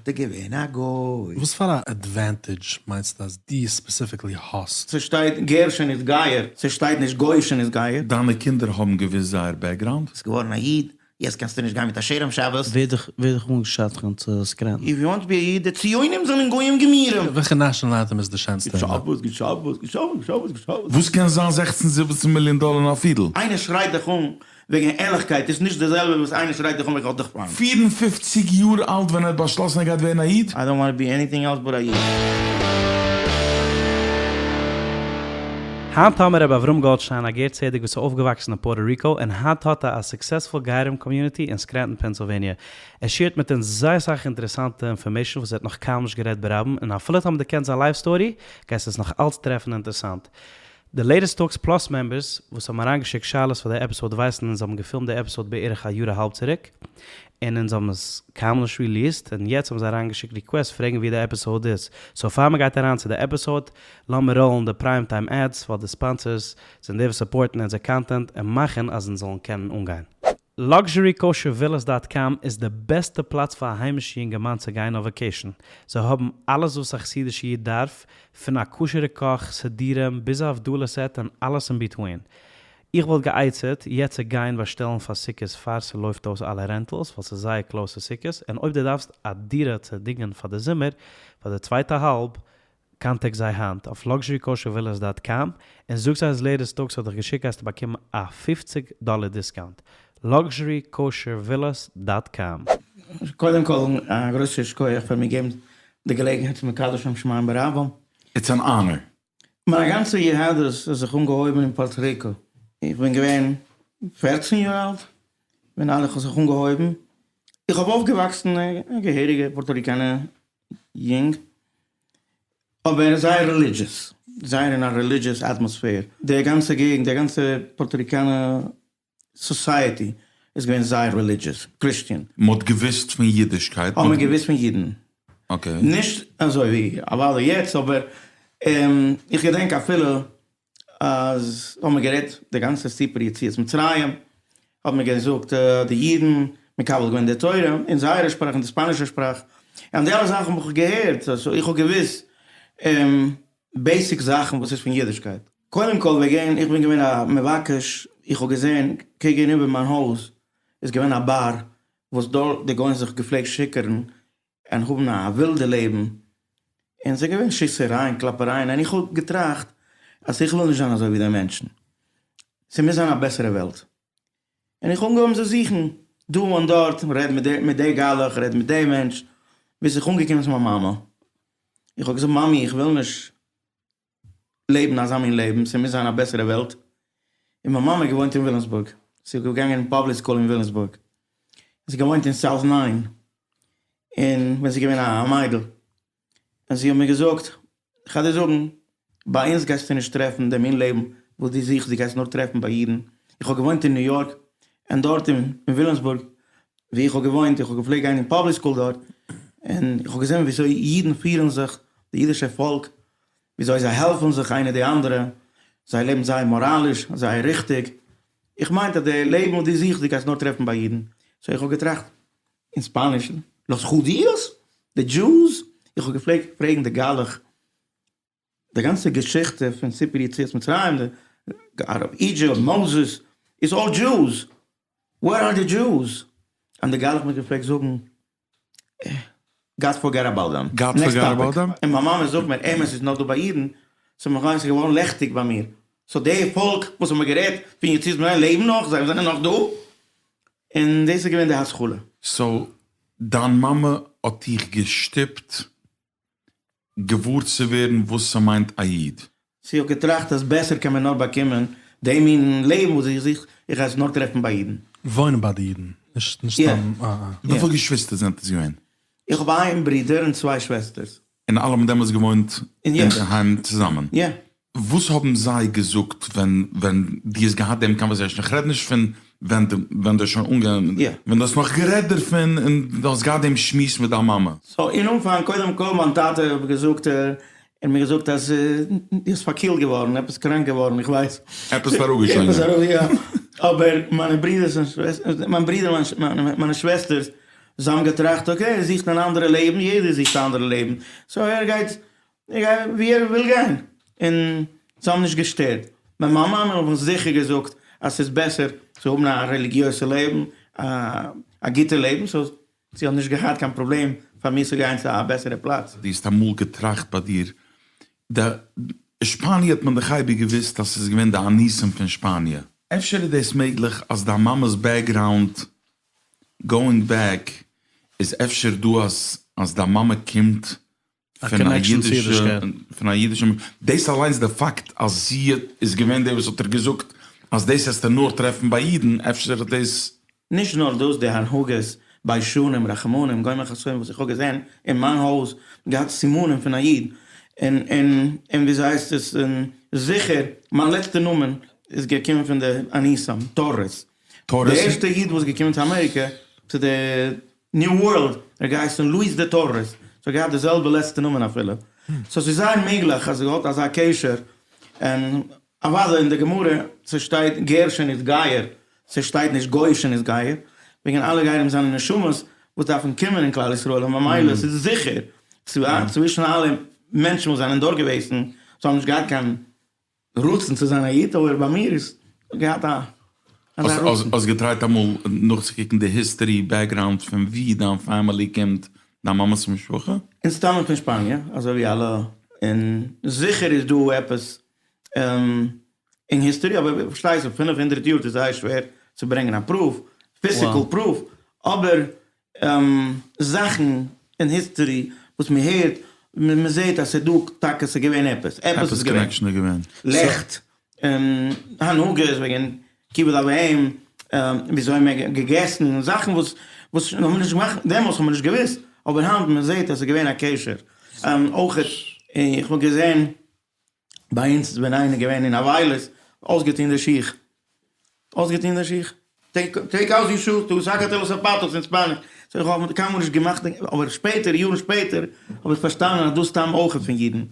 טאטע געווען א גוי. וואס פאר א advantage מיינסטו אז דו specifically האסט? ס'שטייט גר שנתגייר, ס'שטייט נישט גוי שנתגייר. דיינע קינדער האבן געוואוסט זייער background? ביסט געווארן א איד, יעצט קענסטו נישט גיין מיט א שער אום שבת. ווער דיך ווער דיך אנגעשדכנט צו סקרענטן? If you want to be א איד, די ציונים זענען גוים גמורים! וועלכע national anthem איז די שענסטע גוט שבת, גוט שבת, גוט שבת, גוט שבת, גוט שבת. וואס קען זיין זעכצן זיבעצן מיליאן דאלער אין א פידל? איינער שרייט דיך אן וועגן ערליכקייט איז נישט די זעלבע וואס איינער שרייט דיך אן וועגן האט דיך פיינט. 54 יאר אלט ווען ער האט באשלאסן ער גייט ווערן א איד? I don't wanna be anything else but א איד. היינט האמיר רבי אברהם גאלדשטיין א גר צדק וואס איז אויפגעוואקסן אין פארטא ריקא און היינט האט ער א successful גרים community אין סקרענטאן פענסילוועניע. ער share ט מיט אונז זייער סאך אינטערעסאנטע information וואס ער האט נאך קיינמאל נישט גערעדט ברבים און אפילו טאמער דו קענסט זיין life story גייסטו עס נאך אלץ טרעפן אינטערעסאנט. די Latest Talks Plus members וואס האבן אריינגעשיקט שאלות פאר די episode ווייסן אונז האבן געפילמט די episode בערך א יאר א האלב צוריק און אונז האבן עס קיינמאל נישט released און יעצט האבן זיי אריינגעשיקט request פרעגן ווי די episode איז so פאר מ'גייט אריין צו די episode לאמיר roll ן די prime time ads ווייל די sponsors זענען די וואס support ן אונזער content און מאכן אז אונז זאלן קענען אנגיין. LuxuryKosherVillas dot com איז די בעסטע פלאץ פאר א היימישע יונגערמאן צו גיין אויף vacation. זיי האבן אלעס וואס א חסידישע איד דארף, פון א כשר'ע קאך, סידורים, ביז א הבדלה set און אלעס אין between. איך וואלט גע'עצה'ט יעצט צו גיין באשטעלן פאר סוכות פאר ס'לויפט אויס אלע rentals ווייל ס'איז זייער close צו סוכות, און אויב דו דארפסט א דירה צו דינגען פאר די זומער פאר די צווייטע האלב contact זיי היינט אויף LuxuryKosherVillas dot com און זאג זיי אז Latest Talks האט דיך געשיקט גייסטו באקומען א פופציג דאלער discount. LuxuryKosherVillas dot com. קודם כל א גרויסע שכוח פאר מיר געבן די געלעגנהייט צו מקדש שם שמים ברבים. It's an honor. מיין גאנצע יהדות האט זיך אנגעהויבן אין פארטא ריקא. איך בין געווען פערצן יאר אלט ווען אלעס האט זיך אנגעהויבן. איך האב אויפגעוואקסן א געהעריגע פארטא ריקאנע יונג, אבער זייער religious, זייער אין א religious atmosphere, די גאנצע געגנט, די גאנצע פארטא ריקאנע society איז געווען זייער religious, Christian. מ'האט געוויסט פון אידישקייט? האט מען געוויסט פון אידן. Okay. נישט אזוי ווי אוודאי יעצט, אבער איך געדענק אפילו אז האבן מיר גערעדט די גאנצע סיפור יציאת מצרים, האבן מיר געזאגט די אידן מקבל געווען די תורה אין זייערע שפראך אין די ספאנישע שפראך, און די אלע זאכן האב איך געהערט, so איך האב געוואוסט basic זאכן וואס איז פון אידישקייט. קודם כל וועגן איך בין געווען א מבקש, איך האב געזען קעגן איבער מיין הויז איז געווען א באר וואס דארט די גוים זיך געפלעגט שיכור'ן און האבן א ווילדע לעבן, און ס'איז געווען שיסערייען קלאפערייען, און איך האב געטראכט אז איך וויל נישט זיין אזוי ווי די מענטשן, ס'מוז זיין א בעסערע וועלט, און איך האב אנגעהויבן זיך זוכן דא און דארט, רעד מיט מיט די גלח, רעד מיט די מענטש, ביז איך אנגעקומען צו מיין מאמע, איך האב געזאגט מאמי איך וויל נישט לעבן אזא מין לעבן, ס'מוז זיין א בעסערע וועלט, און מיין מאמע האט געוואוינט אין וויליאמסבורג, זי איז געגאנגען אין public school אין וויליאמסבורג, זי האט געוואוינט אין South Nine, און ווען זי איז געווען א מיידל, און זי האט מיר געזאגט, כ'גיי דיר זאגן, ביי אונז גייסטו נישט טרעפן די מין לעבן וואס דו זוכסט, דו גייסט נאר טרעפן ביי אידן, איך האב געוואוינט אין ניו יארק, און דארט אין וויליאמסבורג וואו איך האב געוואוינט, איך האב געפלעגט גיין אין public school דארט, און איך האב געזען וויאזוי אידן פירן זיך, די אידישע פאלק, וויאזוי זיי העלפן זיך איינער די אנדערע, זיי לעבן זייער מאראליש, זייער ריכטיג, איך מיין אז די לעבן וואס דו זוכסט דו גייסט נאר טרעפן ביי אידן, so איך האב געטראכט אין ספאניש, los judíos? די Jews? איך האב געפלעגט פרעגן די גלח די גאנצע געשיכטע פון סיפור יציאת מצרים, די out of Egypt, Moses, is all Jews, where are the Jews? און די גלח האט מיר געפלעגט זאגן God forget about them. God forget about them? און מיין מאמע זאגט מיר, אמת איז נאר דא ביי אידן, ס'איז מיר געווארן לעכטיג ביי מיר, so די פאלק וואס האבן גערעדט פון יציאת מצרים לעבן נאך, זיי זענען נאך דא, און דאס איז געווען די התחלה. so דיין מאמע האט דיך געשטופט געוואר צו ווערן וואס ס'מיינט א איד? זי האט געטראכט אז בעסער קען מען נאר באקומען די מין לעבן וואס איך זוך, איך גיי עס נאר טרעפן ביי אידן. וואוינען ביי די אידן, נישט סתם א א. וויפיל געשוויסטער זענט עטס געווען? איך האב איין ברודער און צוויי שוועסטערס. און אלע האבן דעמאלטס געוואוינט אינדערהיים צוזאמען? יא. וואס האבן זיי געזאגט ווען ווען דו האסט געהאט דעם conversation? איך רעד נישט פון ווען דו ווען דו האסט שוין אנגע ווען דו האסט נאך גערעדט דערפון און דו האסט געהאט דעם שמועס מיט דיין מאמע. so אין אנפאנג קודם כל מיין טאטע האט געזאגט ער האט מיר געזאגט אז דו האסט פארקילט געווארן עפעס קראנק געווארן איך ווייס. עפעס אראפגעשלינגען. עפעס אראפ יא. אבער מיינע ברידערס און שוועסטערס מיין ברודער מיינע שוועסטערס. זיי האבן געטראכט okay ער זוכט אן אנדערע לעבן, יעדער זוכט א אנדערע לעבן, so ער גייט ווי ער וויל גיין, און זיי האבן נישט געשטערט. מיין מאמע האט מיר זיכער געזאגט אז ס'איז בעסער צו האבן א רעליגיעזע לעבן, א גוטע לעבן, so זי האט נישט געהאט קיין פראבלעם פאר מיר צו גיין צו א בעסערע פלאץ. דו האסט אמאל געטראכט ביי דיר, די שפאניע האט מען דאך אייביג געוואוסט אז ס'איז געווען די אנוסים פון שפאניע. אפשר איז דאס מעגליך אז דיין מאמע'ס background going back איז אפשר דא אז אז דיין מאמע קומט פון א אידישע פון א אידישע דאס אליינס די פאקט אז זי איז געווען די וואס האט דיר געזאגט אז דאס העסטו נאר טרעפן ביי אידן אפשר האט דאס. נישט נאר דאס די הנהגות ביישנים רחמנים גומל חסדים וואס איך האב געזען אין מיין הויז געהאט סימנים פון א איד און און און וויאזוי הייסט עס און זיכער מיין לעצטע נאמען איז געקומען פון די אנוסים טארעס די ערשטע איד וואס איז געקומען צו אמעריקע צו די New World, ער האט געהייסן לואיס דע טארעס, ס'האט געהאט די זעלבע לעצטע נאמען אפילו, so ס'איז זייער מעגליך אז ער האט אזא קשר, און אוודאי אין די גמרא ס'שטייט גר שנתגייר, ס'שטייט נישט גוי שנתגייר, וועגן אלע גרים זענען נשמות וואס דארפן קומען אין כלל ישראל און ממילא ס'איז זיכער צווישן אלע מענטשן וואס זענען דארט געוועזן, זיי האבן נישט געהאט קיין רצון צו זיין א איד, אבער ביי מיר איז געהאט א אזא רצון. האסט געטרייט אמאל נאכצוקוקן די history background פון ווי דיין family קומט, דיין מאמע'ס משפחה? און סתם פון שפאניע, אזוי ווי אלע, און זיכער איז דא עפעס אין history, אבער פארשטייסט זיך 500 יאר איז זייער שווער צו ברענגען א proof, physical proof, אבער זאכן אין history וואס מען הערט, מען זעט אז ס'איז דא טאקע ס'איז געווען עפעס, עפעס איז געווען, לעכט, הנהגות וועגן כיבוד אב ואם, וויאזוי מען האט געגעסן, זאכן וואס וואס האבן נישט געמאכט דעמאלס האט מען נישט געוואוסט, אבער היינט מען זעט אז ס'איז געווען א קשר, אויך איך האב געזען ביי אונז איז ווען איינער געווען אין אבילות, אויסגעטון די שיך, אויסגעטון די שיך, take out your shoes, tú sácate los zapatos אין Spanish, so איך האב קיינמאל נישט געמאכט, אבער שפעטער, יארן שפעטער, האב איך פארשטאנען אז דאס סתם אויך פון אידן,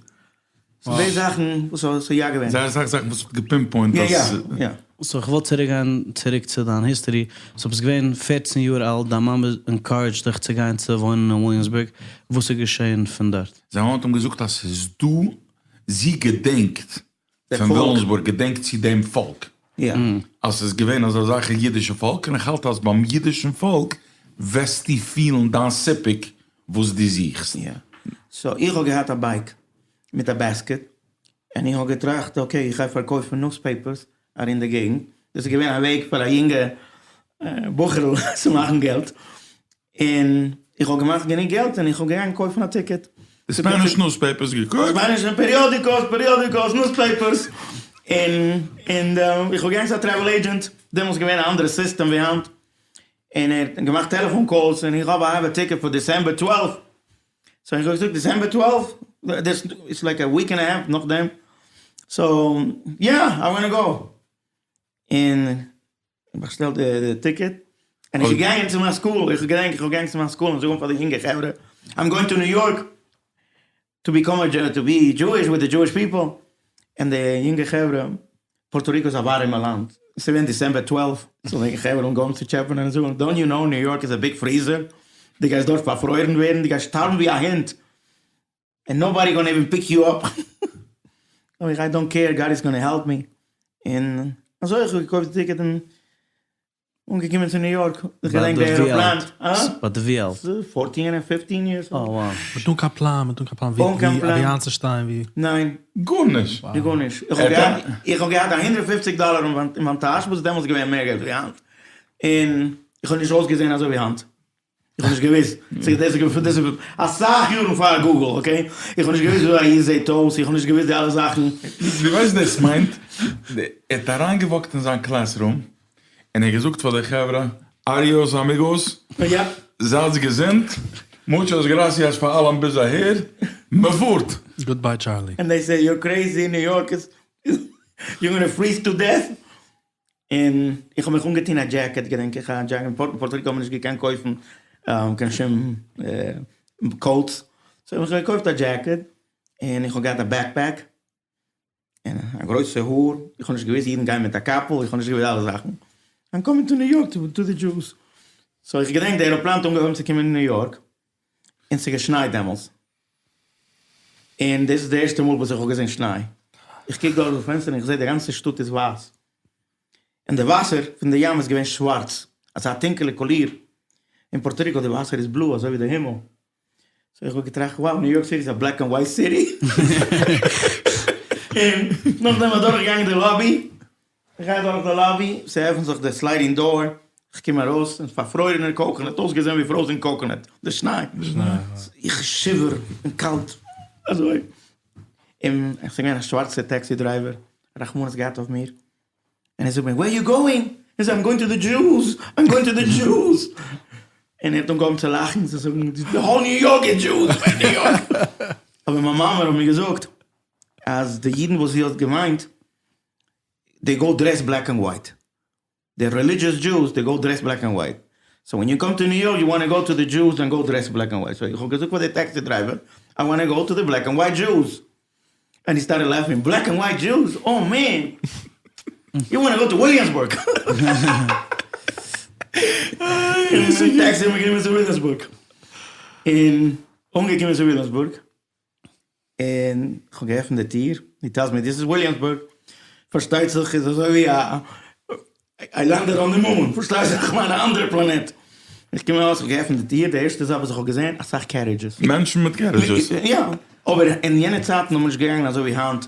ס'איז די זאכן וואס ס'איז יא געווען. זייער אסאך זאכן וואס האט גע pinpoint אז. יא יא. so איך וויל צוריק גיין צוריק צו דיין history, so ביסט געווען 14 יאר אלט, דיין מאמע encouraged דיך צו גיין צו וואוינען אין וויליאמסבורג, וואס איז געשען פון דארט? זיין מאמע האט אים געזאגט אז ס'איז דא, זי געדענקט פון וויליאמסבורג געדענקט זי דעם פאלק, אז ס'איז געווען אזא זאך א אידישע פאלק, און איך האלט אז ביים אידישן פאלק וועסטו פילן דיין סיפוק וואס דו זוכסט. יא. so איך האב געהאט א bike מיט א basket, און איך האב געטראכט okay איך גיי פארקויפן newspapers ארום די געגנט, דאס איז געווען א וועג פאר א יונגע בחור'ל צו מאכן געלט, און איך האב געמאכט גענוג געלט און איך האב געגאנגען קויפן א ticket. די Spanish newspapers געקויפט? Spanish periódicos, periódicos, newspapers, און און איך האב געגאנגען צו א travel agent, דעמאלטס איז געווען א אנדערע סיסטעם ווי היינט, און ער האט געמאכט טעלעפאן calls און איך האב I have a ticket פאר December 12, so איך האב געזאגט December 12? דאס איז like a week and a half נאכדעם, so yeah I wanna go, און איך באשטעלט די ticket, און איך געגאנגען צו מיין school, איך געדענק איך האב געגאנגען צו מיין school און זאגן פאר די יונגע חברה, I'm going to New York to become a to be Jewish with the Jewish people, און די יונגע חברה, פארטא ריקא איז א ווארימע לאנד, ס'איז געווען December 12, so די חברה אנגעהויבן צו טשעפענען און זאגן, don't you know New York is a big freezer, דו גייסט דארט פארפרוירן ווערן, דו גייסט שטארבן ווי א הונט, and nobody gonna even pick you up, אוי איך I don't care, God is gonna help me, און אזוי איך האב געקויפט די ticket און אנגעקומען צו ניו יארק, איך געדענק די עראפלאן, אה? ביי די ווי אלט? fourteen און fifteen years old. Oh wow. מיט אן קיין פלאן, מיט אן קיין פלאן ווי ווי איינצושטיין ווי. ניין. גארנישט. גארנישט. איך האב געהאט א 150 דאלער אין מיין טאש וואס איז דעמאלטס געווען מער געלט ווי היינט, און איך האב נישט אויסגעזען אזוי ווי היינט. איך האב נישט געוואוסט, דאס איז אסאך יארן פאר Google, okay? איך האב נישט געוואוסט וויאזוי א איד זעט אויס, איך האב נישט געוואוסט די אלע זאכן. דו ווייסט דאס מיינט? ער האט אריינגעוואקט אין זיין classroom און ער האט געזאגט פאר די חברה, adiós amigos, זייטס געזונט, muchas gracias פאר אלעם ביז אהער, מ'פארט! Goodbye Charlie. And they say you're crazy, New York is, you're gonna freeze to death. און איך האב מיך אנגעטון א jacket, געדענק איך, א jacket, אין פארטא ריקא האט מען נישט געקענט קויפן קיין שום coats, so האב איך געקויפט א jacket, און איך האב געהאט א backpack, און א גרויסע האר, איך האב נישט געוואוסט אידן גייען מיט א קאפל, איך האב נישט געוואוסט אלע זאכן, I'm coming to New York to the Jews. So איך געדענק די עראפלאן האט אנגעהויבן צו קומען אין ניו יארק, און ס'איז געשנייט דעמאלס, און דאס איז די ערשטע מאל וואס איך האב געזען שניי, איך קוק דורך די פענסטער און איך זע די גאנצע שטאט איז ווייס, און די וואסער פון די ים איז געווען שווארץ, אזא טונקעלע קאליר, אין פארטא ריקא די וואסער איז בלוי אזוי ווי די הימל, so איך האב געטראכט wow ניו יארק סיטי איז א black and white city, און נאכדעם אדורך געגאנגען די lobby, איך גיי אדורך די lobby, ס'עפנט זיך די sliding door, איך קום ארויס, און פארפרוירענער coconut, אויסגעזען ווי frozen coconut, די שניי, איך shiver און קאלט, אזוי, און עס איז געווען א שווארצער taxi driver, רחמנות געהאט אויף מיר, און ער זאגט מיר where you going? איך זאג I'm going to the Jews, I'm going to the Jews, און ער האט אנגעהויבן צו לאכן, צו זאגן די whole ניו יארק איז Jews, ניו יארק, אבער מיין מאמע האט מיר געזאגט אז די אידן וואס זי האט געמיינט, they go dress black and white, די religious Jews they go dress black and white, so when you come to ניו יארק you wanna go to the Jews then go dress black and white, so איך האב געזאגט פאר די taxi driver I wanna go to the black and white Jews, and he started laughing, black and white Jews? Oh man! You wanna go to וויליאמסבורג! און taxi האט מיר גענומען צו וויליאמסבורג, און אנגעקומען צו וויליאמסבורג, און כ'האב געעפנט די טיר, he tells me this is וויליאמסבורג, פארשטייט זיך איז אזוי ווי א I landed on the moon, פארשטייט זיך כ'מיין א אנדערע פלאנעט, איך קום ארויס איך געעפנט די טיר, די ערשטע זאך וואס איך האב געזען אסאך carriages. מענטשן מיט carriages? יא, אבער אין יענע צייטן האט מען נישט געגאנגען אזוי ווי היינט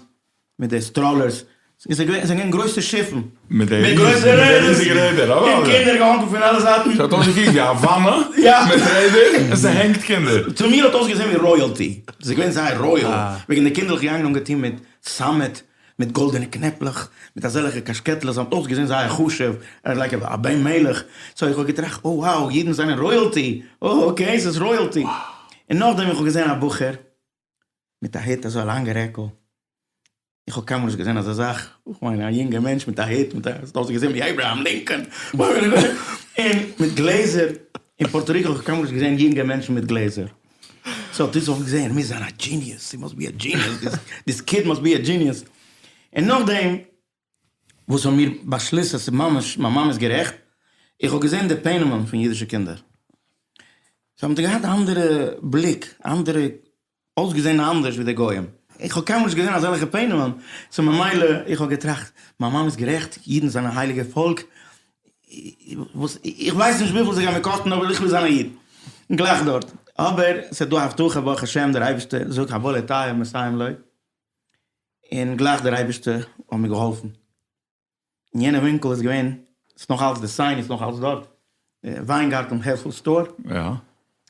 מיט די strollers, ס'איז געווען גרויסע שיפן. מיט די ריזיגע רעדער, אוודאי. און קינדער געהאנגען פון אלע זייטן. ס'האט אויסגעקוקט ווי א וואנע מיט רעדער און ס'הענגט קינדער. צו מיר האט אויסגעזען ווי royalty. ס'איז געווען זייער royal. וועגן די קינדערלעך געגאנגען אנגעטון מיט סאמעט, מיט גאלדענע קנעפלעך, מיט אזעלעכע קאשקעטלעך, זיי האבן אויסגעזען זייער חשוב, like א בן מלך. So איך האב געטראכט, oh wow, אידן זענען royalty. Oh okay, ס'איז royalty. און נאכדעם איך האב געזען א בחור מיט א הוט, אזוי א לאנגע רעקל. איך האב קיינמאל נישט געזען אזא זאך, איך מיין א יונגע מענטש מיט א הוט, מיט א, ס'האט אויסגעזען ווי אברהם לינקאן, און מיט גלעזער, אין פארטא ריקא האב איך קיינמאל נישט געזען יונגע מענטשן מיט גלעזער, so דאס האב איך געזען, ער מוז זיין א genius, he must be a genius, this kid must be a genius, און נאכדעם וואס האבן מיר באשליסט אז ס'איז ממש, מיין מאמע איז גערעכט, איך האב געזען די פנימ'ען פון אידישע קינדער, זיי האבן געהאט א אנדערע בליק, אנדערע אויסגעזען אנדערש ווי די גוים. איך האב קיינמאל נישט געזען אזעלכע פנימ'ען, so ממילא איך האב געטראכט, מיין מאמע איז גערעכט, אידן זענען א הייליגע פאלק, וואס איך ווייס נישט וויפיל ס'גייט מיר קאסטן אבער איך וויל זיין א איד. גלייך דארט. אבער ס'איז דא א הבטחה ברוך השם דער אייבערשטער זאגט הבא לטהר מסייעים לו, און גלייך דער אייבערשטער האט מיר געהאלפן. אין יענע ווינקל איז געווען, ס'איז נאך אלץ די sign איז נאך אלץ דארט, וויינגארטן health food store. יא.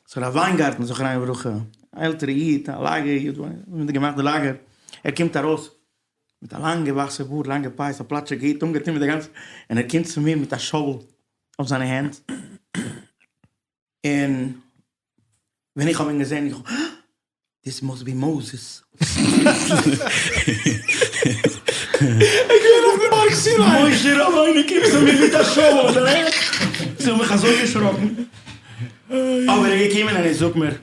סאו רב וויינגארטן זכרונו לברכה, א עלטערע איד, א לאגער איד, מיט געמאכט די לאגער, ער קומט ארויס מיט א לאנגע ווייסע בארד, לאנגע פאות, א פלאטשיגע הוט, אנגעטון מיט די גאנצע, און ער קומט צו מיר מיט א shovel אויף זיינע הענט, און ווען איך האב אים געזען, איך האב, this must be Moses. איך געווען אויפן בארג סיני. משה רבינו קומט צו מיר מיט א shovel אין די הענט, זיי האבן מיך אזוי געשראקן, אבער ער איז געקומען און ער זאגט מיר,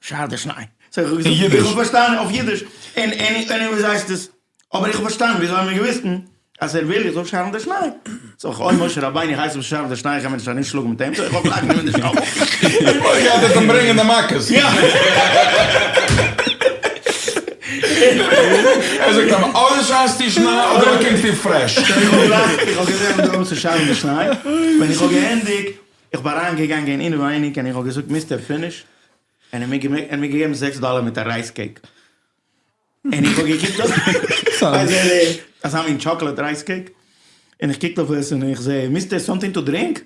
שאר די שניי. so איך האב געזאגט, איך האב פארשטאנען אויף אידיש, און און און וויאזוי הייסט עס, אבער איך האב פארשטאנען, וויאזוי האבן מיר געוואוסט אז ער וויל איך זאל שארן די שניי. זאג איך, אוי משה רבינו הייסט מיך שארן די שניי, איך קען מיך נישט ארומשלאגן מיט אים, so איך האב גלייך גענומען די shovel. איך וואלט געהאט ער זאל ברענגען די מכות. יא. ער זאגט אים, אדער שארסטו שניי אדער באקומסטו פרעש. איך האב גלייך, איך האב געזען אנגעהויבן צו שארן די שניי, ווען איך האב געענדיגט, איך בין אריין געגאנגען אינעווייניג און איך האב געזאגט mister finish, און ער האט מיר געגעבן זעקס דאלער מיט א rice cake, און איך האב געקוקט אויף אזא מין chocolate rice cake, און איך קוק אויף עס און איך זע mister something to drink,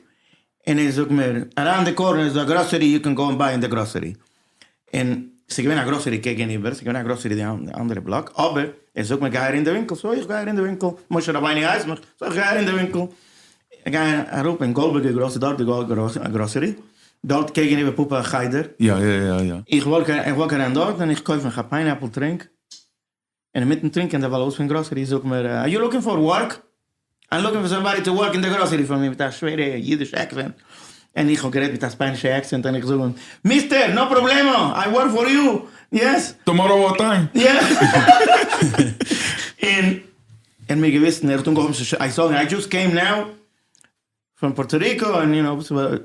און ער זאגט מיר around the corner איז דא א grocery you can go and buy in the grocery, און ס'איז געווען א grocery קעגן איבער, ס'איז געווען א grocery די אנדערע בלאק, אבער ער זאגט מיר גיי ארום די ווינקל, so איך גיי ארום די ווינקל, משה רבינו הייסט מיך, so איך גיי ארום די ווינקל, איך גיי אראפ אין גאלדבערגער grocery, דארט די גראסערי, דארט קעגן איבער פאפא חדר, יא יא יא יא. איך walk איך walk אריין דארט און איך קויף מיך א pineapple טרינק, און אינמיטן טרינקען דער בעל הבית פון גראסערי זאגט מיר, are you looking for work? I'm looking for somebody to work in the grocery for me מיט א שווערע אידיש accent, און איך האב גערעדט מיט א ספאנישע accent און איך זאג אים, mister, no problemo, I work for you, yes. Tomorrow what time? יא. און ער האט מיר געוויסן, ער האט אנגעהויבן צו I saw him, I just came now. פון פארטא ריקא און יו נאו, ער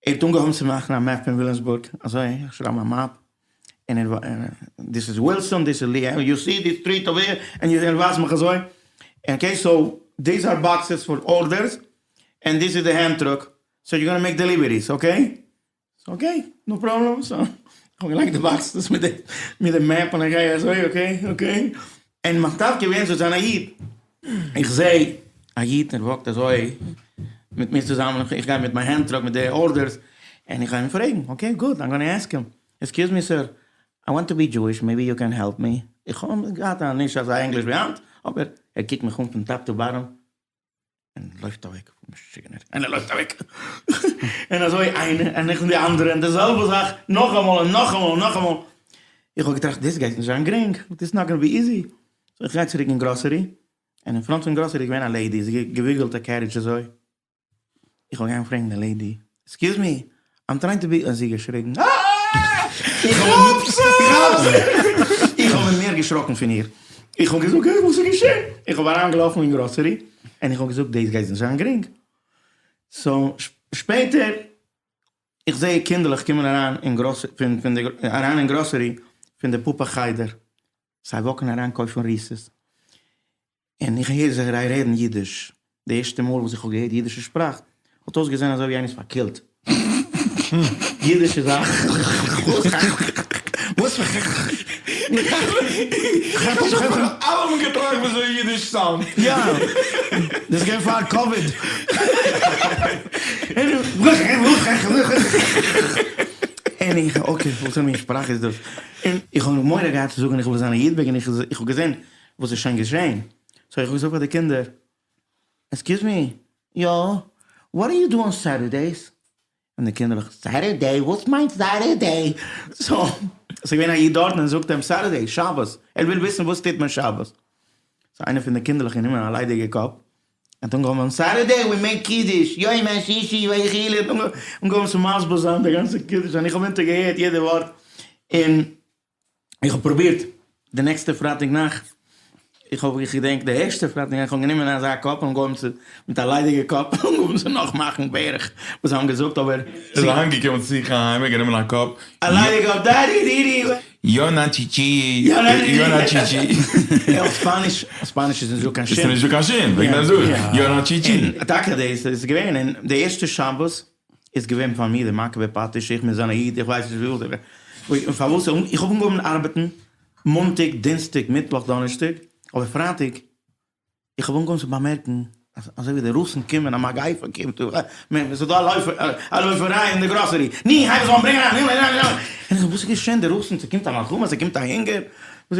האט אנגעהויבן צו מאכן א map פון וויליאמסבורג, אזוי איך שרייב א map, און ער this is Wilson, this is Lee, you see the street over here, און ער ווייזט מיך אזוי, okay so these are boxes for orders, and this is the hand truck, so you gonna make deliveries, okay? Okay, no problem, so איך האב געלייגט די boxes מיט די מיט די map און איך גיי אזוי okay okay, און מיין טאטע געווען צו זיין א איד, איך זע א איד ער walk ט אזוי מיט מיר צוזאמען, איך גיי מיט מיין hand truck מיט די orders, און איך גיי אים פרעגן, okay good, I'm gonna ask him, excuse me sir, I want to be Jewish, maybe you can help me, איך האב געהאט א נישט אזא ענגליש ווי היינט, אבער ער קוקט מיך אן פון top to bottom, און לויפט אוועק, משוגענער, און ער לויפט אוועק, און אזוי איינע, און נאכדעם די אנדערע, און די זעלבע זאך נאכאמאל און נאכאמאל און נאכאמאל, איך האב געטראכט דאס גייט נישט זיין גרינג, this not gonna be easy, so איך גיי צוריק אין גראסערי, און אין front פון גראסערי איז געווען א lady, זי האט געוויגלט א carriage אזוי, איך האב געגאנגען פרעגן די lady, excuse me, I'm trying to be, האט זי געשריגן, אה! איך האב איך האב מער געשראקן פון איר, איך האב געזאגט, וואס איז געשען? איך האב אריינגעלאפן אין גראסערי, און איך האב געזאגט, דאס גייט נישט זיין גרינג. so שפעטער, איך זע קינדערלעך קומען אריין אין אריין אין גראסערי פון די פאפא חדר, זיי walk ן אריין קויפן Reese's, און איך הער זיי רעדן אידיש, די ערשטע מאל וואס איך האב געהערט אידישע שפראך, האט אויסגעזען אזוי ווי איינער איז פארקילט. אידיש איז א. וואס איך האב שוין אלעמען געטראכט וויאזוי אידיש sound ט. יא, דאס איז געווען פאר קאוויד. און איך, okay, וואס פאר מין שפראך איז דאס? און איך האב מורא געהאט צו זאגן איך וויל זיין א איד וועגן איך האב געזען וואס איז שוין געשען? so איך האב געזאגט פאר די קינדער, excuse me, יא, what do you do on Saturdays? און די קינדערלעך, Saturday? וואס מיינט Saturday? so ס'איז געווען א איד דארטן און זאגט אים, Saturday, שבת, ער וויל וויסן וואס טוט מען שבת. so איינער פון די קינדערלעך האט גענומען א ליידיגע cup, און האט אנגעהויבן, Saturday we make קידוש, יום השישי ויכולו, האט אנגעהויבן צו מסביר זיין די גאנצע קידוש, און איך האב אונטערגעהערט יעדע ווארט, און איך האב פרובירט די נעקסטע פרייטאג נאכט, איך האב איך געדענק די ערשטע פרייטאג נאכט, איך האב גענומען אזא cup און אנגעהויבן צו, מיט א ליידיגע cup, אנגעהויבן צו נאכמאכן בערך וואס זיי האבן געזאגט, אבער. איז אהיימגעקומען צו זיך אהיים און גענומען א cup. א ליידיגע cup, daddy דידי. יונה טשיטשי, יונה טשיטשי. אויף ספאניש, אויף ספאניש איז נישטא קיין שין. איז נישטא קיין שין, וועגן דעם זאג איך, יונה טשיטשי. טאקע דאס איז געווען, און די ערשטע שבת איז געווען פאר מיר די מכה בפטיש, איך מוז זיין א איד, איך ווייס נישט ווי און פארוואס, איך האב אנגעהויבן ארבעטן מאנטאג, דינסטאג, מיטוואך, דאנערשטאג, אבער פרייטאג, איך האב אנגעהויבן צו באמערקן אז אזוי ווי די רוסן קומען, א מגיפה קומט, ס'איז דא א לויפעריי אין די גראסערי, ני, הייב עס אן, ברענג אריין, און איך זאג, וואס איז געשען, די רוסן, ס'קומט א מלחמה, ס'קומט א הונגער, און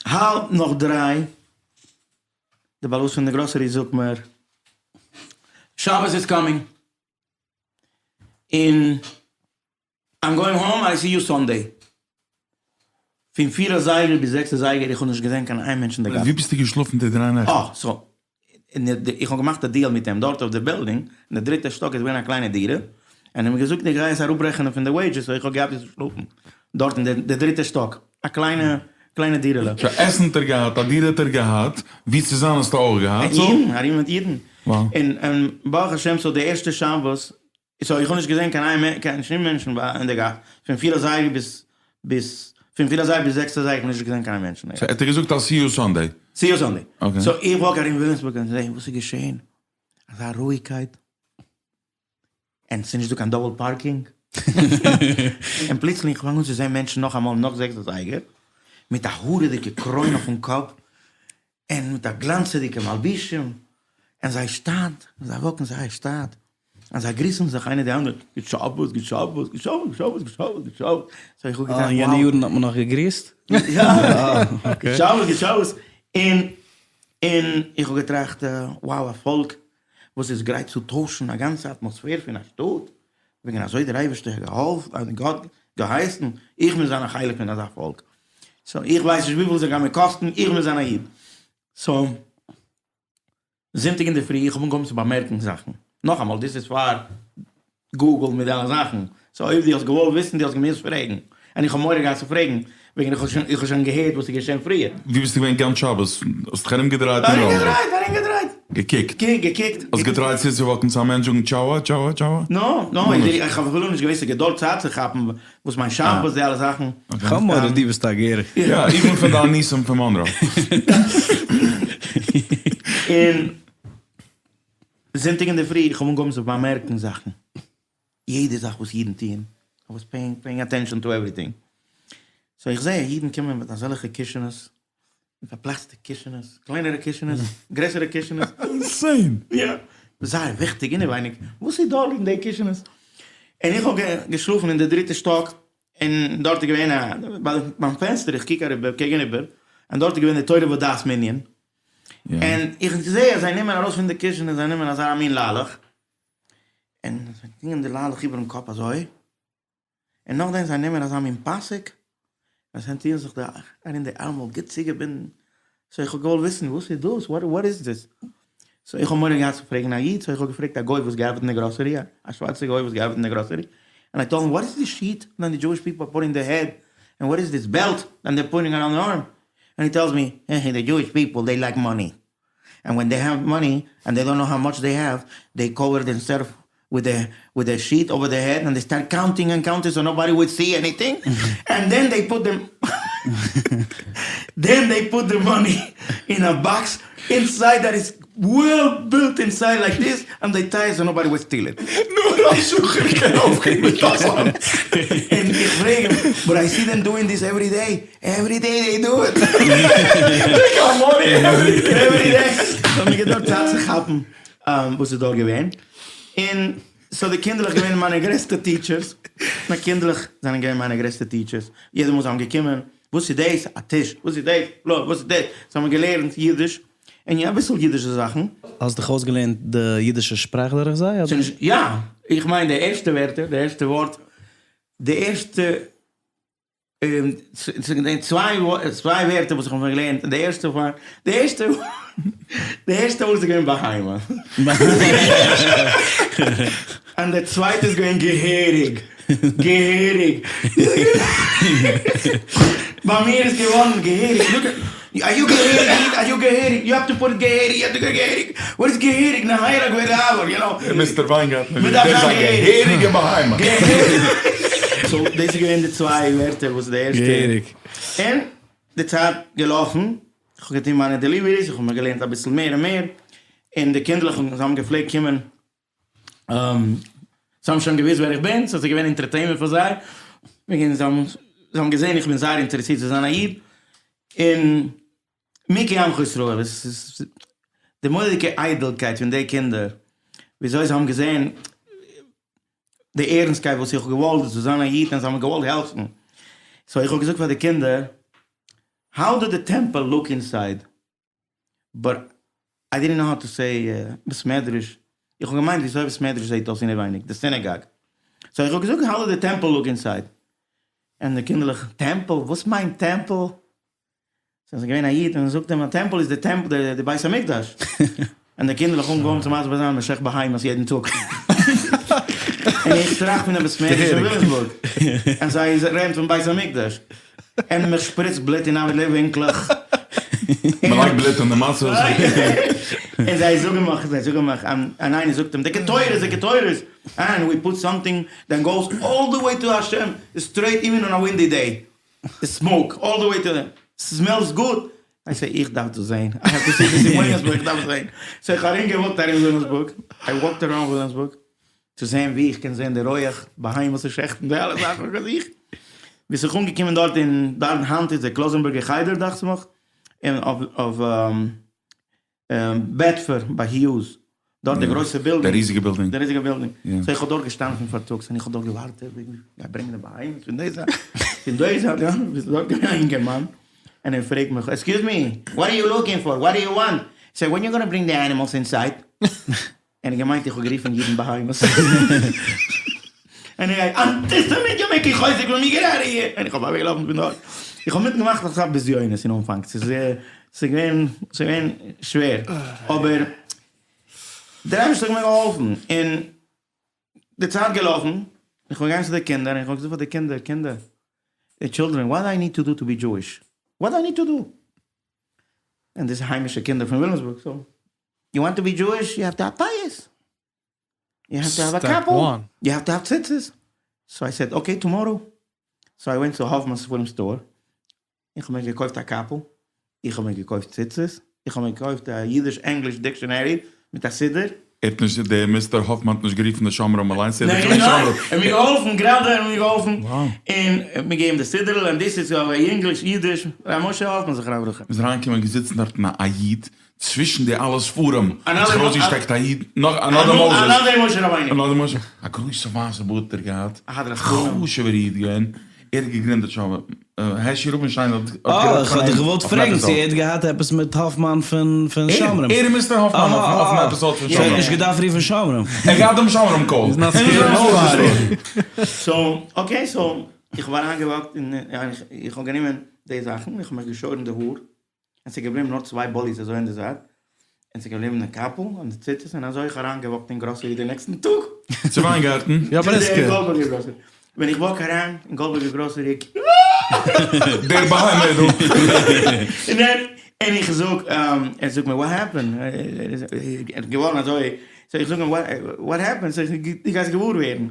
האלב נאך דריי די בעל הבית פון די גראסערי זאגט מיר שבת is coming און I'm going home I see you Sunday. פון פיר אזייגער ביז זעקס אזייגער איך האב נישט געזען קיין איין מענטש אין די גאס. ווי ביסטו געשלאפן די דריי נעכט? אה so איך האב געמאכט א deal מיט אים דארט אויף די בילדינג אין די דריטע שטאק איז געווען א קליינע דירה און ער האט מיר געזאגט איך גיי עס אראפרעכענען פון די wages so איך האב געהאט ווי צו שלאפן דארט אין די דריטע שטאק. א קליינע קליינע דירה'לע. סאו עסן האט ער געהאט, א דירה האט ער געהאט, ווי צו זיין האסטו אויך געהאט, סאו. אידן, ארום מיט אידן. און און ברוך השם so די ערשטע שבת, so איך האב נישט געזען קיין איין קיין שום מענטשן ביי אין די גאס, פון פיר אזייגער ביז ביז פון פיר אזייגער ביז זעקס אזייגער איך האב נישט געזען קיין איין מענטש אין די גאס. סאו האט ער געזאגט אז see you Sunday. see you Sunday. so איך walk ארום וויליאמסבורג און זעה וואס איז געשען, אזא רואיגקייט. און ס'איז נישט דא קיין double parking, און פלוצלינג איך פאנג אן צו זען מענטשן נאכאמאל נאך זעקס אזייגער, מיט א הארעדיגע קרוין אויפן קאפ, און מיט א גלאנצעדיגע מלבישים, און זיי שטאט, און זיי walk ן זייער שטאט, און זיי גריסן זיך איינער די אנדערע, גוט שבת, גוט שבת, גוט שבת, גוט שבת, גוט שבת, גוט שבת, so איך האב געטראכט, אה, אין יענע יארן האט מען נאך געגריסט? יא, גוט שבת, גוט שבת, און און איך האב געטראכט, wow א פאלק וואס איז גרייט צו טוישן א גאנצע אטמאספער פון א שטאט, וועגן אזוי דער אייבערשטער האט געהאלפן, גאט געהייסן, איך מוז זיין א חלק פון אזא פאלק, so איך ווייס נישט וויפיל ס'גייט מיר קאסטן, איך מוז זיין א איד. so זונטאג אינדערפרי איך האב אנגעהויבן צו באמערקן זאכן, נאכאמאל דאס איז פאר גוגל מיט די אלע זאכן, so אויב דו האסט געוואלט וויסן דו האסט געמוזט פרעגן. און איך האב מורא געהאט צו פרעגן, וועגן איך האב שוין, איך האב שוין געהערט וואס איז געשען פריער. ווי ביסטו געווען גאנץ שבת? האסט דיך ארומגעדרייט אין ראנדא? ארומגעדרייט, ארומגעדרייט. געקוקט? געקוקט. האסט געטרייט צוצואוואקן צו א מענטש זאגן טשאווא טשאווא טשאווא? נא, נא, איך האב אפילו נישט געוואוסט ס'איז געדויערט צייט צו כאפן וואס מיין שבת, די אלע זאכן. כ'האב מורא דו ביסט א גר. יא, איך בין פון די אנוסים פון מאנרא. און זונטאג אינדערפרי, איך האב אנגעהויבן צו באמערקן זאכן. יעדע זאך וואס אידן טוען, I was paying paying attention to everything. So איך זע אידן קומען מיט אזעלכע קישענעס, מיט פלאסטיק קישענעס, קלענערע קישענעס, גרעסערע קישענעס. Insane! יא. זייער וויכטיג אינעווייניג, וואס איז דא אין די קישענעס? און איך האב געשלאפן אין די דריטע שטאק, און דארט איז געווען א, ביים פענסטער, איך קוק אריבער, קעגן איבער, און דארט איז געווען די תורה ודעת מנין, און איך זע אז זיי נעמען ארויס פון די קישענעס, זיי נעמען אזא מין ליילעך, און זיי טוען די ליילעך איבערן קאפ אזוי, און נאכדעם זיי נעמען אזא מין פאסיק, און זיי טוען זיך די ארום די ערמל גוט צוגעבינדן, so איך האב געוואלט וויסן וואס איז דאס, what is this? So איך האב מורא געהאט צו פרעגן א איד, so איך האב געפרעגט א גוי וואס געארבעט אין די גראסערי, א שווארצע גוי וואס געארבעט אין די גראסערי, and I told him what is this sheet that the Jewish people are putting their head, and what is this belt that they're putting around their arm, and he tells me, hey the Jewish people they like money, and when they have money and they don't know how much they have, they cover themselves with the with the sheet over the head and they start counting and counting so nobody would see anything and then they put them then they put the money in a box inside that is well built inside like this and they tie it so nobody would steal it. נאר א שחור קען אויפגיין מיט אזאנס. און איך פרעג אים, but I see them doing this every day, every day they do it. They count money every day. Every day. ס'האט מיר געדויערט צייט צו כאפן וואס איז דארט געווען. און so די קינדערלעך געווען מיינע גרעסטע teachers, מיינע קינדערלעך זענען געווען מיינע גרעסטע teachers, יעדע מאל זיי האבן געקומען, וואס איז דאס? א טיש, וואס איז דאס? בלא, וואס איז דאס? זיי האבן געלערנט אידיש, און יא אביסל אידישע זאכן. האסט דיך אויסגעלערנט די אידישע שפראך דורך זיי אדער? יא, איך מיין די ערשטע ווערטער, די ערשטע ווארט, די ערשטע צוויי ווערטער וואס איך האב געלערנט, די ערשטע פאר, די ערשטע, די ערשטע ווארט איז געווען בהמה. און די צווייטע איז געווען געהעריג. געהעריג. ביי מיר איז געווארן געהעריג. Are you געהעריג איד? Are you געהעריג? You have to put it געהעריג, you have to go געהעריג. What is געהעריג? נהרג ועבר, you know. Mister וויינגארטנער, דער איז א געהעריגע בהמה. So דאס איז געווען די צוויי ווערטער וואס די ערשטע. געהעריג. און די צייט געלאפן, איך האב געטון מיינע deliveries, איך האב מיר געלערנט אביסל מער און מער, און די קינדערלעך זיי האבן געפלעגט קומען, זיי האבן שוין געוואוסט ווער איך בין, so ס'איז געווען entertainment פאר זיי, וועגן זיי האבן געזען איך בין זייער אינטערעסירט צו זיין א איד, און מי כעמך ישראל, עס איז די מורא'דיגע איידלקייט פון די קינדער, וויאזוי זיי האבן געזען די ערנסטקייט וואס איך האב געוואלט צו זיין א איד און זיי האבן געוואלט העלפן, so איך האב געזאגט פאר די קינדער, how do the temple look inside? But I didn't know how to say בית מדרש, איך האב געמיינט וויאזוי בית מדרש זעהט אויס אינעווייניג, די synagogue, so איך האב געזאגט how do the temple look inside, און די קינדערלעך, temple? וואס מיינט temple? ס'איז געווען א איד און זאגט אים א temple איז די temple די בית המקדש, און די קינדערלעך אנגעהויבן צו מסביר זיין מען שעכט בהמות יעדן טאג, און איך טראכט פון א בית מדרש אין וויליאמסבורג, און זיי רעדן פון בית המקדש, און מען שפריצט בלוט אין אלע ווינקלעך, מען לייגט בלוט אין די מצות. און זיי זאגן מיך, זיי זאגן מיך, און איינער זאגט אים די קטורת, די קטורת, and we put something that goes all the way to השם, straight even on a windy day. די smoke all the way to the smells good, I say איך דארף דאס זעהן, I have to see this in וויליאמסבורג, איך דארף עס זעהן, so איך האב ארום געוואקט ארום וויליאמסבורג, I walked around וויליאמסבורג, צו זעהן ווי איך קען זעהן די רויעך, בהמות שעכטן, די אלע זאכן האב איך געזוכט, ביז איך אנגעקומען דארט אין דארט היינט איז די קלויזענבורגער חדר דאכט זיך מיך, און אויף בעדפארד ביי Hughes, דארט די גרויסע בילדינג. די ריזיגע בילדינג. די ריזיגע בילדינג. So איך האב דארט געשטאנען פון פארטאגס און איך האב דארט געווארט ווען גיי ברענגען די בהמות פון די זייט פון די זייט יא, ביז דארט געווען א אינגערמאן און ער פרעגט מיך excuse me what are you looking for what do you want? Say when you gonna bring the animals inside? און ער געמיינט איך האב גערופן אידן בהמות. און ער גייט אנטיסעמיט you making חוזק פון מיר get out of here! און איך האב אוועקגעלאפן פון דארט. איך האב מיטגעמאכט אסאך בזיונות אין אנפאנג, ס'איז געווען ס'איז געווען שווער, אבער דער אייבערשטער האט מיר געהאלפן, און די צייט געלאפן, איך בין געגאנגען צו די קינדער און איך האב געזאגט פאר די קינדער, קינדער! די children what I need to do to be Jewish? What I need to do? און דאס איז היימישע קינדער פון וויליאמסבורג, so you want to be Jewish you have to have פיאות, you have to have א קאפל, you have to have ציצית, so I said okay tomorrow, so I went to האפמאן ספרים store, איך האב מיר געקויפט א קאפל, איך האב מיר געקויפט ציצית, איך האב מיר געקויפט א אידיש ענגליש dictionary מיט א סידור. ער האט נישט, דער מיסטער האפמאן האט נישט גערופן די שומרים אליינס, ער האט ניין גערופן ניין, שומרים. ער האט מיר געהאלפן, גראדע ער האט מיר געהאלפן, און מיר געגעבן די סידור'ל, און דאס איז אויף ענגליש אידיש, ר' משה האפמאן זכרונו לברכה. מ'איז אריינגעקומען געזיצן דארטן א איד, צווישן די אלע ספרים האט זיך ארויסגעשטעקט א איד, נאך another Moses, another משה רבינו, another משה, א גרויסע ווייסע בארד האט ער געהאט, א הדרת פנים, חשוב'ער איד געווען, ער האט געגרינדעט שומרים, העשי רובינשטיין האט אה, גערעדט איך פון האב דיך אים געוואלט אויפן פרעגן צו episode. ער האט געהאט עפעס מיט האפמאן פון שומרים. ער און מיסטער האפמאן אויפן episode פון סאו ער האט שומרים. נישט געדארפט רופן שומרים. ער האט געהאט דעם שומרים call. So okay so איך האב אריינגעוואקט און איך האב גענומען די זאכן, איך האב מיך געשוירן די האר, און ס'איז געבליבן נאר צוויי בוליס אזוי אין די זייט, און ס'איז געבליבן די קאפל און די ציצית, און אזוי איך אריינגעוואקט אין גראסערי די נעקסטן טאג. צו וויינגארטן. יא בריסקער. גאלדבערגער גראסערי. ווען איך walk אריין אין גאלדבערגער גראסערי. דער בהמה דא. און ער, און איך זאג, ער זאגט מיר what happened? ער איז געווארן אזוי, so איך זאג אים what happened? זאג איך, דו גייסט געוואר ווערן.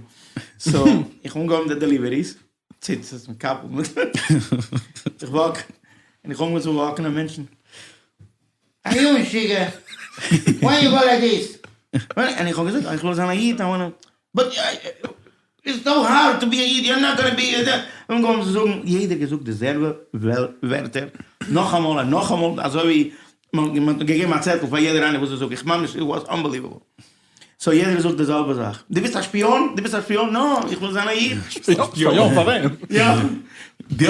So איך האב אנגעהויבן די deliveries. ציצית מיט קאפל מיט איך walk און איך האב אנגעהויבן צו walk ן און מענטשן are you משוגע? Why you go like this? און איך האב געזאגט איך וויל זיין א איד I wanna but it's so hard to be א איד you are not gonna be אנגעהויבן צו זאגן יעדער געזאגט די זעלבע ווערטער נאכאמאל און נאכאמאל אזוי ווי מען האט געגעבן א צעטל פאר יעדער איינער וואס צו זאגן איך ממש it was unbelievable. So יעדער זאגט די זעלבע זאך. דו ביסט א שפיאן? דו ביסט א שפיאן? No, איך וויל זיין א איד. שפיאן פאר וועם? יא. דו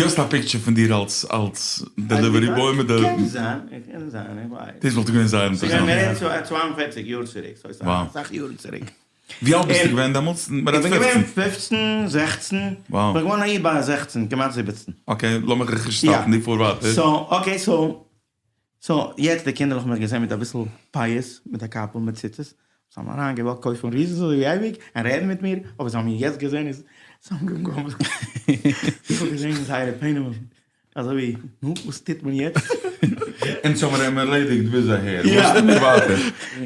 האסט א picture פון דיר אלס אלס delivery boy מיט די. קען זיין, קען זיין, איך ווייס. דאס וואלט געווען זייער אינטערעסאנט. ס'איז געווען 42 יאר צוריק, so ס'איז אסאך יארן צוריק. ווי אלט ביסטו געווען דעמאלטס? איך בין געווען 15, 16, Wow. כ'בין געווארן א איד ביי 16, כמעט 17. Okay, לאמיך דיך נישט stop ן, דו פאר ווייטער. So, okay, so, so, יעצט די קינדער האב איך מיך געזען מיט אביסל פיאות, מיט א קאפל מיט ציצית, זיי האבן אריין געוואלט קויפן ריזן אזוי ווי אייביג, און רעדן מיט מיר, אבער זיי האבן מיר יעצט געזען איז, זיי האבן געגאנגען, איך האב געזען זייערע פנימ'ער, אזוי ווי, נו, וואס טוט מען יעצט? אונז האבן אים ערלעדיגט ביז אהער, וואס טוט מען ווייטער?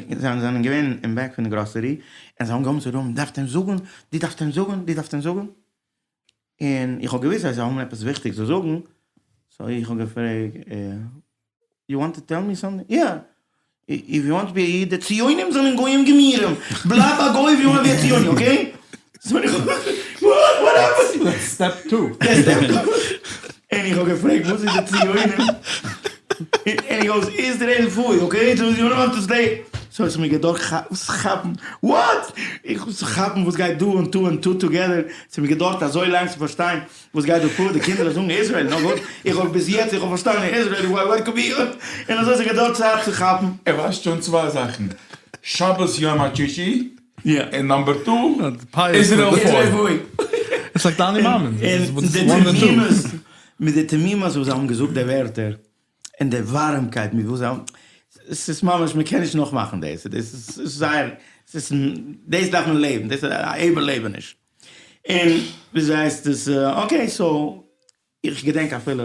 זיי זענען געווען אין back פון די גראסערי, און זיי האבן געהויבן צו רופן, דארפסט אים זאגן, דו דארפסט אים זאגן, דו דארפסט אים זאגן. און איך האב געוואוסט אז זיי האבן עפעס וויכטיג צו זאגן, so איך האב געפרעגט, you want to tell me something? Yeah! If you want to be א איד, די ציונים זענען גוים גמורים! בלייב א גוי if you want be א ציוני, okay? So איך האב what? What happened? That's step two. That's step two. און איך האב געפרעגט וואס איז די ציונים? און he goes, Israel פוי, okay? So you don't have to stay. So עס האט מיר געדויערט כאפן, what? איך מוז כאפן וואס גייט דא און two and two together, עס האט מיר געדויערט אזוי לאנג צו פארשטיין וואס גייט דא פאר, די קינדער זאגן Israel, נו גוט, איך האב ביז יעצט איך האב פארשטאנען Israel, what could be, און אזוי האט זיך געדויערט צייט צו כאפן. ער ווייסט שוין צוויי זאכן, שבת יום השישי, און number two, Israel פוי. It's like די אני מאמין. און די תמימות, מיט די תמימות וואס זיי האבן געזאגט די ווערטער, און די ווארעמקייט מיט וואס זיי האבן, ס'איז ממש מ'קען נישט נאכמאכן דאס, דאס איז זייער, ס'איז, דאס דארף מען לעבן, דאס איז א איבערלעבעניש. און וויאזוי הייסט עס, okay so, איך געדענק אפילו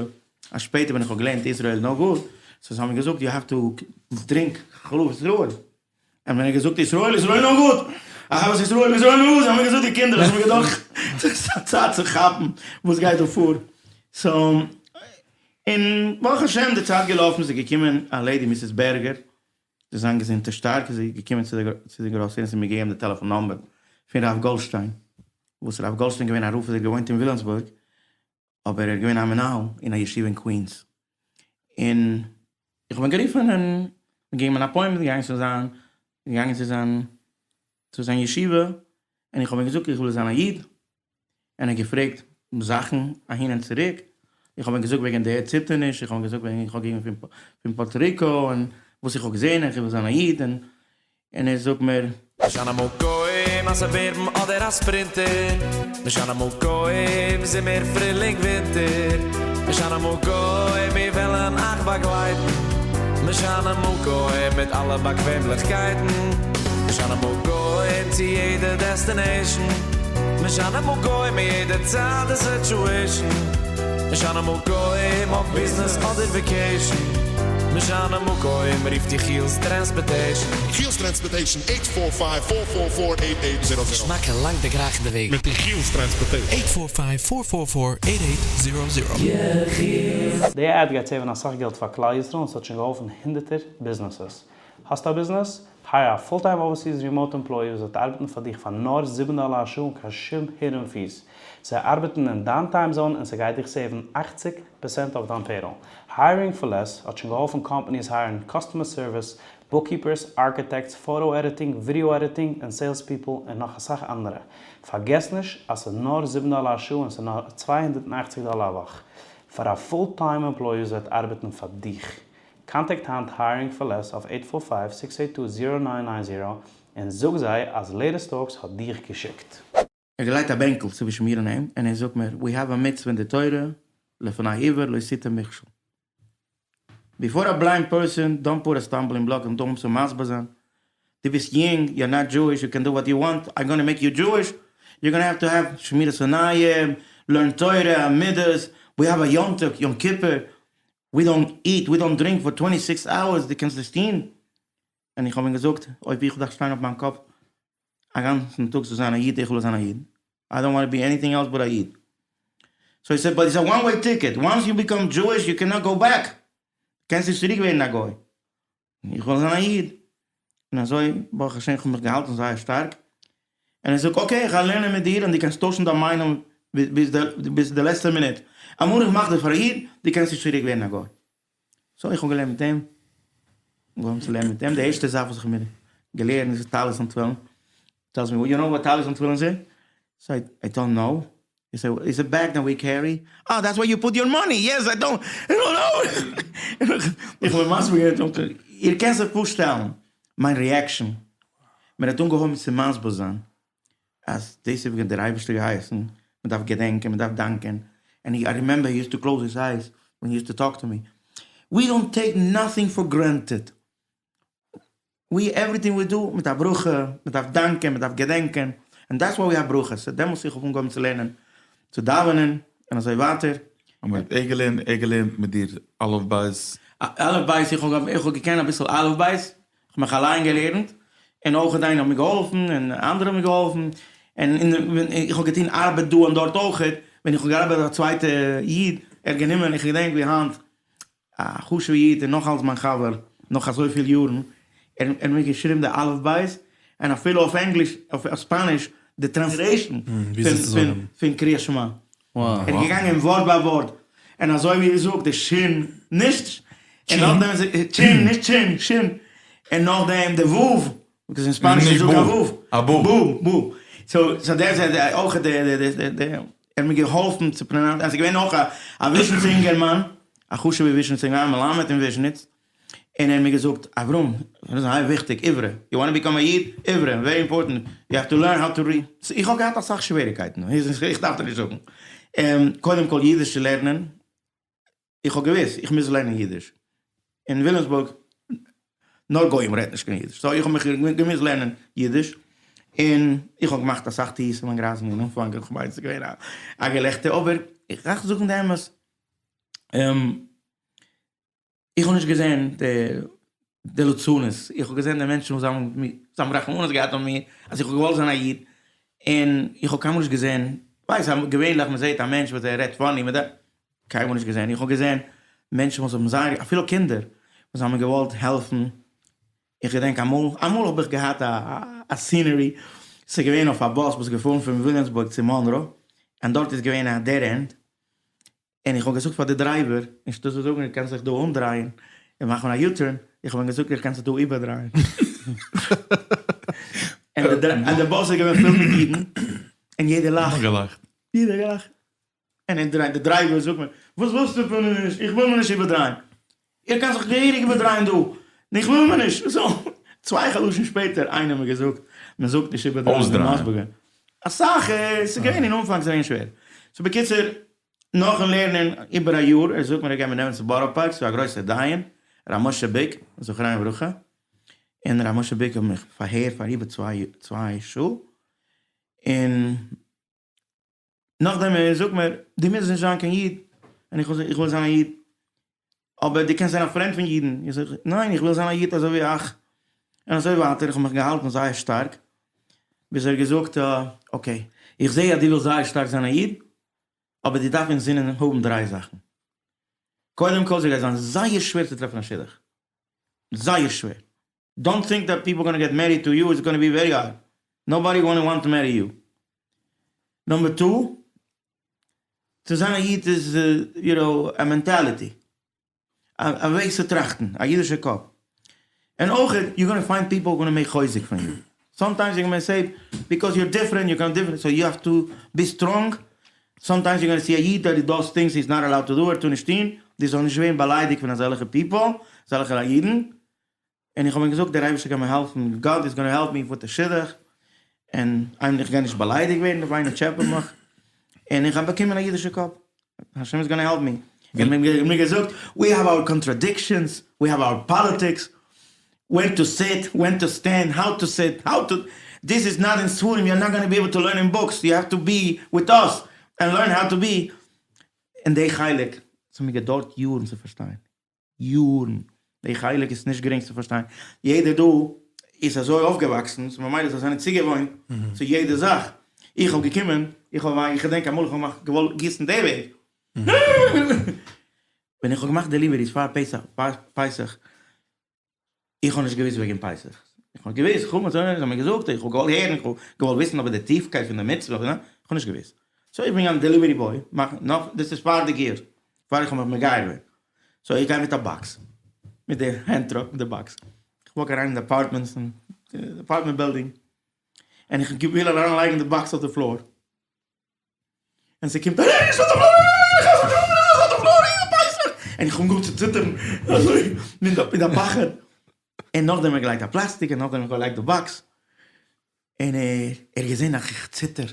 אז שפעטער ווען איך האב געלערנט Israel no good, so זיי האבן מיר געזאגט you have to drink חלב ישראל, און ווען ער האט געזאגט ישראל ישראל no good, אהבת ישראל ישראל no good, האבן מיר געזאגט די קינדער, האבן מיר געדאכט ס'איז א צייט צו כאפן וואס גייט דא פאר, so און ברוך השם די צייט געלאפן ס'איז געקומען א lady Mrs. בערגער, זי איז איינגעזונט און שטארק, זי איז געקומען צו די גראסערי און זי האט מיר געגעבן די טעלעפאן number פון רב גאלדשטיין, וואס רב גאלדשטיין געווען א רב וואס האט געוואוינט אין ווילאמסבורג, אבער ער איז געווען א מנהל אין א ישיבה אין קווינס, און איך האב אים גערופן און געגעבן אן appointment, געגאנגען צו זיין, געגאנגען צו זיין, צו זיין ישיבה, און איך האב אים געזאגט איך וויל זיין א איד, און ער האט געפרעגט זאכן אהין און צוריק, איך האב אים געזאגט וועגן די ערדציטערניש, איך האב אים געזאגט וועגן איך האב געגעבן פון פארטא ריקא, און וואס איך האב געזען, איך וויל זיין א איד, און און ער זאגט מיר. משנה מקום אז ס'בערבן אדער א ספרינטער, משנה מקום זומער פרילינג ווינטער, משנה מקום מיר וועלן אייך באגלייטן, משנה מקום מיט אלע באקוועמליכקייטן, משנה מקום צו יעדע destination. משנה מקום אין יעדע צייט און situation, משנה מקום אויף ביזנעס אדער vacation, משנה מקום רופט יחיאל'ס Transportation. יחיאל'ס Transportation, eight four five four four four eight eight zero zero. געשמאקע לאנג דערגרייכנדע וועגן. מיט יחיאל'ס Transportation. Eight four five four four four eight eight zero zero. די ad גייט save ן אסאך געלט פאר כלל ישראל און ס'האט שוין געהאלפן הונדערטער ביזנעסעס. האסט א ביזנעס? Hire א full time overseas remote employee וואס וועט ארבעטן פאר דיך פאר נאר זיבן דאלער א שעה אן קיין שום hidden fees. זיי ארבעטן אין דיין time zone און ס'גייט דיך save ן אכציג פערסענט אויף דיין payroll. Hiring for Less האט שוין געהאלפן companies hire ן customer service, bookkeepers, architects, photo editing, video editing, און sales people און נאך אסאך אנדערע. פארגעס נישט אז ס'איז נאר זיבן דאלער א שעה און ס'איז נאר 280 דאלער א וואך. פאר א full time employee וואס וועט ארבעטן פאר דיך. Contact היינט Hiring for Less אויף eight four five six eight two zero nine nine zero און זאג זיי אז Latest Talks האט דיך געשיקט. ער געלייגט א בענקל צווישן מיר און אים און ער זאגט מיר, we have א מצוה אין די תורה, לפני עיוור לא תתן מכשול. Before א blind person, don't put a stumbling block און don't צו מסביר זיין, דו ביסט יונג, you're not Jewish, you can do what you want, I'm gonna make you Jewish, you're gonna have to have שמירת עיניים, learn תורה, מידות, we have א יום טוב, יום כיפור, we don't eat, we don't drink for twenty six hours, דו קענסט עס טון? און איך האב אים געזאגט, אויב איך דארף שטיין אויף מיין קאפ א גאנצן טאג צו זיין א איד, איך וויל זיין א איד, I don't want to be anything else but א איד. So he said, but it's a one way ticket, once you become Jewish you cannot go back, קענסט נישט צוריק ווערן א גוי, איך וויל זיין א איד. און אזוי ברוך השם איך האב מיך געהאלטן זייער שטארק, און ער זאגט okay איך גיי לערנען מיט דיר און דו קענסט טוישן דיין מיינונג ביז די לעצטע מינוט, אמאל איך מאך דיר פאר א איד, דו קענסט נישט צוריק ווערן א גוי. So איך האב געלערנט מיט אים, אנגעהויבן צו לערנען מיט אים, די ערשטע זאך וואס איך האב מיר געלערנט איז טלית און תפילין, tells me, you know what טלית און תפילין איז? So I don't know, he said, it's a bag that we carry, ah that's where you put your money, yes I don't, I don't know, איך האב אים מסביר געווען, איר קענט זיך פארשטעלן מיין reaction, מען האט אנגעהויבן צו מסביר זיין אז דאס איז ווי דער אייבערשטער געהייסן, מען דארף געדענקען, מען דארף דאנקען, and I remember he used to close his eyes when he used to talk to me, we don't take nothing for granted, we everything we do מיט א ברכה, מען דארף דאנקען, מען דארף געדענקען, and that's why we have ברכות, so דעמאלטס איך האב אנגעהויבן צו לערנען צו דאווענען און אזוי ווייטער. אבער האט ער געלערנט, ער געלערנט מיט דיר אלף בית? אלף בית, איך האב איך האב געקענט אביסל אלף בית, איך האב מיך אליין געלערנט, און אויך איינער האט מיר געהאלפן, און אנדערע האבן מיר געהאלפן, און איך האב געטון ארבעט דא און דארט אויך, ווען איך האב געארבעט ביי א צווייטע איד, ער האט גענומען, איך געדענק ווי היינט, א חשוב'ע איד און נאך אלס מיין חבר נאך אזויפיל יארן, ער האט מיר געשריבן די אלף בית, און אפילו אויף ענגליש, אויף ספאניש, די translation פון קריאת שמע. ער איז געגאנגען ווארט ביי ווארט, און אזוי ווי איר זאגט די שין, נישט, און נאכדעם איז טשין, נישט טשין, שין, און נאכדעם די וו, because אין ספאניש איז דא קיין וו, א בו. בו, בו. So, so דער איז אויך די, די, ער האט מיר געהאלפן צו pronounce ן, עס איז געווען נאך א וויזשניצער אינגערמאן, א חשוב'ער וויזשניצער אינגערמאן, א מלמד אין וויזשניץ, און ער האט מיר געזאגט, אברהם, דאס איז זייער וויכטיג, עברי, you want become א איד, עברי, very important, you have to learn how to read. איך האב געהאט אסאך שוועריקייטן, איך דארף דיר נישט זאגן. קודם כל אידיש צו לערנען, איך האב געוואוסט איך מוז לערנען אידיש, אין וויליאמסבורג נאר גוים רעדט נישט קיין אידיש, so איך האב מיך געמוזט לערנען אידיש, און איך האב געמאכט אסאך טעותים און גרייזן אין אנפאנג, איך מיין ס'איז געווען א געלעכטער, אבער איך דארף זאגן די אמת, איך האב נישט געזען די לצנות, איך האב געזען די מענטשן וואס האבן רחמנות געהאט אויף מיר, אז איך האב געוואלט זיין א איד, און איך האב קיינמאל נישט געזען, ווייסט געווענליך מען זעט א מענטש וואס ער רעדט funny, קיינמאל נישט געזען, איך האב געזען מענטשן וואס האבן זייער, אפילו קינדער, וואס האבן געוואלט העלפן, איך געדענק אמאל, אמאל האב איך געהאט א scenery, ס'איז געווען אויף א באס וואס איז געפארן פון וויליאמסבורג צו מאנרא, און דארט איז געווען א dead end, און איך האב געזאגט פאר די driver, אנשטאט צו זאגן איר קענט זיך דא אנדרייען און מאכן א U-turn, איך האב אים געזאגט איר קענט זיך דא איבערדרייען. און די באס איז געווען פול מיט אידן, און יעדער לאכט. יעדער געלאכט. און די driver זאגט מיר, וואס ווילסטו פון מיר? איך וויל מיר נישט איבערדרייען. איר קענט זיך געהעריג איבערדרייען דא. איך וויל מיר נישט. So, צוויי חדשים שפעטער, איינער מיר געזאגט, מען זאגט נישט איבערדרייען. אסאך, ס'איז געווען אין אנפאנג ס'איז געווען שווער. So בקיצור, נאכן לערנען איבער א יאר, ער זאגט מיר ער גייט מיר נעמען צו בארא פארק צו א גרויסע דיין, ר' משה ביק, זכרונו לברכה, און ר' משה ביק האט מיך פארהערט פאר איבער צוויי שעה, און. נאכדעם ער זאגט מיר, דו מוזט נישט זיין קיין איד, און איך זאג, איך וויל זיין א איד, אבער דו קענסט זיין א friend פון אידן, איך זאג, ניין איך וויל זיין א איד אזוי ווי אייך, און אזוי ווייטער, איך האב מיך געהאלטן זייער שטארק, ביז ער האט געזאגט, okay, איך זע אז דו ווילסט זייער שטארק זיין א איד, אבער דו דארף אינזינען האבן דריי זאכן, קודם כל ס'גייט זיין זייער שווער צו טרעפן א שידוך, זייער שווער, don't think that people gonna get married to you, it's gonna be very hard, nobody gonna want to marry you. number two, צו זיין א איד איז you know א mentality, א וועג צו טראכטן, א אידישע קאפ. און אויך you gonna find people gonna make חוזק פון you, sometimes you gonna say because you're different, you come different, so you have to be strong, sometimes you gonna see א איד that does things he's not allowed to do, ער טאר נישט טון, דו זאלסט נישט ווערן באליידיגט פון אזעלכע people, אזעלכע אידן, און איך האב אים געזאגט דער אייבערשטער קען מיר העלפן, God is gonna help me with די שידוך, און איך גיי נישט באליידיגט ווערן אויב איינער טשעפעט מיך, און איך האב באקומען א אידישע קאפ, השם is gonna help me, און מיר געזאגט, we have our contradictions, we have our politics, when to sit, when to stand, how to sit, how to, this is not אין ספרים, you are not gonna be able to learn in books, you have to be with us, and learn how to be, און די חלק, ס'האט מיר געדויערט יארן צו פארשטיין. יארן. די חלק איז נישט גרינג צו פארשטיין. יעדער דא איז אזוי אויפגעוואקסן, so ממילא זיי זענען צוגעוואוינט צו יעדע זאך. איך האב געקומען, איך האב איך געדענק אמאל איך האב מיך געוואלט גיסן די וועג. ווען איך האב געמאכט deliveries פאר פסח, פאר פסח, איך האב נישט געוואוסט וועגן פסח. איך האב געוואוסט, חמץ, זיי האבן מיר געזאגט, איך האב געוואלט הערן, איך האב געוואלט וויסן אבער די טיפקייט פון די מצוה, איך האב נישט געוואוסט. so איך בין געגאנגען delivery boy מאכן נאך, דאס איז פאר די גיור, פאר איך האב מיך מגייר געווען. so איך גיי מיט א box, מיט די hand truck מיט די box, איך walk אריין אין די apartments, אין די apartment building, און איך וויל אריין לייגן די box אויף די floor, און ס'קומט א רעש אויף די floor, אויף די floor, און איך האב אנגעהויבן צו ציטערן אזוי מיט א פחד, און נאכדעם האב איך געלייגט א פלאסטיק, און נאכדעם האב איך געלייגט די box, און ער האט געזען אז איך ציטער,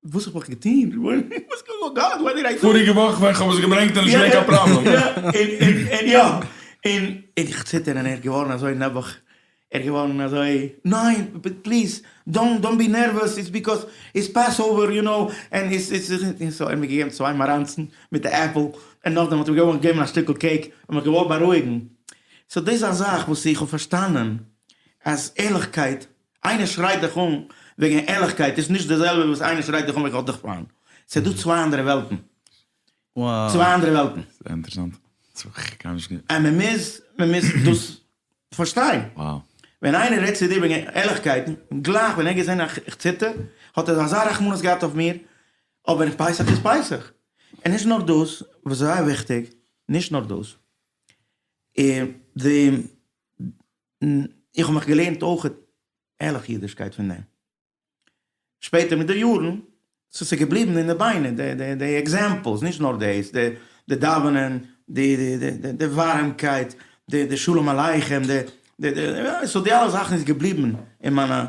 וואס האב איך געטון? וואס God what did I do? פאריגע וואך ווען כ'האב עס געברענגט איז נישט געווען קיין פראבלעם. און יא, און איך ציטער און ער איז געווארן אזוי נעבעך, ער איז געווארן אזוי, ניין, please, don't don't be nervous, it's because it's Passover you know, און it's it's און so ער האט מיר געגעבן צוויי מאראנצן מיט די עפל, און נאכדעם האט ער מיר געגעבן א שטיקל cake, און מיך געוואלט בארואיגן. so דאס איז א זאך וואס איך האב פארשטאנען, אז ערליכקייט איינער שרייט דיך אן וועגן ערליכקייט איז נישט די זעלבע וואס איינער שרייט דיך אן וועגן האט דיך פיינט. ס'איז דא צוויי אנדערע וועלטן. צוויי אנדערע וועלטן. זייער אינטערעסאנט. און מען מוז, מען מוז דאס פארשטיין. ווען איינער רעדט צו דיר וועגן ערליכקייט, גלייך ווען ער האט געזען אז איך ציטער, האט ער אזא רחמנות געהאט אויף מיר, אבער פסח איז פסח. און נישט נאר דאס, וואס איז זייער וויכטיג, נישט נאר דאס, די איך האב מיך געלערנט אויך ערליך אידישקייט פון דעם. שפעטער מיט די יארן, ס'איז זיך געבליבן אין די ביינער, די די די examples, נישט נאר דאס, די די דאווענען, די די די די ווארעמקייט, די די שלום עליכם, די די די so די אלע זאכן איז געבליבן אין מיינע,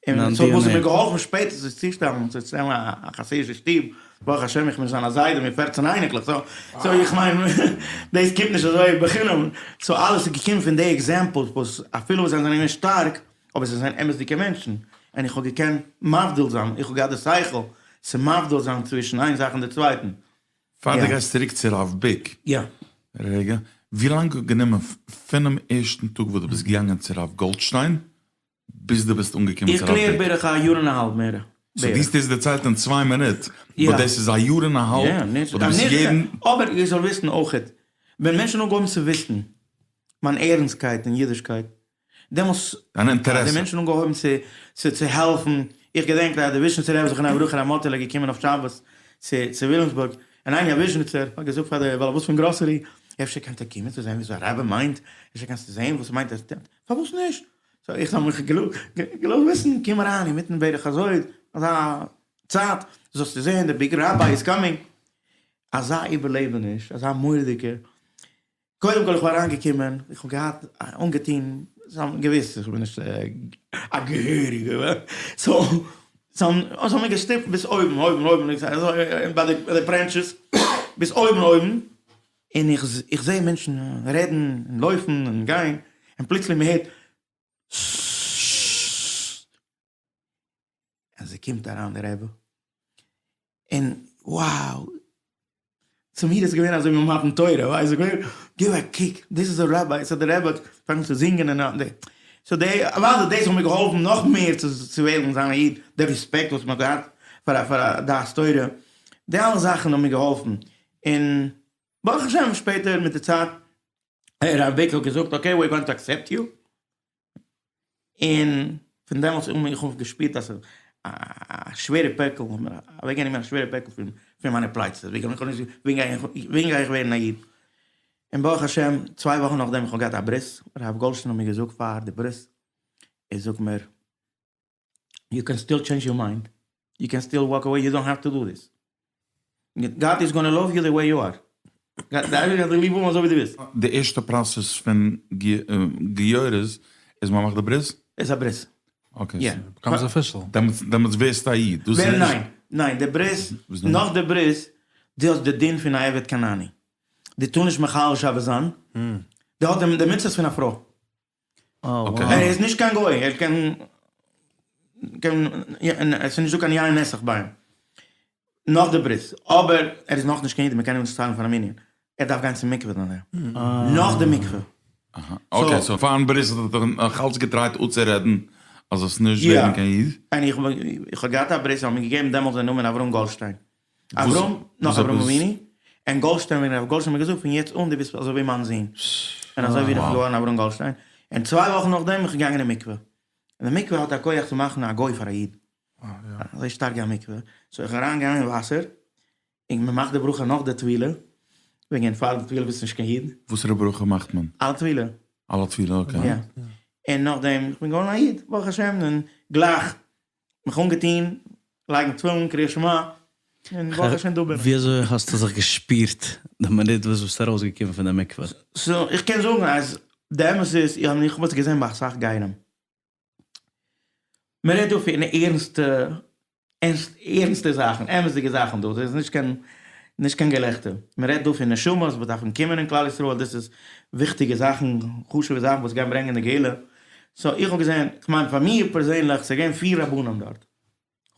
און so וואס האט מיר געהאלפן שפעטער זיך צושטעלן, צו שטעלן א חסידישע שטוב, ברוך השם איך בין שוין א זיידע מיט פערצן אייניקלעך, so so איך מיין דאס קומט נישט אזוי בחינם, so אלעס איז געקומען פון די examples וואס אפילו וואס זיי זענען געווען שטארק, אבער זיי זענען אמת'דיגע מענטשן, און איך האב געקענט מבדיל זיין, איך האב געהאט די שכל צו מבדיל זיין צווישן איין זאך און די צווייטן. פאר דו גייסט צוריק צו רב ביק, יא. רגע, ווי לאנג האט גענומען פונעם ערשטן טאג וואס דו ביסט געגאנגען צו רב גאלדשטיין ביז דו ביסט אנגעקומען איך צו הרב קלער ביק? בערך א יאר און א האלב מער. so דו האסט דאס דערציילט אין צוויי מינוט, יא. but דאס איז א יאר און א האלב יא, נישט, וואס דו ביסט נישט, יעדן. אבער איר זאלט וויסן אויכעט, ווען מענטשן האבן אנגעהויבן צו וויסן מיין ערנסטקייט אין אידישקייט, דעמאלס דיין האבן די אינטערעסע. מענטשן אנגעהויבן צו צו צו העלפן, איך געדענק אז די וויזשניצער רבי זכרונו לברכה ר' מאטעלע איז געקומען אויף שבת צו צו וויליאמסבורג, און איינער א וויזשניצער האט געזאגט פאר די בעל הבית פון גראסערי, אפשר קענט איר קומען צו זען וויאזוי א רבי מיינט, אפשר קענסטו זען וואס מיינט עס, פארוואס נישט? so איך האב מיך געלאזט וויסן, קום אריין אינמיטן בערך אזוי, אזא צייט, זאלסטו זען די big rabbi is coming. אזא איבערלעבעניש, אזא מורא'דיגע, קודם כל איך בין אריינגעקומען, איך האב געהאט אנגעטון, זיי האבן געוואוסט איך בין נישט א געהעריגע, so זיי האבן מיר געשטופט ביז אויבן, אויבן, אויבן, אזוי ביי די פארענטשעס, ביז אויבן אויבן, און איך זע מענטשן רעדן און לויפן און גיין, און פלוצלינג מען הערט סשששששש, און ס'קומט אריין די רבי, און. Wow! צו מיר איז געווען אזוי ווי מתן תורה, ווייסט איך געווען, גיב א קוק, דאס איז א רבי, סאו די רבי האט פאנגט צו זינגען און די, סאו די, אוודאי דאס האט מיר געהאלפן נאך מער צו צו וועלן זיין א איד, די רעספעקט וואס מען האט געהאט פאר א פאר א דעת תורה, די אלע זאכן האבן מיר געהאלפן, און ברוך השם שפעטער מיט די צייט, הרב ביק האט געזאגט okay we're going to accept you, און פון דעמאלטס אן איך האב געשפירט אז א שווערע פעקל האט מיר אוועקגענומען א שווערע פעקל פון פון מיינע פלייצעס, ווי איך האב נישט ווען גיי איך ווען גיי איך ווערן א איד, און ברוך השם צוויי וואכן נאכדעם איך האב געהאט א ברית, הרב גאלדשטיין האט מיר געזאגט פאר די ברית, ער זאגט מיר you can still change your mind, you can still walk away, you don't have to do this, God is gonna love you the way you are, די אייבערשטער גייט דיך ליב האבן אזוי ווי דו ביסט. די ערשטע process פון גיורת איז מען מאכט די ברית? איז א ברית. okay. יא. Becomes official. דעמאלטס ווערסטו א איד. דאס איז ניין, ניין, די ברית, נאך די ברית, דו האסט די דין פון א עבד כנעני. דו טאר נישט מחלל שבת זיין. דו האסט די מצוות פון א פרוי. ער איז נישט קיין גוי, ער קען, עס איז נישט דא קיין יין נסך ביי אים, נאך די ברית, אבער ער איז נאכנישט קיין איד, מען קען אים נישט ציילן פאר א מנין, ער דארף גיין צום מקווה דאן, נאך די מקווה. okay, so פארן ברית האט ער דיך נאך אלץ געטרייט אפצורעדן אז זאלסט נישט ווערן קיין איד? און איך האב געהאט א ברית, האט מען געגעבן דעמאלטס די נאמען אברהם גאלדשטיין. אברהם, נאך אברהם אבינו, און גאלדשטיין ווען הרב גאלדשטיין האט מיר געזאגט פון יעצט אן דו ביסט אזוי ווי מיין זון, און אזוי בין איך געווארן אברהם גאלדשטיין, און צוויי וואכן נאכדעם בין איך געגאנגען אין מקווה, און די מקווה האט א כח צו מאכן א גוי פאר א איד, אזוי שטארק ווי א מקווה, so איך אריין געגאנגען אין וואסער, און מען מאכט די ברכה נאך די טבילה, וועגן פאר די טבילה ביסטו נישט קיין איד. וואסערע ברכה מאכט מען? על הטבילה. על הטבילה, okay. יא, און נאכדעם איך בין געווארן א איד, ברוך השם, און גלייך מיך אנגעטון, לייגן תפילין, קריאת שמע, און ברוך השם דא בין איך. ווי אזוי האסטו זיך געשפירט די מינוט וואס ביסט ארויסגעקומען פון די מקווה? so איך קען זאגן אז די אמת איז, איך האב עס געזען ביי אסאך גרים. מען רעדט דא פון ערנסטע ערנסטע זאכן, אמת'דיגע זאכן דא, דאס איז נישט קיין נישט קיין געלעכטער. מען רעדט דא פון נשמות וואס דארפן קומען אין כלל ישראל, דאס איז וויכטיגע זאכן, חשוב'ע זאכן וואס גייען ברענגען די גאולה. so איך האב געזען, כ'מיין פאר מיר פערזענליך, ס'איז געווען פיר רבנים דארט,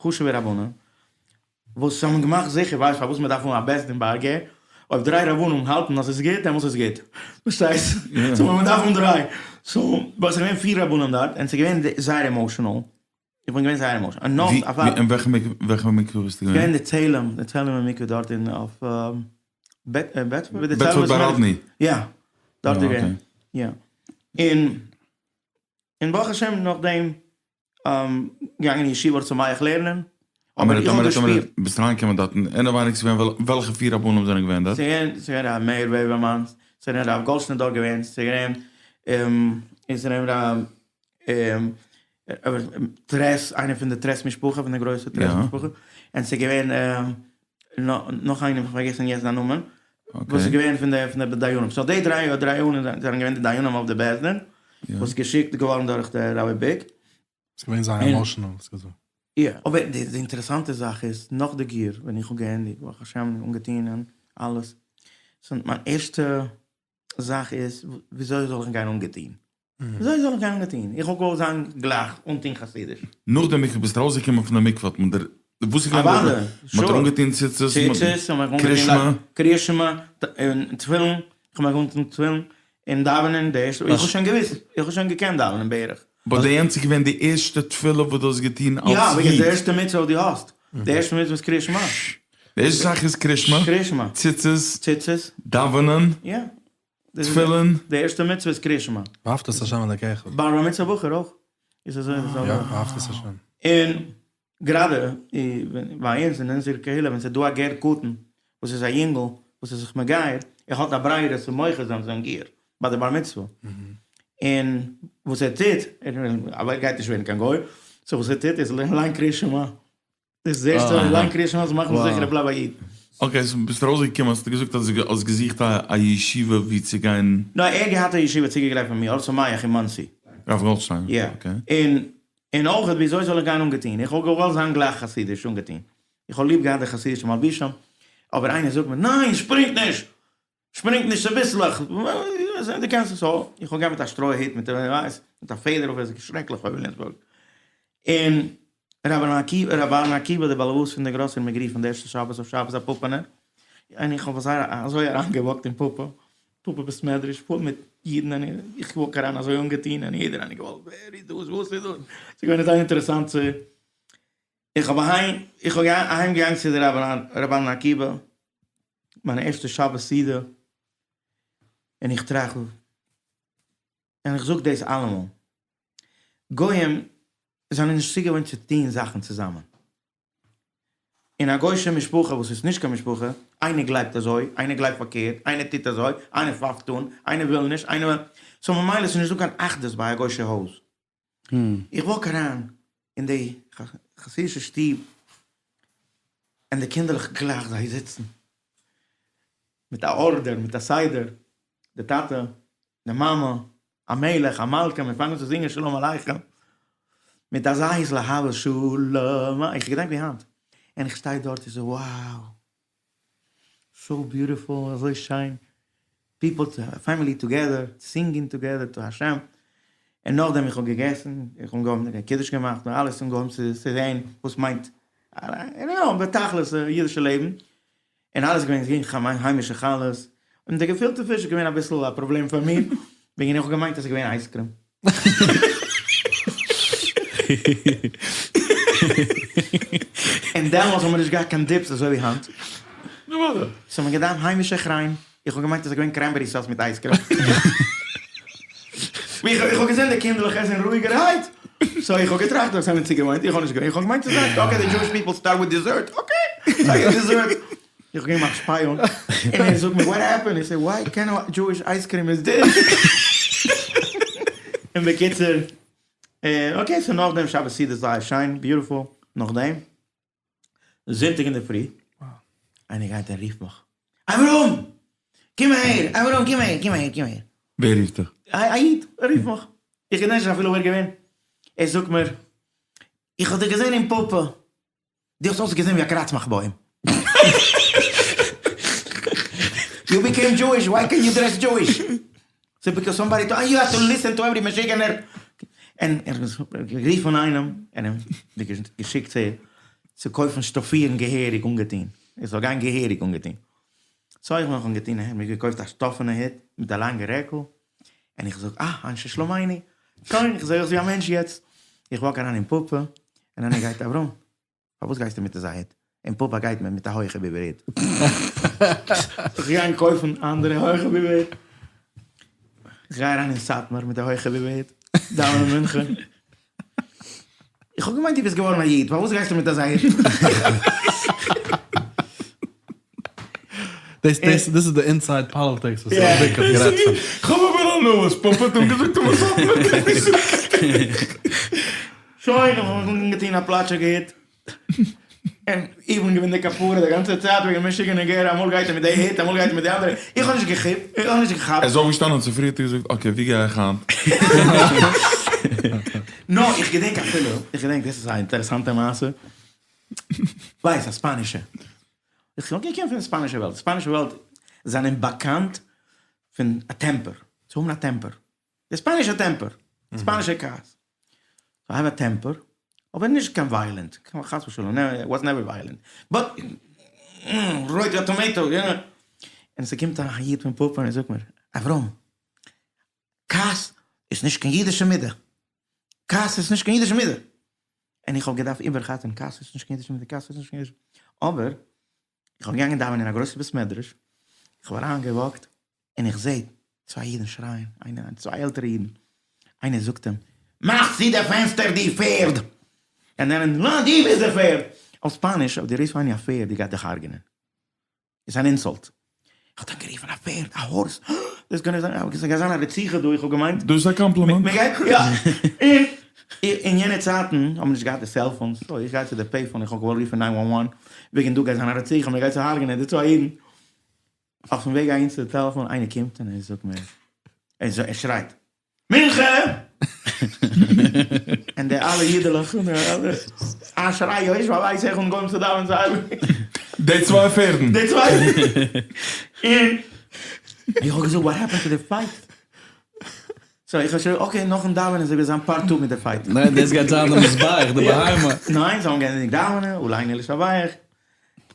חשוב'ע רבנים, וואס האבן געמאכט זיכער, ווייסט פארוואס מען דארף האבן א בית דין ביי א גר? אויב דריי רבנים האלטן אז ס'איז גוט, דעמאלטס איז גוט. פארשטייסט? so מען דארף האבן דריי. so but ס'איז געווען פיר רבנים דארט, און ס'איז געווען זייער emotional. איך בין געווען זייער emotional. און נאך א פאר. אין וועלכע מקווה ביסטו געווען? געווען די צעהלים, די צעהלימער מקווה דארט אין אויף בעדפארד. בעדפארד ביי ראדני? יא, דארט איז געווען. יא. און און ברוך השם נאכדעם געגאנגען אין ישיבה אור שמח לערנען. אבער איך האב געשפירט. ביסט אריינגעקומען דארטן אינעווייניג ס'איז געווען וועלכע פיר רבנים זענען געווען דארט? ס'איז געווען ר' מאיר וועבערמאן, ס'איז געווען רב גאלדשטיין דארט געווען, ס'איז געווען איז געווען ר' טרעס, איינער פון די טרעס משפחה, פון די גרויסע טרעס משפחה, און ס'איז געווען נאך איינעם, כ'האב פארגעסן יעצט זיין נאמען, וואס איז געווען פון די פון די דיינים, so די דריי דיינים זענען געווען די דיינים אויף די בית דין, וואס איז געשיקט געווארן דורך די רבי ביק. ס'איז געווען זייער emotional, האסט געזאגט. יא, אבער די אינטערעסאנטע זאך איז, נאך די גיור, ווען איך האב געענדיגט, ברוך השם, אנגעטון און אלעס, so מיין ערשטע זאך איז וויאזוי זאל איך גיין אנגעטוהן? וויאזוי זאל איך גיין אנגעטוהן? איך האב געוואלט זיין גלייך אנטוהן חסידיש. נאך די מקווה ביסט ארויסגעקומען פון די מקווה האט מען דיר וואס איז געווען די מען האט דיר אנגעטוהן ציצית ציצית קריאת שמע קריאת שמע און תפילין איך האב מיך אנגעטוהן תפילין און דאווענען די ערשטע איך האב שוין געוויסט איך האב שוין געקענט דאווענען בערך. but די יענץ איז געווען די ערשטע תפילה וואס דו האסט געטוהן אלס איד? יא, because די ערשטע מצוה וואס דו האסט, די ערשטע מצוה איז קריאת שמע. די ערשטע זאך איז קריאת שמע, קריאת שמע, ציצית, ציצית, דאווענען, יא, תפילין. די ערשטע מצוה איז קריאת שמע. ואהבת את השם אלקיך. ביי בר מצוה בחור אויך איז אזוי די זעלבע. יא, ואהבת את השם. און גראדע ביי אונז אין אונזער קהילה ווען ס'איז דא א גר קטן וואס איז א יונגל וואס איז זיך מגייר, ער האט א ברירה צו מוחה זיין זיין גיור ביי די בר מצוה, און וואס ער טוט, אבער ער גייט נישט ווערן קיין גוי, so וואס ער טוט איז ליינט קריאת שמע. דאס איז די ערשטע ליין קריאת שמע זאל מאכן זיכער איך בלייב א איד. okay, so ביסט ארויסגעקומען האסטו געזאגט אז דו האסט געזוכט א ישיבה ווי צו גיין. נאר ער האט געהאט א ישיבה צוגעגרייט פאר מיר, אור שמח אין מאנסי. רב גאלדשטיין? יא. okay. און און אויך וויאזוי זאל איך גיין אנגעטון? איך האב געוואלט זיין גלייך חסידיש אנגעטון. איך האב ליב געהאט די חסידישע מלבישים, אבער איינער זאגט מיר ניין שפרינג נישט! שפרינג נישט צוביסלעך! דו קענסט עס so איך האב גיין מיט א שטרוי היט מיט ווייס מיט א פעדער אויף עס איז שרעקליך אויף וויליאמסבורג. און. רבי עקיבא, רבי אהרן עקיבא דער בעל הבית פון די גראסערי מיר גערופן די ערשטע שבת אויף שבת א פאפענער, און איך האב אזוי אריין געוואקט אין פאפא, פאפא בית מדרש פול מיט אידן און איך וואק אריין אזוי אנגעטון און יעדער איינער געוואלד ווער איז דאס וואס איז דאס, ס'איז געווען זייער אינטערעסאנט צו, איך האב אהיים, איך האב אהיים געגאנגען צו די רבי אהרן עקיבא, מיין ערשטע שבת סעודה, און איך טראכט, און איך זאג דאס אלעמאל, גוים זענען נישט צוגעוואוינט צו טוהן זאכן צוזאמען. אין א גוי'שע משפחה וואס איז נישט קיין משפחה, איינער גלייבט אזוי, איינער גלייבט פארקערט, איינער טוט אזוי, איינער פייפט אן, איינער וויל נישט, איינער וויל, so ממילא ס'איז נישט דא קיין אחדות ביי א גוי'שע הויז. איך וואק אריין אין די חסידישע שטוב און די קינדערלעך גלייך זיי זיצן מיט א order, מיט א סדר, די טאטע, די מאמע, א מלך, א מלכה, מיר פאנגען צו זינגען שלום עליכם, מיט אזא התלהבות שלום, איך געדענק ווי היינט, און איך שטיי דארט איך זאג wow, so beautiful, אזוי שיין, people, family together, singing together to השם, און נאכדעם איך האב געגעסן, איך האב אנגעהויבן קידוש געמאכט און אלעס, אנגעהויבן צו זען וואס מיינט, בתכלית אידישע לעבן, און אלעס געווען געווען היימישע חלות, און די געפילטע פיש איז געווען אביסל א פראבלעם פאר מיר, וועגן איך האב געמיינט אז ס'איז געווען ice cream. און דעמאלס האבן מיר נישט געהאט קיין dips אזוי ווי היינט, so מ'האט געדארפט היימישע כריין, איך האב געמיינט אז ס'איז געווען cranberry sauce מיט ice cream. איך האב געזען די קינדערלעך עסן רואיגערהייט, so איך האב געטראכט אז זיי זענען צוגעוואוינט, איך האב נישט געוואוסט, איך האב געמיינט צו זאגן okay די Jewish people start with dessert, okay dessert, איך האב געמאכט שפייאונג, און ער זאגט מיר what happened, איך זאג what kind of Jewish ice cream is this, און בקיצור, okay so נאכדעם שבת סעודה זייער שיין, beautiful, נאכדעם. זונטאג אינדערפרי, איינער גייט און רופט מיך, אברהם! קום אהער! אברהם קום אהער! קום אהער! קום אהער! ווער רופט דיך? א איד רופט מיך, איך געדענק נישט אפילו ווער געווען, ער זאגט מיר, איך האב דיך געזען אין פאפא, דו האסט אויסגעזען ווי א קראצמעך בוים. You became Jewish, why can't you dress Jewish? So because somebody told you have to listen to every משוגענער, און ער האט גערופן איינעם און אים געשיקט צו קויפן שטאפירן געהעריג אנגעטון, ער זאל גיין געהעריג אנגעטון, so איך מיך אנגעטון, ער האט מיר געקויפט א שטאפענע הוט מיט א לאנגע רעקל, און איך זאג אה אנשי שלומינו, שוין איך זע אויס ווי א מענטש יעצט, איך וואק אריין אין פאפא, און איינער גייט אברהם. פארוואס גייסטו מיט אזא הוט? אין פאפא גייט מען מיט א הויכע ביבער הוט. זיך גיין קויפן אנדערע הויכע ביבער הוט. איך גיי אריין אין סאטמאר מיט א הויכע ביבער הוט, דאווענען מנחה. איך האב געמיינט דו ביסט געווארן א איד, פארוואס גייסטו מיט אזא הוט? דאס דאס דאס איז די inside politics וואס ר' ביק האט גערעדט פון. כ'האב אבער הנאה וואס פאפא האט אים געזאגט אויף סאטמאר. שוין, איך האב אנגעטון א פלאטשיגע הוט, און איך בין געווען די כפרה די גאנצע צייט וועגן משוגענע גער, אמאל גייט ער מיט די הוט, אמאל גייט ער מיט די אנדערע, איך האב נישט געכיפט, איך האב נישט געכאפט. ער איז אויפגעשטאנען צופרי האט ער געזאגט okay ווי גיי איך היינט? נא, איך געדענק אפילו, איך געדענק, דאס איז א אינטערעסאנטע מעשה, ווייס א ספאנישע, איך האב געקומען פון ספאנישע וועלט, ספאנישע וועלט זענען באקאנט פון א temper, צו האבן א temper, די ספאנישע temper, ספאנישע כעס, so I have a temper, אבער נישט קיין violent, חס ושלום, was never violent, but רויט ווי א tomato, you know, און ס'קומט א איד פון פאפא און זאגט מיר, אברהם, כעס איז נישט קיין אידישע מידה, כעס איז נישט קיין אידישע מידה, און איך האב געדארפט איבערחזר'ן, כעס איז נישט קיין אידישע מידה, כעס איז נישט קיין אידישע, אבער איך האב געגאנגען דאווענען אין א גרויסע בית מדרש, איך האב אריין געוואקט, און איך זע צוויי אידן שרייען, איינער, צוויי עלטערע אידן, איינער זאגט אים, מאך צו די פענסטער דו פערד! און דער אנדערער, ניין דו ביסט די פערד! אויף ספאניש, אויב דו רופסט איינעם א פערד, דו גייט דיך הרג'נען. איז אן insult. איך האב דאן גערופן א פערד, א horse, דאס קען נישט זיין, ס'גייט זיין א רציחה דא, איך האב געמיינט. דאס איז א קאמפלימענט. מ'גייט, יא. און אין יענע צייטן האבן מיר נישט געהאט די cellphones, so איך גיי צו די payphone, איך האב געוואלט רופן nine one one, וועגן דא גייט זיין א רציחה, מ'גייט צו הרג'נען די צוויי אידן. אויפן וועג אהין צו די טעלעפאן, איינער קומט און ער זאגט מיר, ער שרייט, מנחה! און די אלע אידעלעך און די אלע אשרי יושבי ביתך אנגעהויבן צו דאווענען זיי די צוויי פערדן. די צוויי און איך האב געזאגט what happened to the fight? So איך האב שוין okay נאכן דאווענען זאל זיין part two מיט די fight. ניין דאס גייט זיין די מזבח די בהמה. ניין זיי האבן געענדיגט דאווענען עלינו לשבח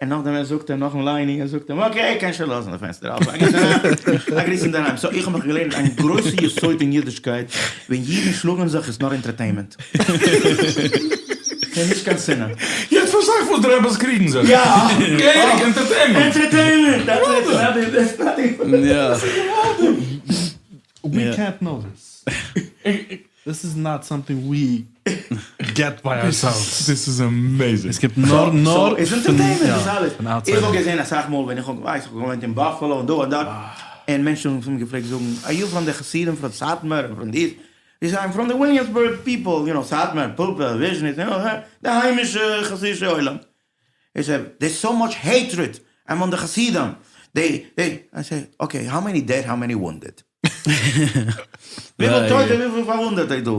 און נאכדעם ער זאגט אים נאכן ליינען ער זאגט אים okay קענסט שוין לאזן די פענסטער אפן א גריס אינדערהיים so איך האב מיך געלערנט איין גרויסע יסוד אין אידישקייט ווען אידן שלאגן זיך איז נאר entertainment ס'איז נישט קיין שנאה. יעצט פארשטיי איך וואס די רעבעס קריגן זיך. יא! געהעריג entertainment! Entertainment! That's it! יא. We can't know this. This is not something we get by ourselves. This is amazing. עס קומט נאר נאר איז entertainment דאס אלעס. איך האב געזען אסאך מאל ווען איך האב ווייס איך געוואוינט אין באפעלא און דא און דארט, און מענטשן האבן מיר געפלעגט זאגן, are you from די חסידים from סאטמאר און from this? איך זאג I'm from די וויליאמסבורג people, you know, סאטמאר, פאפא, וויזשניץ, יו נאו, די היימישע חסידישע עולם. איך זאג, there's so much hatred among די חסידים, they, they, I say, okay, how many dead, how many wounded? וויפיל טויטע וויפיל פארוואונדעטע איז דא?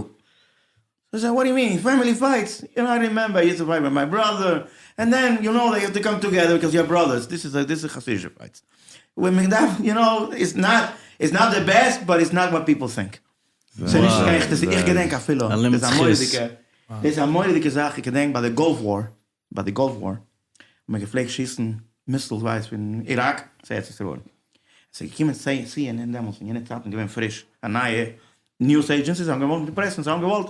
זיי זאגן, what do you mean, family fights, you know I remember I used to fight with my brother, and then you know they have to come together because you're brothers, this is this is חסידישע fights, ווען מען דארף, you know, it's not, it's not the best, but it's not what people think. ס'איז נישט קיין עכטע, איך געדענק אפילו, דאס איז א מורא'דיגע, דאס איז א מורא'דיגע זאך, איך געדענק ביי די Gulf War, ביי די Gulf War האט מען געפלעגט שיסן missiles ווייס פון איראק צו ארץ ישראל, עס איז געקומען CNN דעמאלטס אין יענע צייטן געווען פריש א נייע news agency זיי האבן געוואלט די פרעסן זיי האבן געוואלט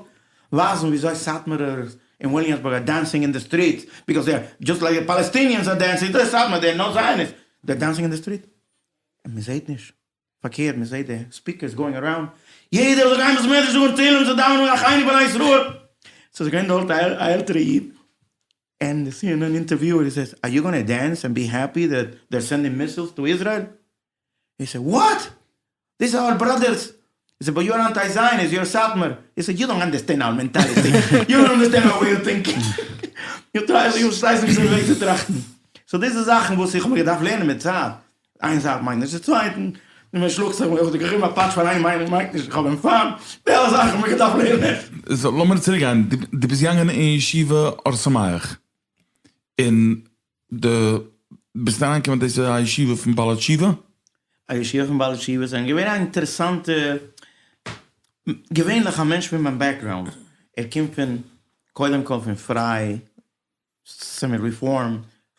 ווייזן וויאזוי סאטמארער אין וויליאמסבורג are dancing in the street because they are just like the Palestinians are dancing די סאטמאר they are not Zionist they are dancing in the street און מען זעט נישט פארקערט מען זעט די speakers going around, יעדער זאל גיין בית מדרש זאגן תהילים צו דאווענען אחינו בני ישראל, ס'איז געווען דארט א עלטערע איד, און די CNN interviewer says, are you gonna dance and be happy that they're sending missiles to Israel? He said, what? These are our brothers! He said, but you're anti Zionist, you're סאטמאר! He said, you don't understand our mentality, you don't understand how we are thinking, you try, you ווייסט נישט וויאזוי צו טראכטן, so דאס איז זאכן וואס איך האב מיר געדארפט לערנען מיט צייט, איין זאך מיינט נישט די צווייטן, און מען שלאגט זיך, איך האב געגעבן א פאטש פאר איין מיינונג מיינט נישט איך האב אים פיינט, די אלע זאכן האב איך געדארפט לערנען. So לאמיר צוריק גיין, דו ביסט געגאנגען אין ישיבה אור שמח, און דו ביסט אריינגעקומען דאס איז א ישיבה פון בעלי תשובה? א ישיבה פון בעלי תשובה זענען געווען א אינטערעסאנטע, געווענליך א מענטש פון מיין background, ער קומט פון קודם כל פון פריי semi Reform,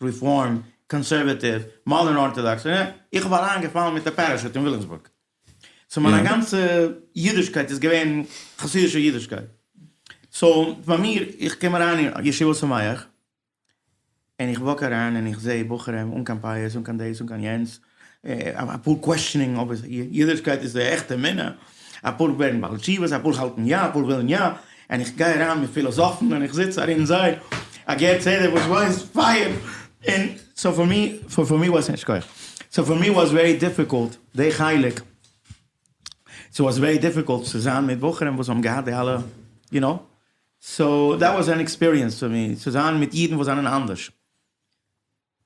Reform, conservative, modern Orthodox, איך האב אריין געפאלן מיט א parachute אין וויליאמסבורג. So מיין גאנצע אידישקייט איז געווען חסידישע אידישקייט. So ביי מיר, איך קום אריין אין ישיבה שמח, און איך walk אריין און איך זעה בחורים אן קיין פיאות, אן קיין דאס, אן קיין יענץ, אפאר questioning אויב אידישקייט איז די עכטע אמונה, אפאר ווערן בעלי תשובות, אפאר האלטן יא, אפאר ווילן יא, און איך גיי אריין מיט פילאזאפן און איך זיץ ארום זיי, א גר צדק וואס ווייסט פייער, און so for me, for me was, שכוח, so for me was very difficult די חלק, ס'וואס very difficult צו זיין מיט בחורים וואס האבן געהאט די אלע, you know, so that was an experience for me, צו זיין מיט אידן וואס זענען אנדערש.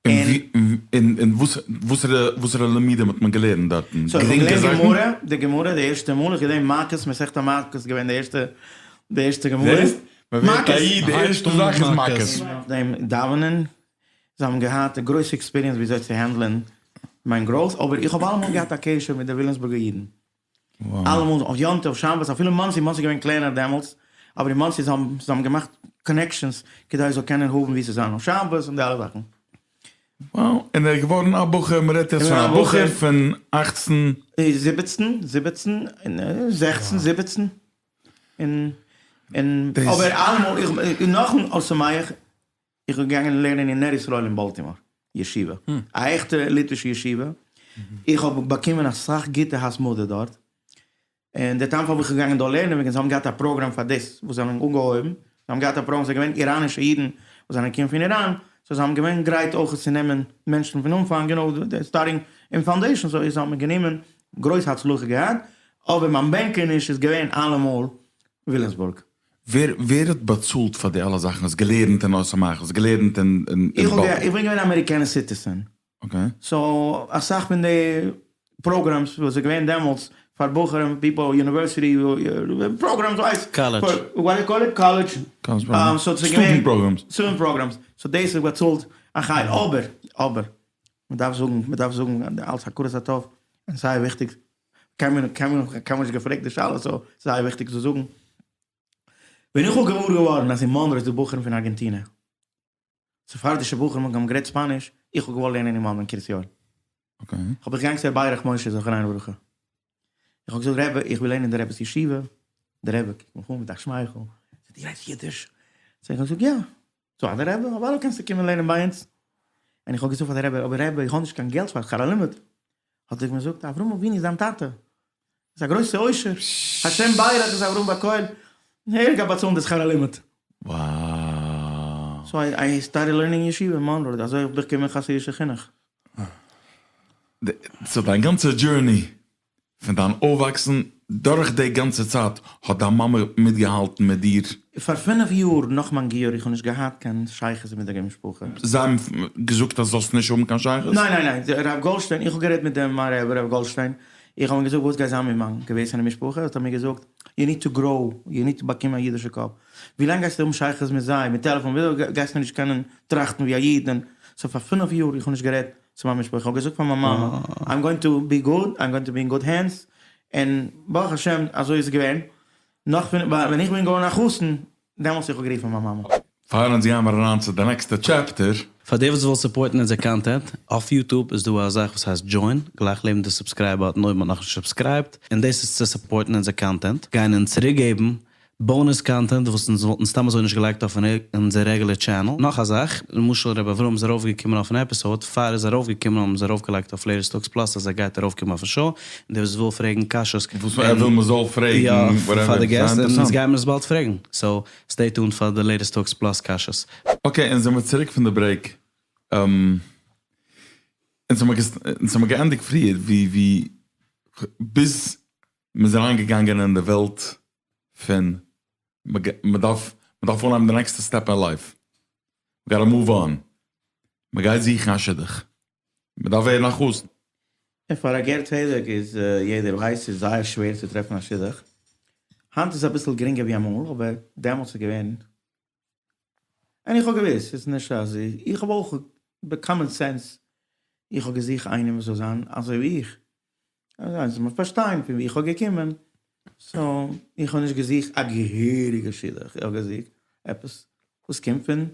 און וואסערע לימודים האט מען געלערנט דארטן? So איך האב געלערנט גמרא, די גמרא די ערשטע מאל, איך געדענק מכות, מסכת מכות איז געווען די ערשטע, די ערשטע גמרא. זעסט? מען ווערט א איד די ערשטע זאך איז מכות. נאכדעם דאווענען, זיי האבן געהאט א גרויסע experience וויאזוי צו handle ען מיין growth, אבער איך האב אלעמאל געהאט א קשר מיט די וויליאמסבורגער אידן. אלעמאל אויף יום טוב שבת אפילו מאנסי, מאנסי איז געווען קלענער דעמאלטס, אבער אין מאנסי זיי האבן זיי האבן געמאכט connections כדי איך זאל קענען האבן ווי צו זיין אויף שבת און די אלע זאכן. Wow, און ער איז געווארן א בחור, מען רעדט יעצט פון א בחור פון אכצן. זיבעצן, זיבעצן, זעכצן, זיבעצן, און און אבער אלעמאל איך נאכן אור שמח איך בין געגאנגען לערנען אין נר ישראל אין באלטימאר ישיבה, א עכטע ליטווישע ישיבה, איך האב באקומען אסאך גוטע התמדה דארט, און די טעם פארוואס איך בין געגאנגען דארט לערנען וועגן זיי האבן געהאט א פראגראם פאר דאס וואס זיי האבן אנגעהויבן, זיי האבן געהאט א פראגראם, ס'איז געווען איראנישע אידן וואס זענען געקומען פון איראן, so זיי האבן געווען גרייט אויך צו נעמען מענטשן פון אנפאנג, you know, starting אין foundation, so זיי האבן מיר גענומען, גרויס הצלחה געהאט, אבער מיין בענקעניש איז געווען אלעמאל וויליאמסבורג. ווער ווער האט באצאלט פאר די אלע זאכן? האסט געלערנט אין אור שמח? האסט געלערנט אין אין איך האב איך בין געווען אמעריקאנע citizen. Okay. So אסאך פון די programs וואס איז געווען דעמאלטס פאר בחורים people university programs ווייסט College. What you call it college. So ס'איז געווען Student programs. Student programs. So דאס איז באצאלט א חלק. אבער אבער מ'דארף זאגן מ'דארף זאגן אלס הכרת הטוב און זייער וויכטיג. קיינמאל קיינמאל קיינמאל נישט געפרעגט די שאלה so ס'איז זייער וויכטיג צו זאגן. ווען איך האב געוואר געווארן אז אין מאנרא איז דא בחורים פון ארגענטינע, ספרדישע בחורים האבן גערעדט ספאניש, איך האב געוואלט לערנען אין מאנרא אין קרית יואל. האב איך געגאנגען צו ר' ברך משה זכרונו לברכה, איך האב געזאגט רבי איך וויל לערנען אין די רבי'ס ישיבה, די רבי קוקט מיך אן מיט א שמייכל, זאגט דו רעדסט אידיש? זאג איך געזאגט יא, זאגט די רבי אוודאי קענסטו קומען לערנען ביי אונז, און איך האב געזאגט פאר די רבי אבער רבי איך האב נישט קיין געלט פאר שכר הלימוד, האט ער מיר געזאגט אברהם אבינו איז דיין טאטע, איז א גרויסע עושר, השם ברך איז אברהם בכל, ער גייט באצאלן די שכר הלימוד. Wow. So I started learning ישיבה אין מאנרא, אזוי האב איך באקומען חסידישע חינוך. So דיין גאנצע journey פון דיין אויפוואקסן דורך די גאנצע צייט האט דיין מאמע מיטגעהאלטן מיט דיר? פאר פינף יאר נאך מיין גיור איך האב נישט געהאט קיין שייכות מיט די משפחה. זיי האבן געזאגט אז זאלסט נישט האבן קיין שייכות? ניין ניין ניין, הרב גאלדשטיין, איך האב גערעדט מיט דעם מיין רבי רב גאלדשטיין, איך האב אים געזאגט וואס גייט זיין מיט מיין געוועזענע משפחה, האט ער מיר געזאגט you need to grow, you need to באקומען א אידישע קאפ, ווילאנג גייסטו האבן שייכות מיט זיי, מיט טעלעפאן, וויאזוי גייסטו נישט קענען טראכטן ווי א איד, און so פאר פינף יאר איך האב נישט גערעדט צו מיין משפחה, איך האב געזאגט פאר מיין מאמע, I'm going to be good, I'm going to be in good hands, און ברוך השם אזוי איז געווען, נאך פון ווען איך בין געווארן א חתן, דעמאלטס איך האב גערופן מיין מאמע. פאר אונז גייען מיר אריין צו די נעקסטע chapter. פאר די וואס וויל support ן אונזער content, אויף YouTube איז דא א זאך וואס הייסט join, גלייך לעבן די subscribe button אויב מען האט נאכנישט subscribed, און דאס איז צו support ן אונזער content, גייען אונז צוריקגעבן bonus content וואס אונז וואלטן סתם אזוי נישט געלייגט אויף אונזער regular channel. נאך א זאך, למשל ר' אברהם איז ארויפגעקומען אויפן episode, פאר ער איז ארויפגעקומען האבן זיי ארויפגעלייגט אויף Latest Talks Plus אז ער גייט ארויפקומען אויפן show, און דער וואס וויל פרעגן קשיות וואס ער וויל מ'זאל פרעגן, יא, whatever, פאר די געסט, זייער און אונז אינטערעסאנט. גיימער עס באלד פרעגן, so stay tuned פאר די Latest Talks Plus קשיות. Okay, אונז זעמיר צוריק פון די break. אונז האמיר געענדיגט פריער ווי ווי ביז מ'איז אריינגעגאנגען אין די וועלט פון מ'דארף מ'דארף אנהייבן די נעקסטע step אין life, מ'גייט move on, מ'גייט זוכן א שידוך, מ'דארף ווערן א חתן. און פאר א גר צדק איז יעדער ווייסט ס'איז זייער שווער צו טרעפן א שידוך, היינט איז אביסל גרינגער ווי אמאל אבער דעמאלטס איז געווען, און איך האב געוואוסט ס'איז נישט אז איך האב אויך ב common sense, איך האב געזוכט איינעם וואס זאל זיין אזוי ווי איך, אזוי זאל מען פארשטיין פון ווי איך האב געקומען, so איך האב נישט געזוכט א געהעריגע שידוך, איך האב געזוכט עפעס וואס קומט פון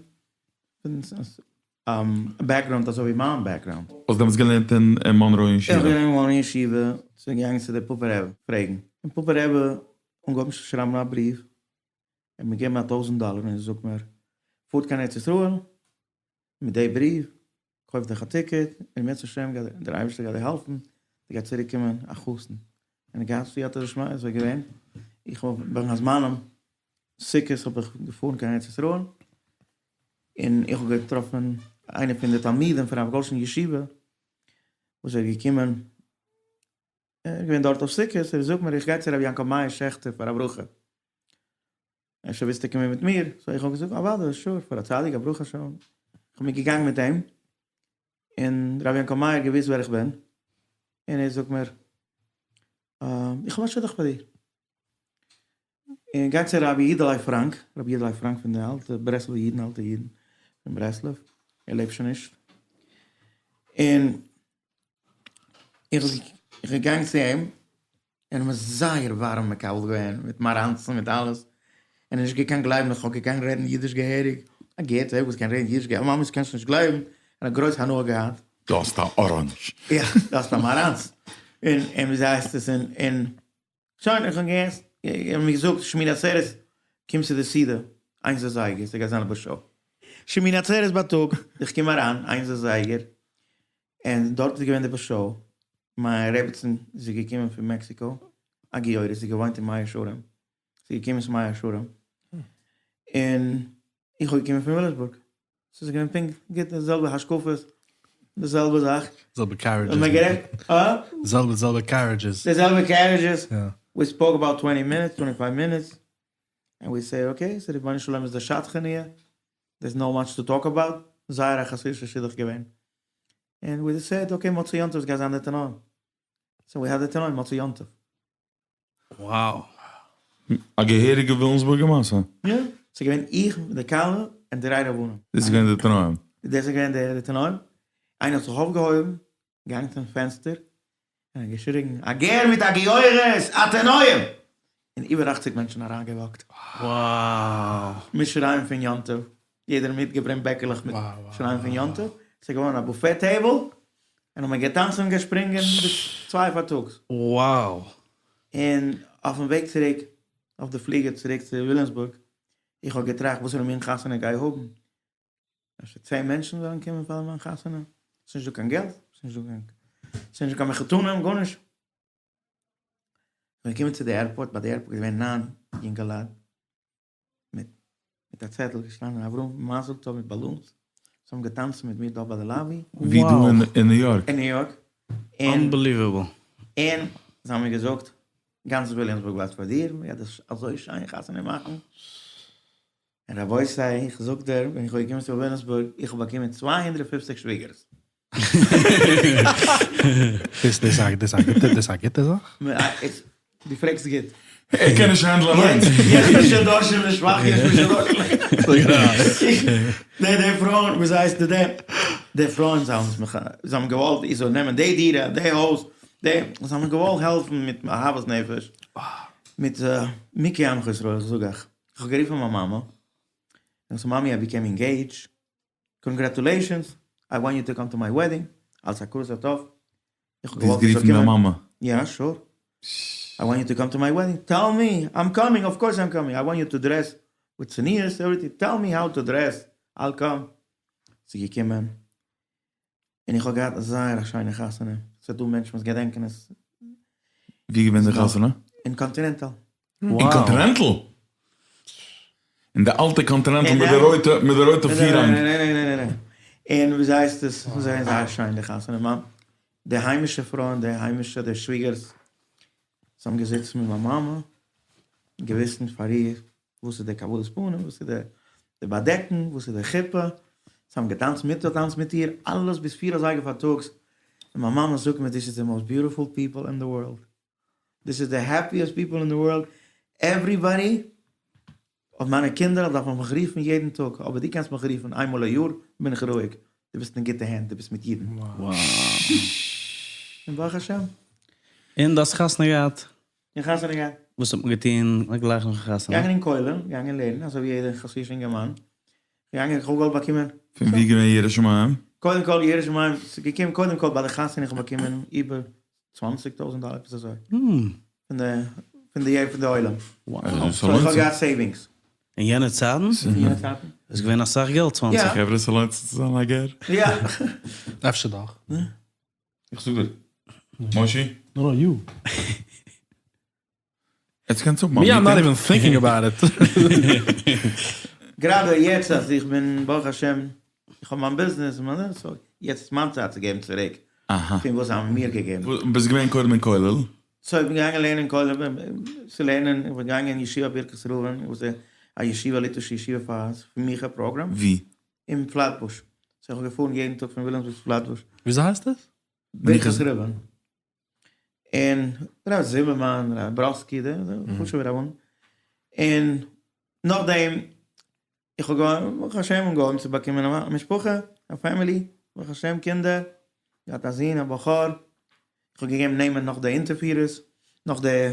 background אזוי ווי מיין background. האסט דעמאלטס געלערנט אין מאנרא ישיבה? איך האב געלערנט אין מאנרא ישיבה, ס'איז געגאנגען צו די פאפא רבי פרעגן, און פאפא רבי אנגעהויבן שרייבן א בריוו, ער האט מיר געגעבן א טויזנט דאלער און ער זאגט מיר, פארט קיין ארץ ישראל מיט די בריוו, קויף דיך א ticket, און אם ירצה השם גייט דער אייבערשטער גייט דיר העלפן, דו גייסט צוריק קומען א חתן. און געהאט סייעתא דשמיא אזוי געווען, איך האב בין הזמנים סוכות האב איך געפארן קיין ארץ ישראל, און איך האב געטראפן איינער פון די תלמידים פון רב גולדשטיין ישיבה, וואס ער איז געקומען, ער איז געווען דארט אויף סוכות, ער זאגט מיר איך גיי צו רבי יעקב מאיר שעכטער פאר א ברכה, אפשר ווילסטו קומען מיט מיר? so איך האב געזאגט אוודאי, sure, פאר א צדיק א ברכה שוין. איך בין געגאנגען מיט אים, און רבי יעקב מאיר האט געוואוסט ווער איך בין, און ער זאגט מיר, איך האב א שידוך פאר דיר. און גיי צו רבי יודעלע פראנק, רבי יודעלע פראנק פון די אלטע ברסלב'ע אידן, אלטע אידן פון ברסלב, ער לעבט שוין נישט, און איך בין געגאנגען צו אים, און האט מיר זייער ווארעם מקבל געווען, מיט מאראנצן מיט אלעס, און נישט געקענט גלייבן איך האב געקענט רעדן אידיש געהעריג, א גר צדק וואס קען רעדן אידיש געהעריג, ממש קענסט נישט גלייבן, און האט גרויס הנאה געהאט. דו האסט א orange. יא, דו האסט א מאראנץ, און און וויאזוי הייסט עס, און און שוין, איך האב געהערט, ער האט מיר געזאגט שמיני עצרת קום צו די סעודה איינס אזייגער, ס'גייט זיין א show. שמיני עצרת בייטאג, איך קום אריין איינס אזייגער, און דארט איז געווען די show, מיין רעבעצן איז געקומען פון מעקסיקא, א גיורת, זי געוואוינט אין מאה שערים, זי איז געקומען צו מאה שערים, און איך האב געקומען פון וויליאמסבורג, ס'איז געווען פונקט גוט די זעלבע השקפות, די זעלבע זאך. זעלבע carriages. זעלבע זעלבע carriages. די זעלבע carriages, we spoke about twenty minutes, twenty five minutes, and we say okay, so רבונו של עולם איז די שדכן here, there's no much to talk about, זייער א חסידישע שידוך געווען. און we said okay מוצאי יום טוב עס גייט זיין די תנאים. so we had די תנאים מוצאי יום טוב. Wow. א געהעריגע וויליאמסבורגער מעשה? יא. ס'איז געווען איך מיט די כלה און דריי רבנים. דאס איז געווען די תנאים? דאס איז געווען די תנאים. איינער האט זיך אויפגעהויבן, געגאנגען צום פענסטער. און געשריגן, א גר מיט א גיורת, אתה נואם! און איבער אכציג מענטשן אריינגעוואקט. מיט שיריים פון יום טוב, יעדער מיטגעברענגט בעקעלעך מיט שיריים פון יום טוב, ס'איז געווארן א buffet table, און האבן געטאנצן און געשפרינגען ביז צוויי פארטאגס. און אויפן וועג צוריק, אויף די פליגער צוריק צו וויליאמסבורג, איך האב געטראכט וואסערע מין חתונה גיי האבן, אפשר צען מענטשן וועלן קומען פאר מיין חתונה, ס'איז נישט דא קיין געלט, ס'איז נישט דא קיין, ס'איז נישט דא קיין מחותנים, גארנישט. כ'בין געקומען צו די airport, ביי די airport איז געווען ניין יונגעלייט מיט מיט א צעטל געשטאנען אברהם מזל טוב מיט balloons, זיי האבן געטאנצן מיט מיר דא ביי די lobby. ווי דא אין ניו יארק? אין ניו יארק. און Unbelievable. און זיי האבן מיר געזאגט, גאנץ וויליאמסבורג ווארט פאר דיר, מ'גייט דאס אזוי שיין חתונה מאכן. און רבותי, איך זאג דיר, ווען איך האב געקומען צו וויליאמסבורג, איך האב באקומען 250 שוויגערס. דאס איז א דאס איז א גוטע זאך? דו פרעגסט גוט. ער קען נישט handle ן אליינס. יש מי שדורשין לשבח יש מי שדורשין די די פרויען וואס הייסט די די פרויען זיי האבן מיך זיי האבן געוואלט איך זאל נעמען די דירה די הויז די זיי האבן געוואלט העלפן מיט אהבת נפש מיט מי כעמך ישראל איך זאג אייך איך האב גערופן מיין מאמע איך זאג מאמי I became engaged congratulations I want you to come to my wedding אלס הכרת הטוב איך האב דו האסט געוואלט זי זאל גערופן דיין קומען מאמע? יא sure I want you to come to my wedding tell me I'm coming of course I'm coming I want you to dress with צניעות everything tell me how to dress I'll come זי איז געקומען און איך האב געהאט זייער א שיינע חתונה ס'איז דא מענטשן וואס געדענקען עס. ווי געווען די חתונה? אין קאנטינענטאל. אין קאנטינענטל? אין די אלטע קאנטינענטל מיט די רויטע מיט די רויטע פירהאנג? ניין ניין ניין ניין ניין. און וויאזוי הייסט עס? זייער זייער שיין די חתונה מאן. די היימישע פרויען די היימישע די שוויגערס זיי האבן געזיצן מיט מיין מאמע געוויסן פאר איר וואס איז די קבלת פנים וואס איז די באדעקן וואס איז די חופה זיי האבן געטאנצט מיטגעטאנצט מיט איר אלעס ביז פיר אזייגער פארטאגס און מיין מאמע זאגט מיר this is the most beautiful people in the world this is the happiest people in the world, everybody, אויף מיינע קינדער דארף מען מיך רופן יעדן טאג, אבער דו קענסט מיך רופן איינמאל א יאר, בין איך רואיג, דו ביסט אין גוטע הענט, דו ביסט מיט אידן. און ברוך השם. און דו האסט חתונה געהאט? איך האב חתונה געהאט. וואס האט מען געטון גלייך נאכן חתונה? געגאנגען אין כולל, געגאנגען לערנען, אזוי ווי יעדער חסידישע אינגערמאן, געגאנגען, איך האב געוואלט באקומען. פון ווי געווען ירא שמים? קודם כל ירא שמים, ס'איז געקומען קודם כל ביי די חתונה, איך האב באקומען איבער צוואנציג טויזענט דאלער עפעס אזוי, פון די פון די פון די עולם, so איך האב געהאט savings. אין יענע צייטן? אין יענע צייטן. איז געווען אסאך געלט צוואנציג. חברה ס'לוינט זיך צו זיין א גר. יא. אפשר דאך. איך זאג דיר. מושי? No no you. עטס קענטס האבן א me I'm not meeting. even thinking about it. גראדע יעצט אז איך בין ברוך השם איך האב מיין ביזנעס און מיין so יעצט איז מיין צייט צו געבן צוריק פון וואס זיי האבן מיר געגעבן. ביסט געווען קודם אין כולל? so איך בין געגאנגען לערנען אין כולל צו לערנען איך בין געגאנגען אין ישיבה ברכת ראובן וואס איז א ישיבה ליטווישע ישיבה פאר סמיכה program. ווי? אין פלעטבוש. so איך האב געפארן יעדן טאג פון וויליאמסבורג צו פלעטבוש. וויאזוי הייסט עס? ברכת ראובן. און ר' זימערמאן, ר' בראסקי, די חשוב'ע רבנים, און נאכדעם איך האב ברוך השם אנגעהויבן צו באקומען א משפחה, א family, ברוך השם קינדער, געהאט א זון א בחור, איך האב געגעבן נעמען נאך די אונטערפירערס, נאך די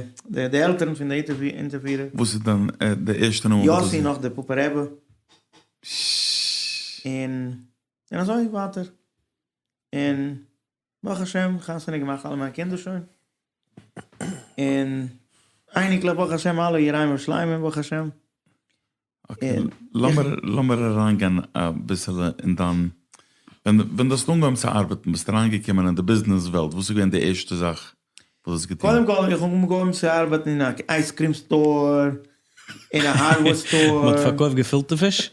די עלטערן פון די אונטערפירער. וואס איז דיין די ערשטע נאמען? יאסי נאך די פאפא רבי, און אזוי ווייטער, און ברוך השם חתונה געמאכט אלע מיינע קינדער שוין, און אייניקלעך ברוך השם אלע יראים ושלימים ברוך השם. Okay, לאמיר לאמיר אריינגיין אביסעלע אין דיין, ווען ווען דו האסט אנגעהויבן צו ארבעטן ביסט אריינגעקומען אין די ביזנעס וועלט, וואס איז געווען די ערשטע זאך וואס האסט געטון? קודם כל איך האב אנגעהויבן צו ארבעטן אין א ice cream store, אין א hardware store. מ'האט פארקויפט געפילטע פיש?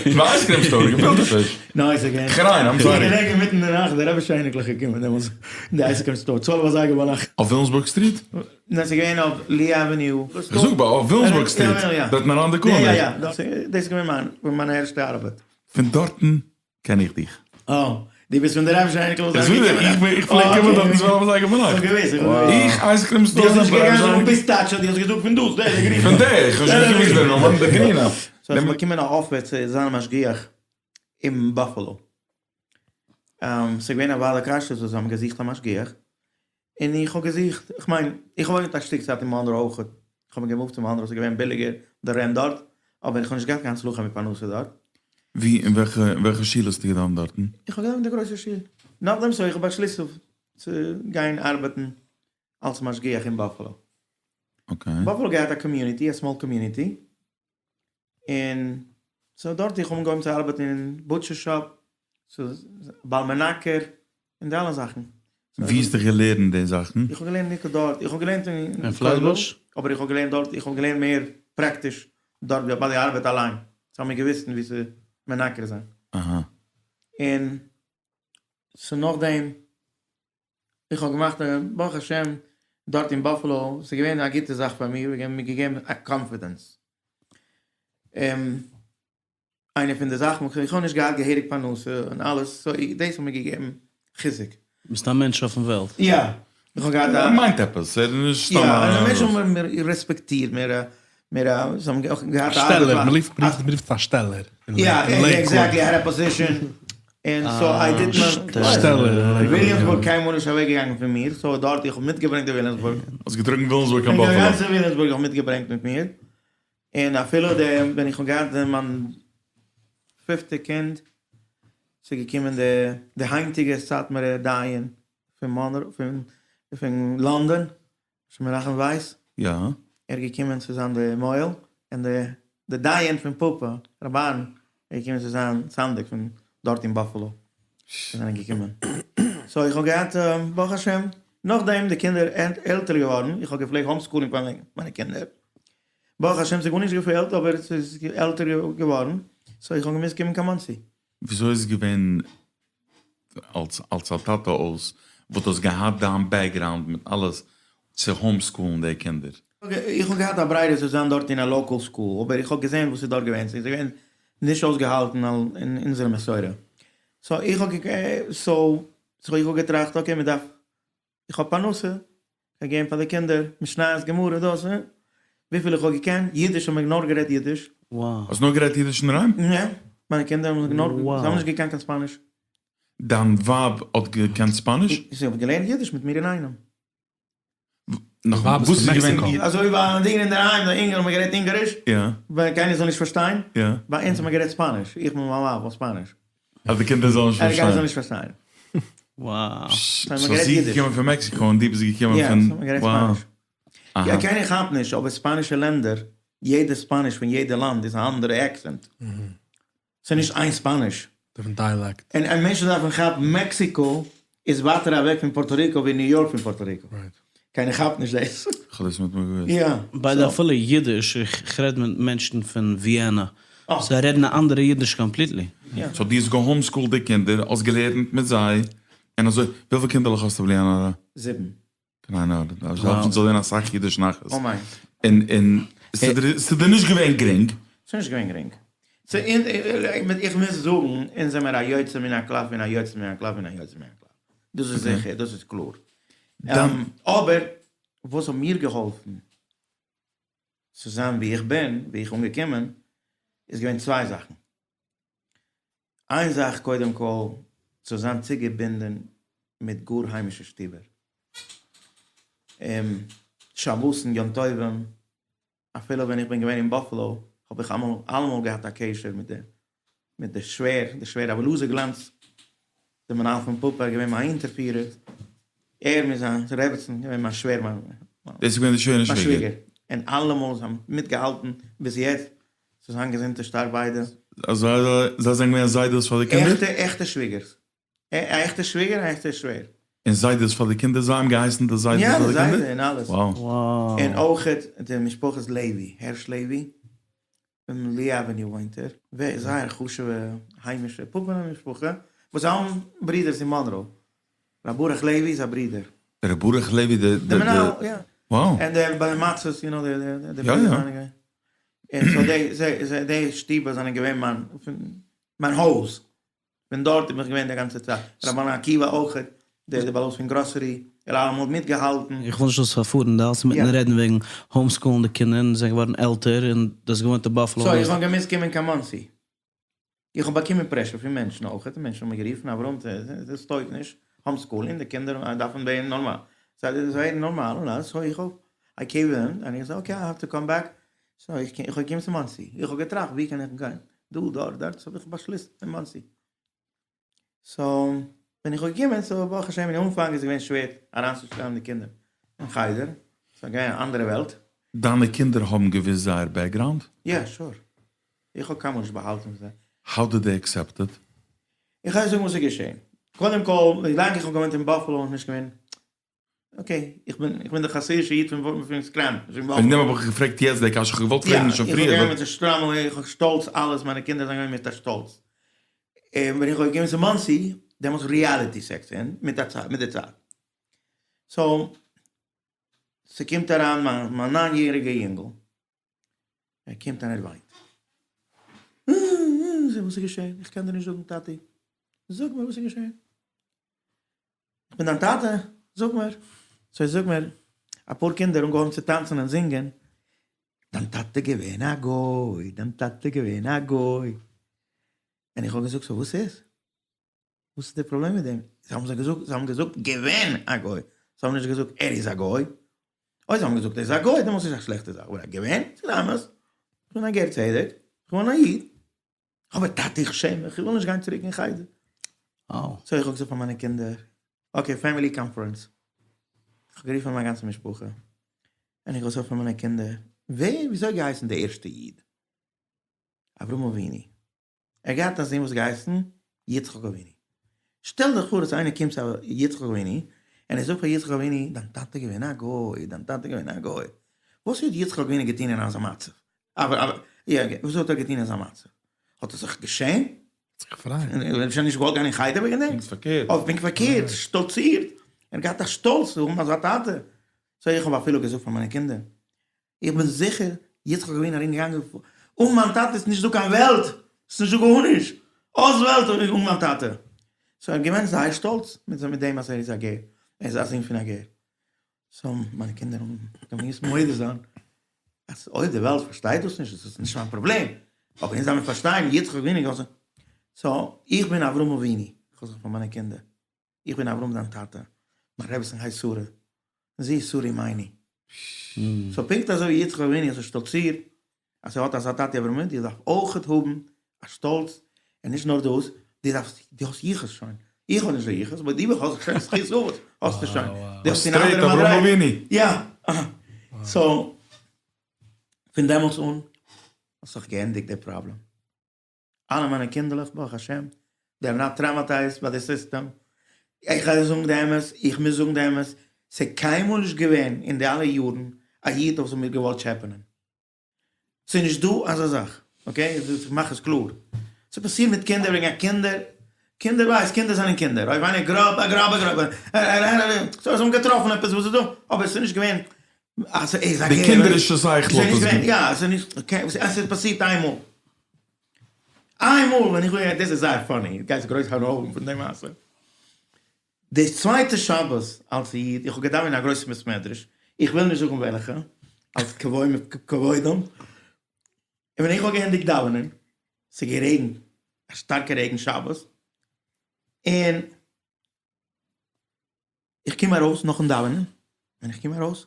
אין א ice cream store געפילטע פיש? ניין ס'איז געווען. כ'ריין, I'm sorry. איך געדענק אינמיטן די נאכט די רבי'שע אייניקלעך געקומען דעמאלטס אין די ice cream store צוועלף אזייגער ביינאכט. אויף וויליאמסבורג סטריט? ניין ס'איז געווען אויף לי עוועניו. כ'זאג ביי אויף וויליאמסבורג סטריט, דארטן around the corner. יא יא יא, דאס איז געווען מיין ערשטע ארבעט. פון דארטן קען איך דיך. אה, דו ביסט פון די רבי'שע אייניקלעך וואס זענען געקומען? איך בין, איך פלעג קומען דארטן צוועלף אזייגער ביינאכט. איך האב געוואוסט, איך האב געוואוסט. איך ice cream store. דו האסט נישט געגאנגען זאגן פיסטאטשא, דו האסט געזאגט פון דאס, דער, דער גרינע. פון דער, איך האב נישט געוואוסט דער נאמען, דער גרינע. so איך האב באקומען א offer צו זיין א משגיח אין באפעלא. ס'איז געווען א ועד הכשרות וואס זיי האבן געזוכט א משגיח, און איך האב געזוכט, איך מיין, איך האב געוואוינט א שטיק צייט אין מאנרא אויכעט, איך האב געמופט צו מאנרא, ס'איז געווען ביליגער די rent דארט, אבער איך האב נישט געהאט קיין הצלחה מיט פרנסה דארט. ווי, אין וועלכע, אין וועלכע שול האסטו געדאווענט דארטן? איך האב געדאווענט אין די גרויסע שול. נאכדעם so איך האב באשליסט צו גיין ארבעטן אלס משגיח אין באפעלא. Okay. באפעלא געהאט א community, א small community, און so דארט איך האב אנגעהויבן צו ארבעטן אין butcher shop, so בעל מנקר, און די אלע זאכן. ווי האסטו געלערנט די זאכן? איך האב געלערנט נישט דארט, איך האב געלערנט אין אין פלעטבוש? אבער איך האב געלערנט דארט, איך האב געלערנט מער פראקטיש דארט ווי ביי די ארבעט אליין, זיי האבן מיר געוויסן ווי צו מנקר זיין. אהא. און so נאכדעם איך האב געמאכט ברוך השם דארט אין באפעלא, ס'איז געווען א גוטע זאך פאר מיר, וועגן מיר געגעבן א confidence. איינע פון די זאכן, איך האב נישט געהאט געהעריג פרנסה און אלעס, so דאס האט מיר געגעבן חיזוק. ביסט א מענטש אויפן וועלט. יא, איך האב געהאט א. ער מיינט עפעס, ער איז נישט סתם א. יא, און מענטשן האבן מיר רעספעקטירט, מיר מיר זיי האבן אויך געהאט א שטעלער, מען רופט מען רופט עס א שטעלער. יא, exactly, I had a position, און so I did מיין. שטעלער. וויליאמסבורג קיינמאל נישט אוועק געגאנגען פון מיר, so דארט איך האב מיטגעברענגט די וויליאמסבורג. האסט געטראגן וויליאמסבורג קיין באפעלא. די גאנצע וויליאמסבורג האב איך מיטגעברענגט מיט מיר, און אפילו די ווען איך האב געהאט מיין פיפטע קינד, ס'איז געקומען די די היינטיגע סאטמארע דיין פון מאנרא פון פון לאנדאן, ר' מנחם ווייס, יא. ער איז געקומען צו זיין די מוהל, און די די דיין פון פאפא, רבי אהרן, איז געקומען צו זיין סנדק פון דארט אין באפעלא, זיי זענען געקומען, so איך האב געהאט ברוך השם, נאכדעם די קינדער עלטער געווארן, איך האב געפלעגט homeschooling פאר מיינע קינדער, ברוך השם ס'איז גארנישט געפעלט אבער ס'איז עלטער געווארן, so איך האב געמוזט קומען קיין מאנסי. וויאזוי איז געווען אלס אלס א טאטע אויס וואס דו האסט געהאט דיין background מיט אלעס צו homeschool ן די קינדער? איך האב געהאט א ברירה צו זיין דארט אין א local school אבער איך האב געזען וואס איז דארט געווען ס'איז געווען נישט אויסגעהאלטן אין אונזערע מסורה so איך האב so איך האב געטראכט okay מ'דארף איך האב פרנסה, כ'האב געגעבן פאר די קינדער משניות גמרא דאס און וויפיל איך האב געקענט, אידיש האבן מיר נאר גערעדט אידיש. האסט נאר גערעדט אידיש אינדערהיים? יא, מיינע קינדער האבן נאר, זיי האבן נישט געקענט קיין ספאניש. דיין ווייב האט געקענט ספאניש? זי האט געלערנט אידיש מיט מיר אינאיינעם. נאכאמאל, וואס איז געווען? אזוי ווי ביי דיר אינדערהיים, די אינגעל האט מען גערעדט אונגאריש, ווייל קיינער זאל נישט פארשטיין, ביי אונז האט מען גערעדט ספאניש, איך מיט מיין ווייב אויף ספאניש. אז די קינדער זאלן נישט פארשטיין. אז די קינדער זאלן נישט פארשטיין. וואו. so זי איז געקומען פון מעקסיקא און דו ביסט געקומען פון. יא, וואו. יא, קיינער כאפט נישט, אבער ספאנישע לענדער, יעדע ספאניש פון יעדע לאנד איז א אנדערע accent. ס'איז נישט איין ספאניש. Different dialect. און מענטשן דארפן כאפן, מעקסיקא איז ווייטער אוועק פון פארטא ריקא ווי ניו יארק פון פארטא ריקא. קיינער כאפט נישט דאס. כ'האב דאס מיט מיר געוואוסט. יא. ביי די אפילו אידיש, איך רעד מיט מענטשן פון וויענע, זיי רעדן א אנדערע אידיש completely. So דו האסט גע homeschool ט די קינדער, האסט געלערנט מיט זיי, און אזוי, וויפיל קינדערלעך האסטו בלי עין הרע? זיבן. קיין עין הרע, דארף זיין זאל אסאך אידיש נחת. אמן. און און ס'איז דיר נישט געווען גרינג? ס'איז נישט געווען גרינג. איך מוז זאגן, אונז זעמער א יוצא מן הכלל פון א יוצא מן הכלל פון א יוצא מן הכלל. דאס איז זיכער, דאס איז קלאר. אבער וואס האט מיר געהאלפן צו זיין ווי איך בין, ווי איך אנגעקומען, איז געווען צוויי זאכן. איין זאך קודם כל צו זיין צוגעבינדען מיט גאר היימישע שטיבער, שבת'ן יום טובים, אפילו ווען איך בין געווען אין באפעלא האב איך אלעמאל געהאט א קשר מיט די מיט די שווער, די שווער רבי אלעזר גלאנץ, די מנהל פון פאפא איז געווען מיין אונטערפירער, ער מיט זיין רעבעצן געווען מיין שווער מיין דאס איז געווען די שווער און שוויגער? און אלעמאל זיי האבן מיטגעהאלטן ביז יעצט, זיי זיין געזונט און שטארק ביידע. זיי זענען געווען זיידעס פאר די קינדער? עכטע עכטע שוויגערס. א עכטע שוויגער און א עכטע שווער. און זיידעס פאר די קינדער? זיי האבן געהייסן די זיידעס פאר די קינדער? יא די זיידע און אלעס. און אויכעט די משפחת לעווי, הערש לעווי, פון לי עוועניו וואוינט ער, זייער חשובע היימישע פאפענע משפחה, וואס זיי האבן ברידערס אין מאנרא, ר' ברוך לעווי איז א ברודער. ר' ברוך לעווי די די מנהל, יא. וואו. און די ביי די מצות, you know, די די יא יא. און so די זיי די שטיבער זענען געווען מיין מיין הויז, פון דארט בין איך געווען די גאנצע צייט, ר' עקיבא אויכעט, דער דער בעל הבית פון גראסערי, ער האט אלעמאל מיטגעהאלטן. איך וויל נישט זאלסט פארפארן, די האלסט אינמיטן רעדן וועגן homeschool ן די קינדער און זיי זענען געווארן עלטער און דו האסט געוואוינט אין באפעלא. So איך האב געמוזט קומען קיין מאנסי. איך האב באקומען pressure פון מענטשן אויכעט, מענטשן האבן מיר גערופן, אברהם דאס טויג נישט, home schooling, די קינדער דארפן ווערן נארמאל, זיי ווערן נארמאל און אלעס, so איך האב, I gave in, און איך זאג okay I have to come back, so איך האב געקומען צו מאנסי, איך האב געטראכט ווי קען איך גיין, דא דארט דארט, so האב איך באשליסט אין מאנסי. so ווען איך האב געקומען, so ברוך השם אין אנפאנג איז געווען שווער אריינצושטעלן די קינדער אין חדר, ס'איז געווען א אנדערע וועלט. דיינע קינדער האבן געוואוסט זייער background? יא sure, איך האב קיינמאל נישט באהאלטן פון זיי. How did they accept it? איך גיי זאגן וואס איז געשען. קודם כל, ווילאנג איך האב געוואוינט אין באפעלא איז נישט געווען okay, איך בין איך בין דער חסידישע איד פון פון סקרענטאן, פון וועגן דעם האב איך געפרעגט יעצט די קשיא, איך האב געוואלט פרעגן שוין פריער. יא, איך האב געווען מיט די שטריימל, איך האב שטאלץ אלעס, מיינע קינדער זענען געווען מיט א שטאלץ. און ווען איך האב געקומען צו מאנסי, דעמאלטס reality sets in מיט א צייט, מיט די צייט. So, ס'קומט אריין מיין מיין ניין יעריגע יונגל, ער קומט און ער וויינט. זאג וואס איז געשען? איך קען דיר נישט זאגן טאטי. זאג מיר וואס איז געשען? איך בין דיין טאטע, זאג מיר. So זאג מיר, אפאר קינדער אנגעהויבן צו טאנצן און זינגען, דיין טאטע געווען א גוי, דיין טאטע געווען א גוי. און איך האב געזאגט, so וואס איז? וואס איז די פראבלעם מיט דעם? זיי האבן זיי געזאגט, זיי האבן געזאגט געווען א גוי, זיי האבן נישט געזאגט ער איז א גוי. אויב זיי האבן געזאגט ער איז א גוי, דעמאלטס איז א שלעכטע זאך, אבער געווען, ס'איז אמת, איך בין א גר צדק, איך בין א איד. אבער טאטי איך שעם מיך, איך וויל נישט גיין צוריק אין חדר. So איך האב געזאגט פאר מיינע קינדער, okay family conference, איך האב גערופן מיין גאנצע משפחה, און איך האב געזאגט פאר מיינע קינדער, ווער, וויאזוי האט געהייסן די ערשטע איד? אברהם אבינו. ער האט געהאט א זון וואס האט געהייסן יצחק אבינו. שטעל דיך פאר אז איינער קומט צו יצחק אבינו, און ער זאגט פאר יצחק אבינו, דיין טאטע איז געווען א גוי, דיין טאטע איז געווען א גוי. וואס האט יצחק אבינו געטון אין אזא מצב? אבער אבער יא וואס האט ער געטון אין אזא מצב? האט ער זיך געשעמט? זיך געפרייט. ער האט שוין נישט געוואלט גיין אין חדר וועגן דעם? פונקט פארקערט. אויף פונקט פארקערט, שטאלצירט. ער האט געהאט א שטאלץ צו האבן אזא טאטע. So איך האב אפילו געזאגט פאר מיינע קינדער, איך בין זיכער יצחק אבינו ארום געגאנגען אן מיין טאטע איז נישט דא קיין וועלט, ס'איז נישט דא גארנישט, אויס וועלט אן מיין טאטע. So ער איז געווען זייער שטאלץ מיט דעם אז ער איז א גר, ער איז א זון פון א גר. So מיינע קינדער האבן געמוזט מודה זיין אז אויב די וועלט פארשטייט דאס נישט איז עס נישט מיין פראבלעם, אבער אונז דארף מיר פארשטיין יצחק אבינו גאט so איך בין אברהם אבינו, איך האב זיך פאר מיינע קינדער, איך בין אברהם דיין טאטע, מיין רעבעצין הייסט שרה, און זי איז שרה אמנו. So פונקט אזוי ווי יצחק אבינו האט זיך שטאלצירט אז ער האט אזא טאטע אברהם אבינו, דו דארפסט אויכעט האבן א שטאלץ, און נישט נאר דאס, דו דארפסט, דו האסט יחוס שוין, איך האב נישט די יחוס, אבער דו האסט שוין זכות אבות, האסטו שוין, דו האסט אין אנדערע מדריגה, יא, so פון דעמאלטס אן האט זיך געענדיגט די פראבלעם, אלע מיינע קינדערלעך ברוך השם, they are not traumatized by the system, איך גיי זאגן די אמת, איך מוז זאגן די אמת, ס'איז קיינמאל נישט געווען אין די אלע יארן א איד וואס האט מיר געוואלט טשעפענען. ס'איז נישט דא אזא זאך, okay? איך מאך עס קלאר. ס'פאסירט מיט קינדער וועגן א קינדער, קינדער ווייסט, קינדער זענען קינדער, אויב איינער גראבט, א גראבע גראבע, so זיי האבן געטראפן עפעס וואס איז דא, אבער ס'איז נישט געווען אז ער איז א די גערער. קינדערישע שכל האט ס'איז נישט עס געווען, יא, ס'איז נישט, okay, עס איז פאסירט איינמאל. איינמאל ווען איך בין, דאס איז זייער funny, גייסט גרויס הנאה האבן פון די מעשה. די צווייטע שבת אלס איד, איך האב געדאווענט אין א גרויסע בית מדרש, איך וויל נישט זאגן וועלכע, אלס כבוד כבודם, און ווען איך האב געענדיגט דאווענען, ס'איז גערעגנט, א שטארקע רעגן שבת, און איך קום ארויס נאכן דאווענען, ווען איך קום ארויס,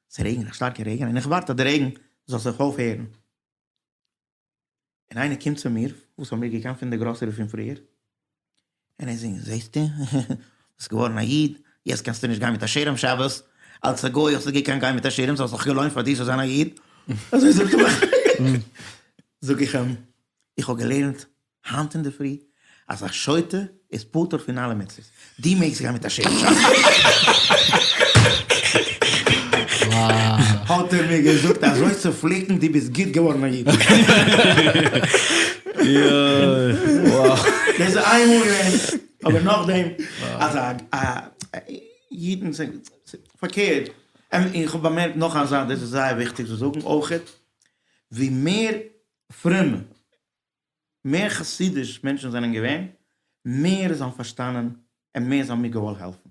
ס'רעגנט א שטארקע רעגן, און איך ווארט אז די רעגן זאל זיך אויפהערן, און איינער קומט צו מיר וואס האט מיר געקענט פון די גראסערי פון פריער, און ער זאגט, זעסטו, ביסט געווארן א איד, יעצט קענסטו נישט גיין מיט א שירעם שבת, אלס א גוי האסטו געקענט גיין מיט א שירעם, ס'האט זיך געלוינט פאר דיר צו זיין א איד, אזוי זאגט ער מיך. זאג איך אים, איך האב געלערנט היינט אינדערפרי אז א שוטה איז פטור פון אלע מצוות, דו מעגסט גיין מיט א שירעם שבת. האט ער מיר געזאגט אזוי צו פליקן, דו ביסט גוט געווארן א איד. דאס איז איינמאל געווען, אבער נאכדעם אז א אידן זענען פארקערט, און איך האב באמערקט נאך א זאך, דאס איז זייער וויכטיג צו זאגן אויכעט, ווי מער פרום מער חסידיש מענטשן זענען געווען, מער זיי האבן פארשטאנען און מער זיי האבן מיר געוואלט העלפן.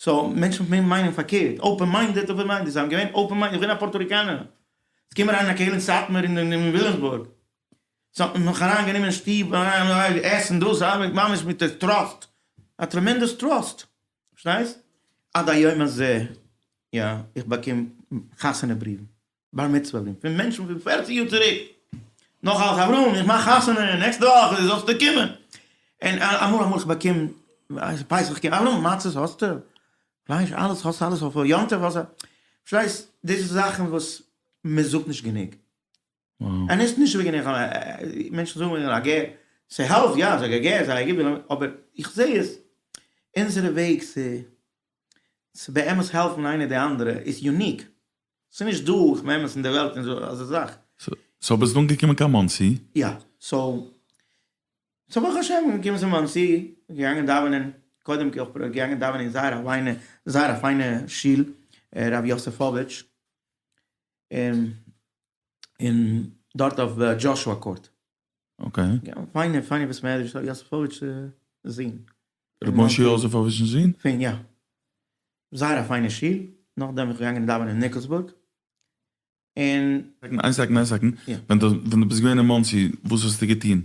So מענטשן מיינען פארקערט, open minded, open minded, זיי האבן געווען open minded, איך בין א פארטא ריקאנער, עס קומען אריין א קהלה אין סאטמאר און אין וויליאמסבורג. זיי האט מיך אריין גענומען אין שטוב עסן דאס ממש מיט די trust, א tremendous trust, פארשטייסט? עד היום הזה, יא, איך באקום חתונה בריוון, בר מצוה בריוון, פון מענטשן פון פערציג יאר צוריק, נאך אלס אברהם, איך מאך חתונה נעקסטע וואך, זאלסטו קומען, און אמאל אמאל איך באקום, פסח קומט, אברהם מצות האסטו? פלייש אלעס האסטו אלעס אויף יום טוב האסטו, פארשטייסט? דאס איז זאכן וואס מען זאגט נישט גענוג. און נישט נישט וועגן איך מענטשן זאגן וועגן א גר, ס'העלפט יא זיי געגער זיי גיבן אבער איך זע עס אונזערע וועג צו צו באמת העלפן איינער די אנדערע איז unique, ס'נישט דא איך באמת אין די וועלט אזא זאך. so ביסט אנגעקומען קיין מאנסי? יא, so so ברוך השם געקומען צו מאנסי, געגאנגען דאווענען, קודם כל געגאנגען דאווענען אין זייער א פיינע זייער א פיינע שול רב יוספאוויטש, און און דארט אויף Joshua Court. okay. פיינע פיינע בית מדרש יוספאוויטש זון. ר' משה יוזעפאוויטש'ן זון? פון יא. זייער א פיינע שול. נאכדעם בין איך געגאנגען דאווענען אין ניקלסבורג. און. איין second איין second. ווען דו ווען דו ביסט געווען אין מאנסי וואס האסטו געטון?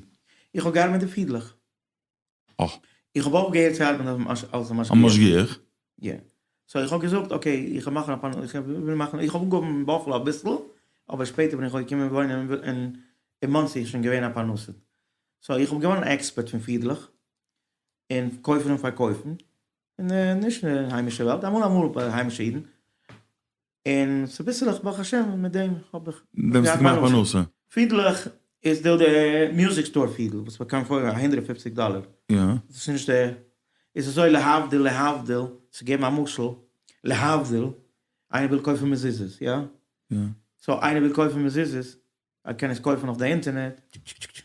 איך האב געארבעט מיט די פידלעך. אה. איך האב אויפגעהערט צו ארבעטן אלס א משגיח. א משגיח? יא. so איך האב געזאגט okay איך וועל מאכן א פאנעל, איך וויל מאכן, איך האב אנגעהויבן אין באפעלא אביסל, אבער שפעטער בין איך געקומען וואוינען אין אין מאנסי איז שוין געווען א פרנסה. so איך האב געווארן א expert פון פידלעך, און קויפן און פארקויפן, און נישט אין היימישע וועלט, אמאל אמאל ביי היימישע אידן. און צוביסלעך ברוך השם מיט דעם האב איך דעם האסטו געמאכט פרנסה. פידלעך איז דא די music store פידל וואס מ'קען פאר א 150 דאלער. יא. דאס איז נישט די, איז אזוי להבדיל להבדיל, צו געבן א משל, להבדיל, איינער וויל קויפן מזוזות, יא? יא. so איינער וויל קויפן מזוזות, ער קען עס קויפן אויף די אינטערנעט,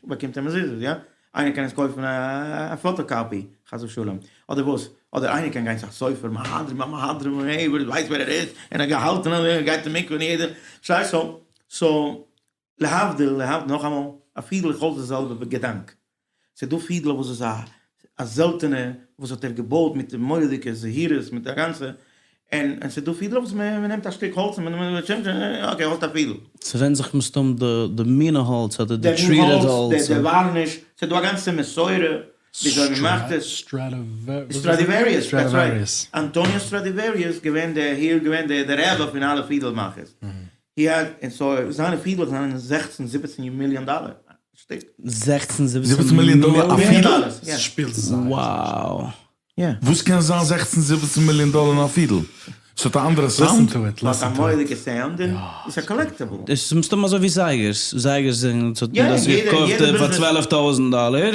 באקומט ער מזוזות, יא? איינער קען עס קויפן א photocopy, חס ושלום, אדער וואס? אדער איינער קען גיין צו א סופר, מהדרין מהדרין, העי, ווער ווייסט ווער ער איז, און ער געהאלטן אז ער גייט אין מקווה און יעדער, פארשטייסט? so, so, להבדיל, להבדיל, נאכאמאל, א פידל איז אויך די זעלבע געדאנק, ס'איז דא פידלעך וואס איז א א זעלטענע וואס האט ער געבויט מיט מורא'דיגע זהירות מיט א גאנצע, און און ס'איז דא פידלעך וואס מען נעמט א שטיק האלץ און מען okay האסט א פידל. ס'ווענד זיך מסתם די די מינע האלץ אדער די די מין treated האלץ, האלץ. די varnish, ס'איז דא א גאנצע מסורה וויאזוי מען מאכט עס. Stradivarius, that's right. אנטאניו סטראדיוועריוס געווען די היר געווען די די רבי פון אלע פידל מאכערס. he האט און so זיינע פידלעך זענען זעכצן זיבעצן מיליאן דאלער א שטיק. זעכצן זיבעצן מיליאן דאלער א פידל? שפילט זייער wow. וואס קען זיין זעכצן זיבעצן מיליאן דאלער אין א פידל? ס'האט א אנדערע sound? ס'האט א מורא'דיגע sound און איז א collectible. דאס איז מסתמא אזוי ווי זייגערס, זייגערס זענען ס'האט מען דאס געקויפט פאר 12 טויזנט דאלער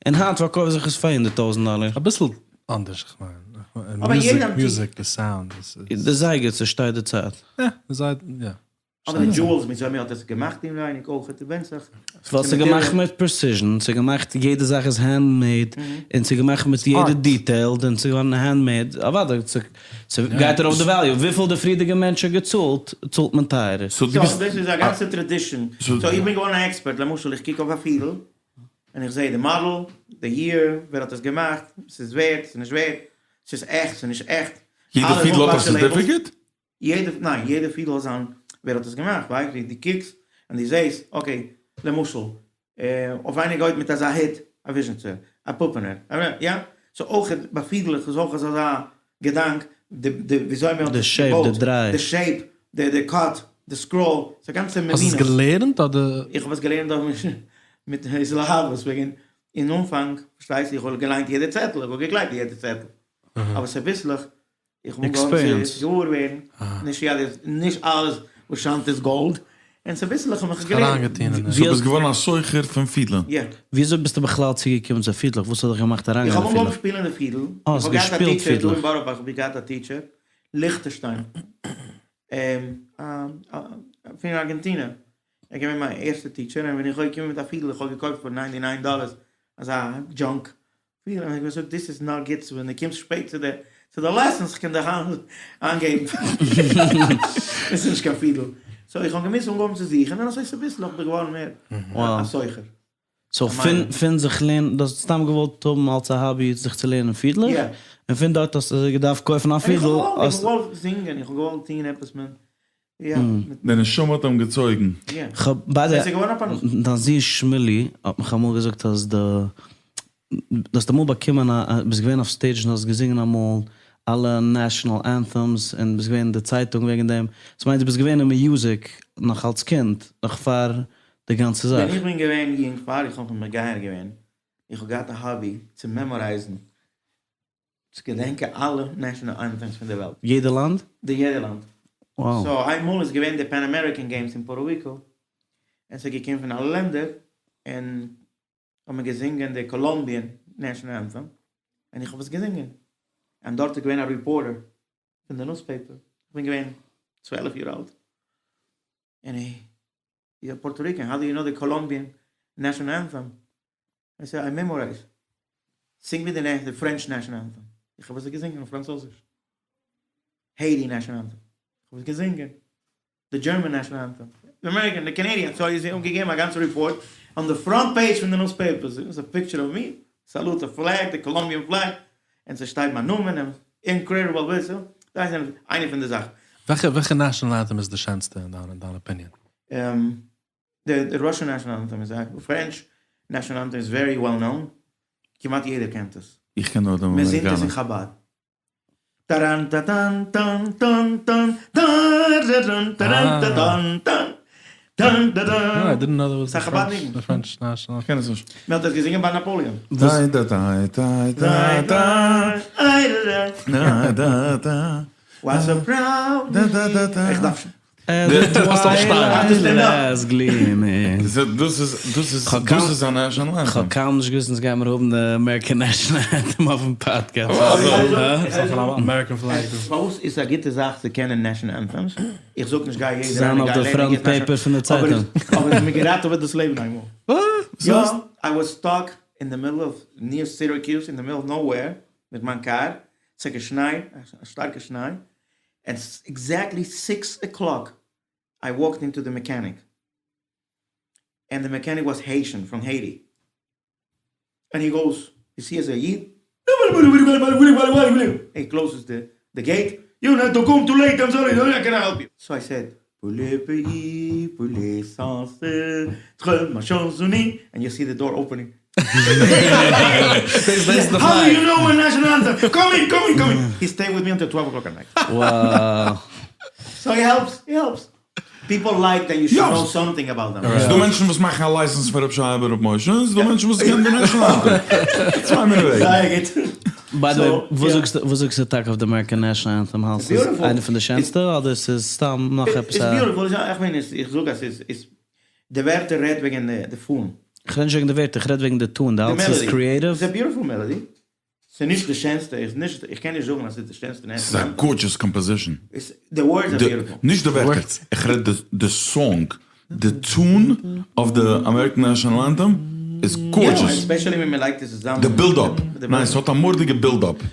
און היינט פארקויפט זיך עס פאר 100 טויזנט דאלער. אביסל אנדערש איך מיין, music די sound איז. די זייגער צושטייט די צייט. יא, די זייגער יא. אבער די jewels מיט אזוי מ'האט עס געמאכט אינווייניג אויך ווענדט זיך. ווייל ס'איז געמאכט מיט precision, ס'איז געמאכט יעדע זאך איז hand made, און ס'איז געמאכט מיט יעדע detail, און ס'איז געווארן hand made, אוודאי ס'גייט ארויף די value, וויפיל די פריערדיגע מענטש האט געצאלט, צאלט מען טייערער. so דאס איז א גאנצע tradition, so איך בין געווארן א expert, למשל איך קוק אויף א פידל, און איך זעה די מאדעל, די year, ווער האט עס געמאכט, ס'איז ווערט, ס'איז נישט ווערט, ס'איז עכט, ס'איז נישט עכט. יעדע פידל האט א certificate? יעדע, ניין, יעדע פידל האט זיין ווער האט עס געמאכט, ווייסט ווי דו קוקסט און דו זעסט, okay, למשל, אויף איינער גייט מיט אזא הוט, א וויזשניצער, א פאפענער, יא, so אויך ביי פידלעך איז אויך אזא געדאנק, די די וויאזוי מען האט עס געבויט, די shape, די די cut, די scroll, ס'איז א גאנצע מדינה. האסט עס געלערנט אדער? איך האב עס געלערנט אויף מיט התלהבות, וועגן אין אנפאנג, פארשטייסט, איך האב געליינט יעדע צעטל, איך האב געגלייבט יעדע צעטל, אבער צוביסלעך איך האב אנגעהויבן צו געוואר ווערן, נישט יעדער, נישט אלעס וואס שיינט איז גאלד, און צוביסלעך האב איך געלערנט. so ביסט געווארן א סוחר פון פידלען? יא. וויאזוי ביסטו בכלל צוגעקומען צו פידלעך? וואס האט דיך געמאכט אריינגיין אין פידלעך? איך האב אנגעהויבן שפילן די פידל, אה, האסט געשפילט פידלעך. דא אין בארא פארק האב איך געהאט א teacher, ליכטענשטיין, פון ארגענטינע, ער איז געווען מיין ערשטע teacher, און ווען איך האב געקומען מיט א פידל, איך האב געקויפט פאר ninety nine dollars אזא junk פידל, און ער האט געזאגט דאס איז נאר גוט ווען דו קומסט שפעט צו די צו די lessons, איך קען דיך איינגעבן, דאס איז נישט קיין פידל, so איך האב געמוזט אנגעהויבן צו זוכן, און אזוי צוביסלעך בין איך געווארן מער א סוחר. so פון פון זיך לערנען, דו האסט סתם געוואלט האבן אלס א hobby זיך צו לערנען פידלעך, און פון דארט האסטו געדארפט קויפן א פידל, איך האב געוואלט זינגען, איך האב געוואלט טון עפעס מיט. יא. די נשמה האט אים געצויגן. יא. כ'האב ביי די ס'איז געווארן א פרנסה. דיין זון שמילי האט מיך אמאל געזאגט אז די דו האסט אמאל באקומען א ביסט געווען אויף stage און האסט געזינגען אמאל אלע national anthems און ביסט געווען אין די צייטונג וועגן דעם, ס'מיינט דו ביסט געווען אין music נאך אלס קינד, נאך פאר די גאנצע זאך. ווען איך בין געווען יונג פאר איך האב מיך מגייר געווען, איך האב געהאט א hobby צו memorize ן צו געדענקען אלע national anthems פון די וועלט. יעדע לאנד? די יעדע לאנד. Wow. So איינמאל איז געווען די Pan American Games אין פארטא ריקא, און ס'איז געקומען פון אלע לענדער, און האט מען געזינגען די Colombian national anthem, און איך האב עס געזינגען, און דארט איז געווען א reporter פון די newspaper, איך בין געווען 12 יאר אלט, און you're Puerto Rican, how do you know the Colombian national anthem? I said, I memorize. Sing me the French national anthem. איך האב עס געזינגען אויף פראנצויזיש. Haiti national anthem. איך האב עס געזינגען. The German national anthem. The American, the Canadian. So איז אנגעגעבן א גאנצע report on the front page פון די newspapers. It's a picture of me. Salute the flag, the Colombian flag. און ס'שטייט מיין נאמען. Incredible. דאס איז איינע פון די זאכן. וועלכע וועלכע national anthem איז די שענסטע אין דיין אין דיין opinion? The Russian national anthem איז א French national anthem איז very well known, כמעט יעדער קענט עס. איך קען נאר דעם מען זינגט עס אין אמעריקאנער. חבד. טאראן טאטאן טאן טאן טאן טאראן טאראן טאטאן טאן טאן טאטאן. ס'איז א חבד ניגון. איך קען עס נישט. מען האט עס געזינגען ביי נאפאליאן. דיי דא דיי דיי דיי דיי דיי דא דא. What's so proud. דא דא דא דא. איך דארף שוין. דאס איז דאס איז דאס איז א national anthem. כ'האב קיינמאל נישט געוואוסט אונז גיימיר האבן די American national anthem אויפן פאדקעסט. פארוואס איז א גוטע זאך צו קענען national anthems? איך זאג נישט גיי יעדער זיין אויף די front paper פון די צייטונג. אבער עס האט מיר געראטעוועט דאס לעבן איינמאל. יא, I was stuck in the middle of near Syracuse in the middle of nowhere מיט מיין קאר, ס'האט געשנייט, א שטארקע שניי, at exactly six o'clock I walked into the mechanic and the mechanic was Haitian from Haiti and he goes you see אז א איד he closes the gate you not to come too late I'm sorry I קענאט העלפ יו so I said pour le pays pour les ancêtres ma chanson and you see the door opening How do you know my national anthem? Come in, come in, come in. He stayed with me until 12 o'clock at night. Wow. So he helps, he helps. People like that you should know something about them. ס'דא מענטשן וואס מאכן א license פאר רב שייע ברב משה, און ס'דא מענטשן וואס קענען די national anthem. צוויי מיני וועגן. זייער גוט. By the way, וואס זאגסטו וואס זאגסטו טאקע אויף די American national anthem? האלסט ס'איז איינע פון די שענסטע אדער ס'איז סתם נאך עפעס א. It's beautiful, איך מיין איך זאג אז ס'איז די ווערטער רעדט וועגן די פאן. כ'רעד נישט וועגן די ווערטער, כ'רעד וועגן די tune, די האלטסט ס'איז creative? ס'איז א beautiful melody, ס'איז נישט די שענסטע, איך נישט, איך קען נישט זאגן אז ס'איז די שענסטע national. ס'איז א gorgeous composition. די words are beautiful. נישט די ווערטער, איך רעד די song, די tune אויף די American national anthem איז gorgeous. יא, especially ווען מ'לייגט עס צוזאמען. די build up, ניין ס'האט א מורדיגע build up.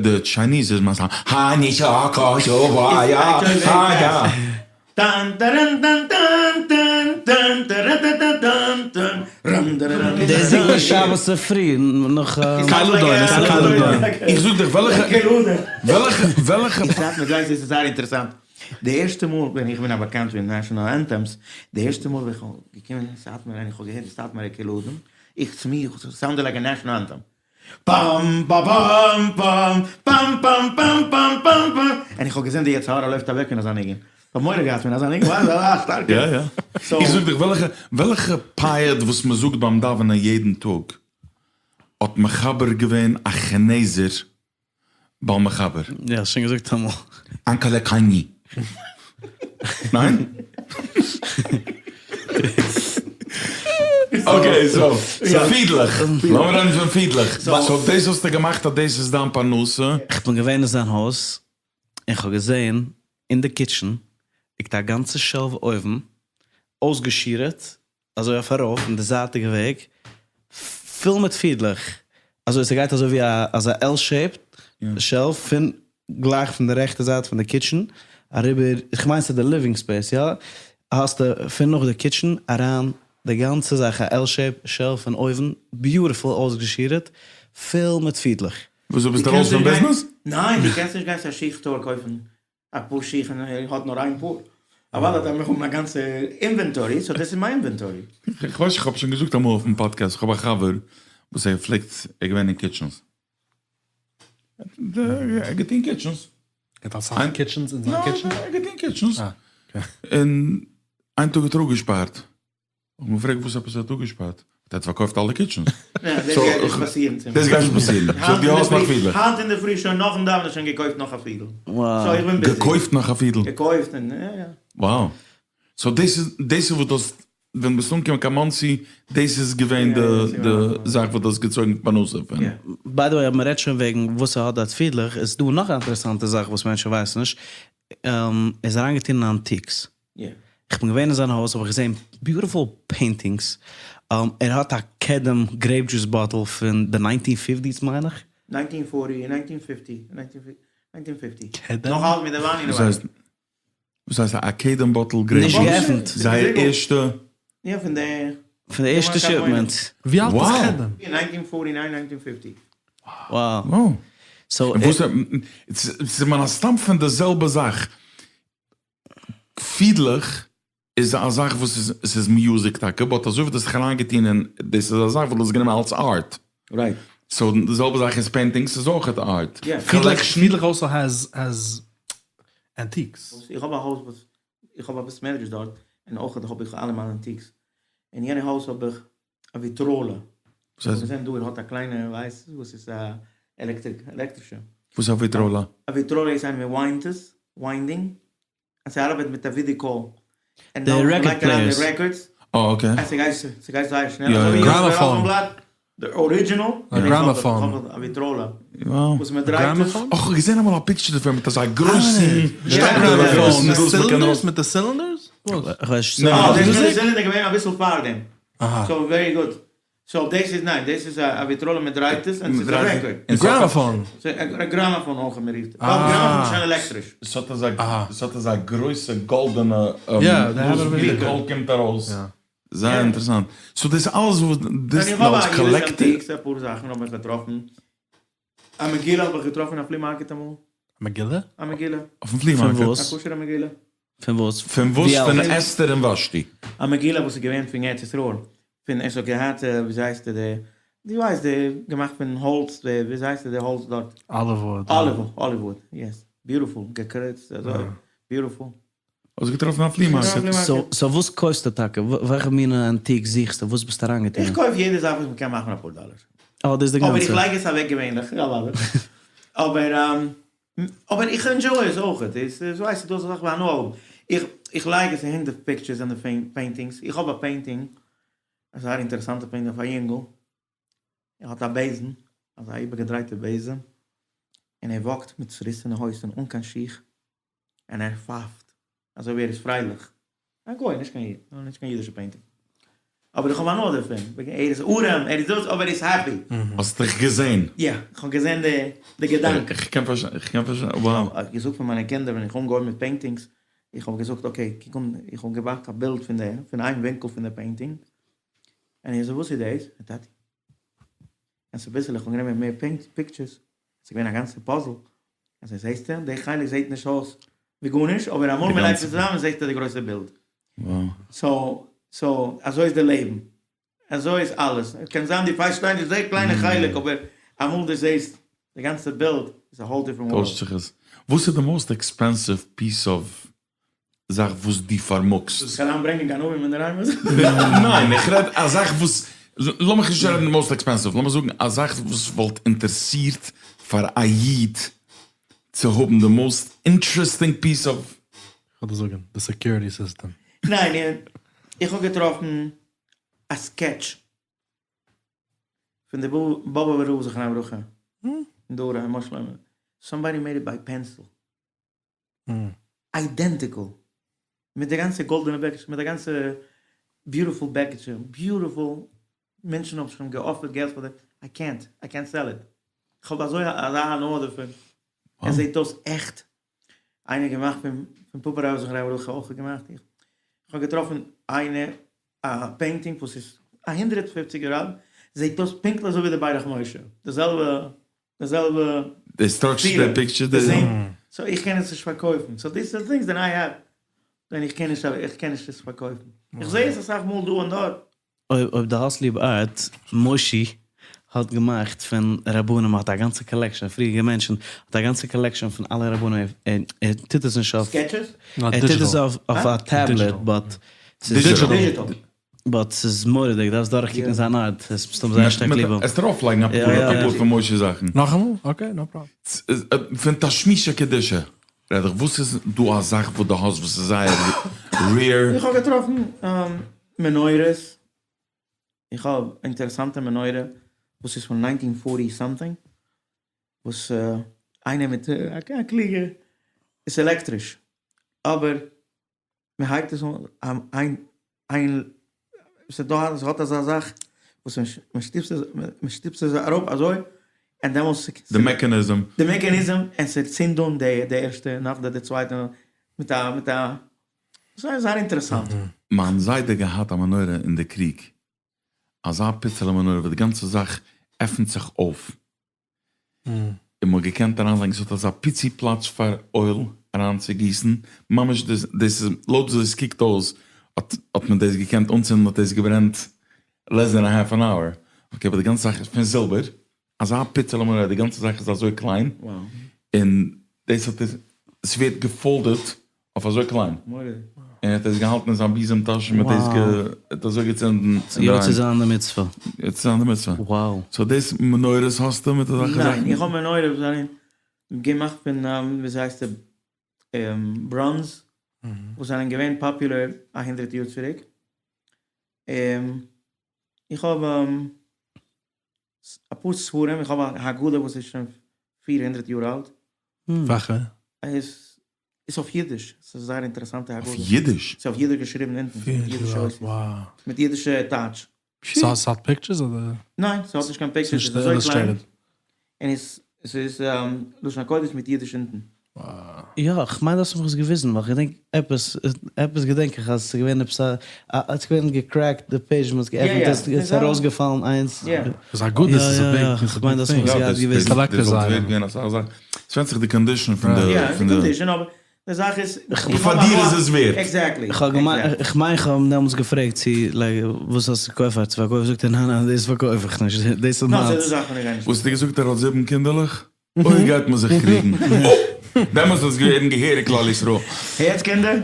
די Chinese איז מסתם דער זינגט נישט שבת צופרי נאך. איך זאג דיך וועלכע וועלכע וועלכע. איך דארף מיר זיין ס'איז זייער אינטערעסאנט. די ערשטע מאל ווען איך בין א באקאנט מיט national anthems, די ערשטע מאל ווען איך האב געקומען אין סאטמאר און איך האב געהערט די סאטמארע קל אדם, איך צו מיר sounded like a national anthem. פאם פא פאם פאם פאם פאם פאם פאם פאם פאם, און איך האב געזען די יצר הרע לויפט אוועק פון אזא ניגון, איך האב מורא געהאט פון אזא ניגון, ווייל אזא שטארקע. יא יא. איך זאג דיך וועלכע וועלכע פיוט וואס מען זאגט ביים דאווענען יעדן טאג האט מחבר געווען א כינעזער בעל מחבר. יא, האסט שוין געזאגט אמאל. אנקעלע קאני. ניין? Okay so, פידלעך. לאמיר רעדן פון פידלעך. So דאס האסטו געמאכט אז דאס איז דיין פרנסה? כ'בין געווען אין זיין הויז, און כ'האב געזען אין די kitchen ליגט א גאנצע shelf אויבן, אויסגעשירעט, אזוי אויף ארויף אין די זייטיגע וועג, פול מיט פידלעך, אזוי ס'גייט אזוי ווי א אזא L shape shelf פון גלייך פון די רעכטע זייט פון די kitchen אריבער, כ'מיין ס'איז די living space יא, האסטו פון נאך די kitchen אריין. די גאנצע זאך א L shape shelf און אויבן, beautiful אויסגעשירעט, פול מיט פידלעך. וואס דו ביסט ארויס פון ביזנעס? ניין דו קענסט נישט גיין צו א שיך store קויפן א פאר שיך און ער האט נאר איין פאר, אוודאי דארף מען האבן א גאנצע inventory, so דאס איז מיין inventory. איך ווייס איך האב שוין געזאגט אמאל אויפן פאדקעסט, איך האב א חבר וואס ער פלעגט, ער איז געווען אין kitchens, ער האט געטון kitchens. ער האט אסאך kitchens אין זיין kitchen? ניין, ער האט געטון kitchens, און איין טאג האט ער אפגעשפארט, האט מען געפרעגט וואס עפעס ער האט אפגעשפארט, האט ער פארקויפט אלע kitchens. דאס גייט נישט פאסירן צו מיר. דאס גייט נישט פאסירן. so דו האסט נאך פידלעך. היינט אינדערפרי שוין נאכן דאווענען שוין געקויפט נאך א פידל. so איך בין busy. געקויפט נאך א פידל? געקויפט און יא יא. Wow. so דאס איז דאס איז וואס דו האסט ווען ביסט אנגעקומען קיין מאנסי דאס איז געווען די די זאך וואס דו האסט געצויגן פרנסה פון? by the way אויב מ'רעדט שוין וועגן וואס ער האט דארט פידלעך איז דא נאך א אינטערעסאנטע זאך וואס מענטשן ווייסן נישט, ער איז אריינגעטון אין antiques. איך בין געווען אין זיין הויז האב איך געזען beautiful paintings, ער האט א קדם grape juice bottle פון די nineteen fifties מיין איך. nineteen forty, nineteen fifty, nineteen fifty, נאך אלט מיט די וויין אינעווייניג. וואס הייסט א קדם bottle grape נישט געעפנט. זייער ערשטע. יא פון די. פון די ערשטע shipment. ווי אלט איז קדם? nineteen forty nine nineteen fifty. Wow. So ס'איז מן הסתם פון די זעלבע זאך. פידלעך איז א זאך וואס איז, ס'איז music טאקע, but אזוי ווי דו האסט זיך אריינגעטון אין, דאס איז א זאך וואס דו האסט גענומען אלס art. Right. So די זעלבע זאך איז paintings איז אויך art. Collection. פידלעך also has has antiques. איך האב א הויז וואס, איך האב א בית מדרש דארט, און אויך האב איך אלע מיינע antiques. אין יענע הויז האב איך א וויטראלע. וואס הייסט? געזען דא ער האט א קליינע ווייס וואס איז א electric עלעקטרישע. וואס איז א וויטראלע? א וויטראלע איז איינער מען wind עס, winding, אז ס'ארבעט מיט א video call. די record players. אה okay. אז ס'גייט ס'גייט זייער שנעל. יא יא. Gramophone. די original. א gramophone. א וויטראלע. וואס מען דרייט עס. אה כ'האב געזען אמאל א picture דערפון מיט אזא גרויסן. Gramophone. מיט די cylinders? כ'ווייס נישט. אה דאס מיט די cylinders געווען אביסל פארדעם. So very good. So דאס איז ניין, דאס איז א וויטראלע מען דרייט עס און ס'איז א record. Gramophone. א gramophone אויך מען רופט. ווייל gramophone איז שוין עלעקטריש. ס'האט אזא ס'האט אזא גרויסע גאלדענע וואס ווי די קול קומט ארויס. זייער אינטערעסאנט. So דאס אלעס וואס דאס אלס collector. אפאר זאכן האב איך געטראפן. א מגילה האב איך געטראפן אין א flea market אמאל. א מגילה? א מגילה. אויפן flea market. פון וואס? א כשר'ע מגילה. פון וואס? פון וואס? פון אסתר און ושתי. א מגילה וואס איז געווען פון ארץ ישראל. פון עס האט געהאט וויאזוי הייסט די, דו ווייסט די, געמאכט פון האלץ די, וויאזוי הייסט די האלץ דארט? Olive wood. Olive, olive wood, yes. Beautiful, געקריצט אזוי, beautiful. האסט געטראפן א flea market? So וואס קויפסטו טאקע? וועלכע מינע antique זוכסטו? וואס ביסטו אריינגעטון? איך קויף יעדע זאך וואס מ'קען מאכן אפאר דאלער. אה, דאס איז די גאנצע. אבער איך לייג עס אוועק געווענליך, אבער אבער איך enjoy עס אויכעט, עס ווייסט דא אזא זאך ווי הנאה האבן, איך איך לייג עס אהין די pictures און די paintings, איך האב א painting, א זייער אינטערעסאנטע painting אויף א יונגל, ער האט א בעזעם, אזא איבערגעדרייטע בעזעם, און ער walk ט מיט צוריסענע הויזן אן קיין שיך, און ער פייפט אזוי ווי ער איז פרייליך, א גוי, נישט קיין איד, נישט קיין אידישע painting, אבער איך האב הנאה דערפון, ער איז ארעם, ער איז דאס, אבער ער איז happy. האסט דיך געזען? יא, איך האב געזען די געדאנק. איך קען פארשטיין, איך קען פארשטיין, wow. איך האב געזאגט פאר מיינע קינדער ווען איך האב אנגעהויבן מיט paintings, איך האב געזאגט okay, קוק אן, איך האב געמאכט א בילד פון די, פון איין ווינקל פון די painting, און איך זאג וואס איז דאס? טאטי, און צוביסלעך איך האב גענומען מער pictures, עס איז געווען א גאנצע puzzle, אזוי זעהסטו, די חלק זעהט נישט אויס ווי גארנישט, אבער אמאל מען לייגט עס צוזאמען זעהסטו די גרויסע בילד. So, so, אזוי איז די לעבן, אזוי איז אלעס, קען זיין דו פארשטייסט נישט די קליינע חלק, אבער אמאל דו זעהסט די גאנצע בילד איז א whole different world. טוישט זיך עס. וואס איז די most expensive piece of זאך וואס דו פארמאגסט. זאלסט אריין ברענגען גנבים אינדערהיים און אזוי? ניין, איך רעד א זאך וואס, לאמיך נישט רעדן most expensive, לאמיר זאגן א זאך וואס וואלט אינטערסירט פאר א איד צו האבן די most interesting piece of. כ'וועל דיר זאגן, די security system. ניין, איך האב געטראפן א sketch פון די באבובער רב זכרונו לברכה, אין דורא, אין משה שלמה, somebody made it by pencil. Identical, מיט די גאנצע גאלדענע בעקיטשע, מיט די גאנצע beautiful בעקיטשע, beautiful, מענטשן האבן שוין גע offer ט געלט פאר דעם, איי קענט, איי קענט סעל איט, איך האב אזוי אזא הנאה דערפון, עס זעט אויס עכט, איינער געמאכט פון פאפא רב זכרונו לברכה אויך געמאכט, איך האב געטראפן איינער. א painting וואס איז א 150 יאר אלט, זעט אויס פונקטליך אזוי ווי די ברך משה, די זעלבע, די זעלבע די structure, די picture, די same, so איך קען עס נישט פארקויפן, so these are things that I have, ווען איך קען נישט, איך קען נישט עס פארקויפן, איך זע עס אסאך מאל דא און דארט. אויב דו האסט ליב art, מושי האט געמאכט פון רבנים האט א גאנצע collection, פריערדיגע מענטשן, האט א גאנצע collection פון אלע רבנים, ער טוט עס נישט אויף, sketches? ער טוט עס אויף א tablet but ס'איז but ס'איז מורא'דיג, דארפסט דורכקוקן זיין art, עס מסתם זייער שטארק ליב האבן. עסט ארויפלייגן אפאר פון משה זאכן. נאכאמאל? okay, no problem. פון תשמישי קדושה רעד איך, וואס איז דא א זאך וואס דו האסט וואס איז זייער rare? איך האב געטראפן מנורות, איך האב אינטערעסאנטע מנורה וואס איז פון nineteen forty something, וואס איינער מיט א קלוגע, איז עלעקטריש, אבער מען הייבט עס אן איין איין ס'דא ס'האט אזא זאך וואס מען שטופט עס מען שטופט עס אראפ אזוי און דעמאלס די mechanism. די mechanism און ס'צינד אן די די ערשטע נאכדעם די צווייטע מיט א מיט א ס'איז זייער אינטערעסאנט. מיין זיידע געהאט א מנורה אין די קריג, אזא פיצעלע מנורה וואס די גאנצע זאך עפענט זיך אויף, און מ'האט געקענט אריינלייגן, ס'האט אזא פיצי פלאץ פאר oil אריינצוגיסן, ממש דאס דאס איז לויט וויאזוי עס קוקט אויס האט האט מען דאס געקענט אנצינדן האט דאס געברענט less than a half an hour, okay אבער די גאנצע זאך איז פון זילבער, אזא פיצעלע מנורה, די גאנצע זאך איז אזוי קליין, און דאס האט ער, ס'ווערט גע fold עט אויף אזוי קליין. און ער האט עס געהאלטן אין זיין בוזעם טאש און מ'האט עס גע... ער האט אזוי געצינדן. יוצא זיין די מצוה. יוצא זיין די מצוה. Wow. so דאס מנורות האסטו מיט אזעלכע זאכן? ניין, איך האב מנורות וואס זענען געמאכט פון וויאזוי הייסט די בראנז, וואס זענען געווען פאפולער א הונדרעט יאר צוריק. איך האב אפאר ספרים, איך האב א הגדה וואס איז שוין 400 יאר אלט. וועלכע? איז אויף אידיש, ס'איז זייער אינטערעסאנטע הגדה. אויף אידיש? ס'איז אויף אידיש געשריבן אונטן, מיט אידישע אותיות. מיט אידישע טייטש. ס'האט pictures אדער? ניין, ס'האט נישט קיין pictures, ס'איז אזוי קליין, און ס'איז לשון הקודש מיט אידיש אונטן. יא, כ'מיין דו האסט מיך עס געוויזן, ווייל כ'געדענק עפעס, עפעס געדענק איך אז ס'איז געווען עפעס א, ס'איז געווען גע cracked די page, מ'האט עס געעפנט, עס איז ארויסגעפאלן איינס. איז א גוד, דאס איז א big, כ'מיין דו האסט מיך עס געהאט געוויזן. collector's item. ס'ווענדט זיך די condition פון די. יא, די condition, אבער די זאך איז. פאר דיר איז עס ווערט. Exactly. כ'מיין כ'האב אים דעמאלטס געפרעגט צו like וואס האסטו געקויפט פאר צו פארקויפן, זאגט ער ניין ניין דאס פארקויף איך נישט, דאס איז מיינס. וואס האט ער געזאגט ער האט זיבן קינדערלעך? אוי גייט מען זיך קריגן. אוי! דעמאלטס וועט עס ווערן געהעריג כלל ישראל. הערטס קינדער?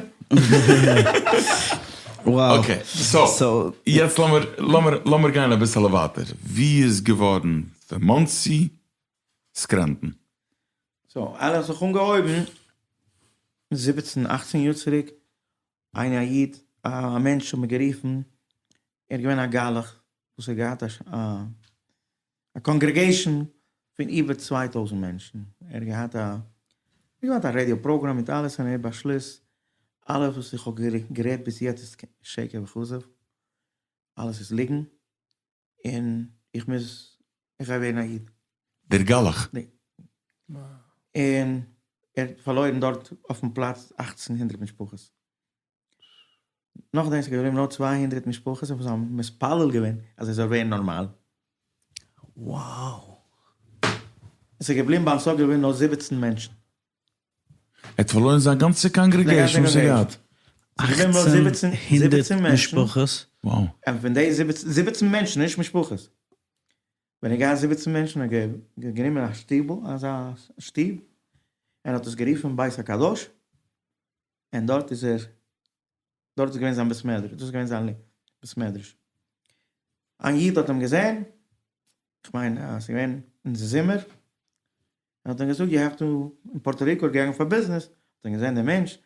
Wow. Okay, so, יעצט לאמיר לאמיר לאמיר גיין אביסעלע ווייטער. ווי איז געווארן פון מאנסי סקרענטאן? So, אלעס האט זיך אנגעהויבן זיבעצן אכצן יאר צוריק, איינער א איד, א מענטש האט מיר גערופן, ער איז געווען א גלח וואס האט געהאט א congregation פון איבער 2000 מענטשן, ער האט געהאט א געהאט א radio program מיט אלעס און ער באשליסט אלעס וואס איך האב גערעדט ביז יעצט איז שקר וכזב, אלעס איז ליגן, און איך מוז, איך גיי ווערן א איד. דער גלח? ניין. און ער האט פארלוירן דארט אויפן פלאץ 1800 משפחות. נאכדעם איז געבליבן נאר 200 משפחות וואס האבן מתפלל געווען אז ער זאל ווערן נארמאל. Wow. עס איז געבליבן ביים סוף געבליבן נאר 17 מענטשן. ער האט פארלוירן זיין גאנצע congregation וואס ער געהאט. ס'איז געבליבן נאר 17 מענטשן. משפחות. Wow. און פון די 17 מענטשן, נישט משפחות. ווען ער געהאט 17 מענטשן האט ער גענומען א שטיבל, אזא שטוב, און האט עס גערופן בית הקדוש, און דארט איז ער, דארט איז געווען זיין בית מדרש, דאס איז געווען זיין בית מדרש. איין איד האט אים געזען, איך מיין אז ס'איז געווען אין די זומער, און האט אים געזאגט you have to, אין פארטא ריקא איז געגאנגען פאר ביזנעס, האט אים געזען דער מענטש,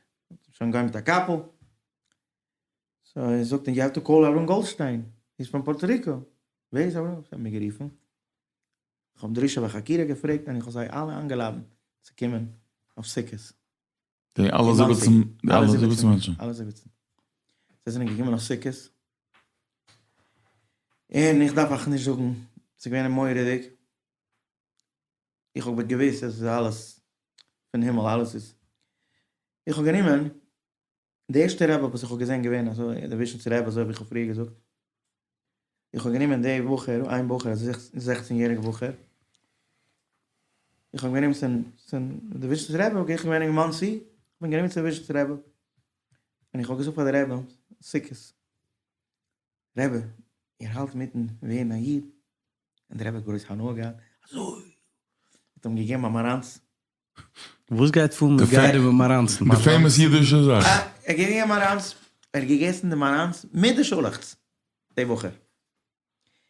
שוין געגאנגען מיט א קאפל, so ער זאגט אים you have to call אברהם גאלדשטיין, he איז פון פארטא ריקא, ווער איז אברהם? זיי האבן מיר גערופן, איך האב דרישה וחקירה געפרעגט און איך האב זיי אלע איינגעלאדענט צו קומען אויף סוכות. די אלע 17, די אלע 17 מענטשן? אלע 17. זיי זענען געקומען אויף סוכות, און איך דארף אייך נישט זאגן, ס'איז געווען מורא'דיג, איך האב געוואוסט אז עס איז אלעס פון הימל, אלעס איז, איך האב גענומען. די ערשטע רבי וואס איך האב געזען געווען אזוי, די וויזשניצער רבי אזוי ווי איך האב פריער געזאגט, איך האב גענומען די בחור, איין בחור א זעכצן יעריגע בחור, איך האב גענומען צום צום די וויזשניצער רבי, איך בין געווען אין מאנסי, איך בין גענומען צום וויזשניצער רבי, און איך האב געזאגט פאר די רבי, סוכות, רבי, איר האלט מיטן ווערן א איד? און די רבי האט גרויס הנאה געהאט, אזוי, האט אים געגעבן א מאראנץ. וואס גייט פאר מיט גרים און מאראנצן? די famous אידישע זאך. ער האט געגעבן מאראנץ, ער האט געגעסן די מאראנץ מיט די שאלעכץ, די בחור.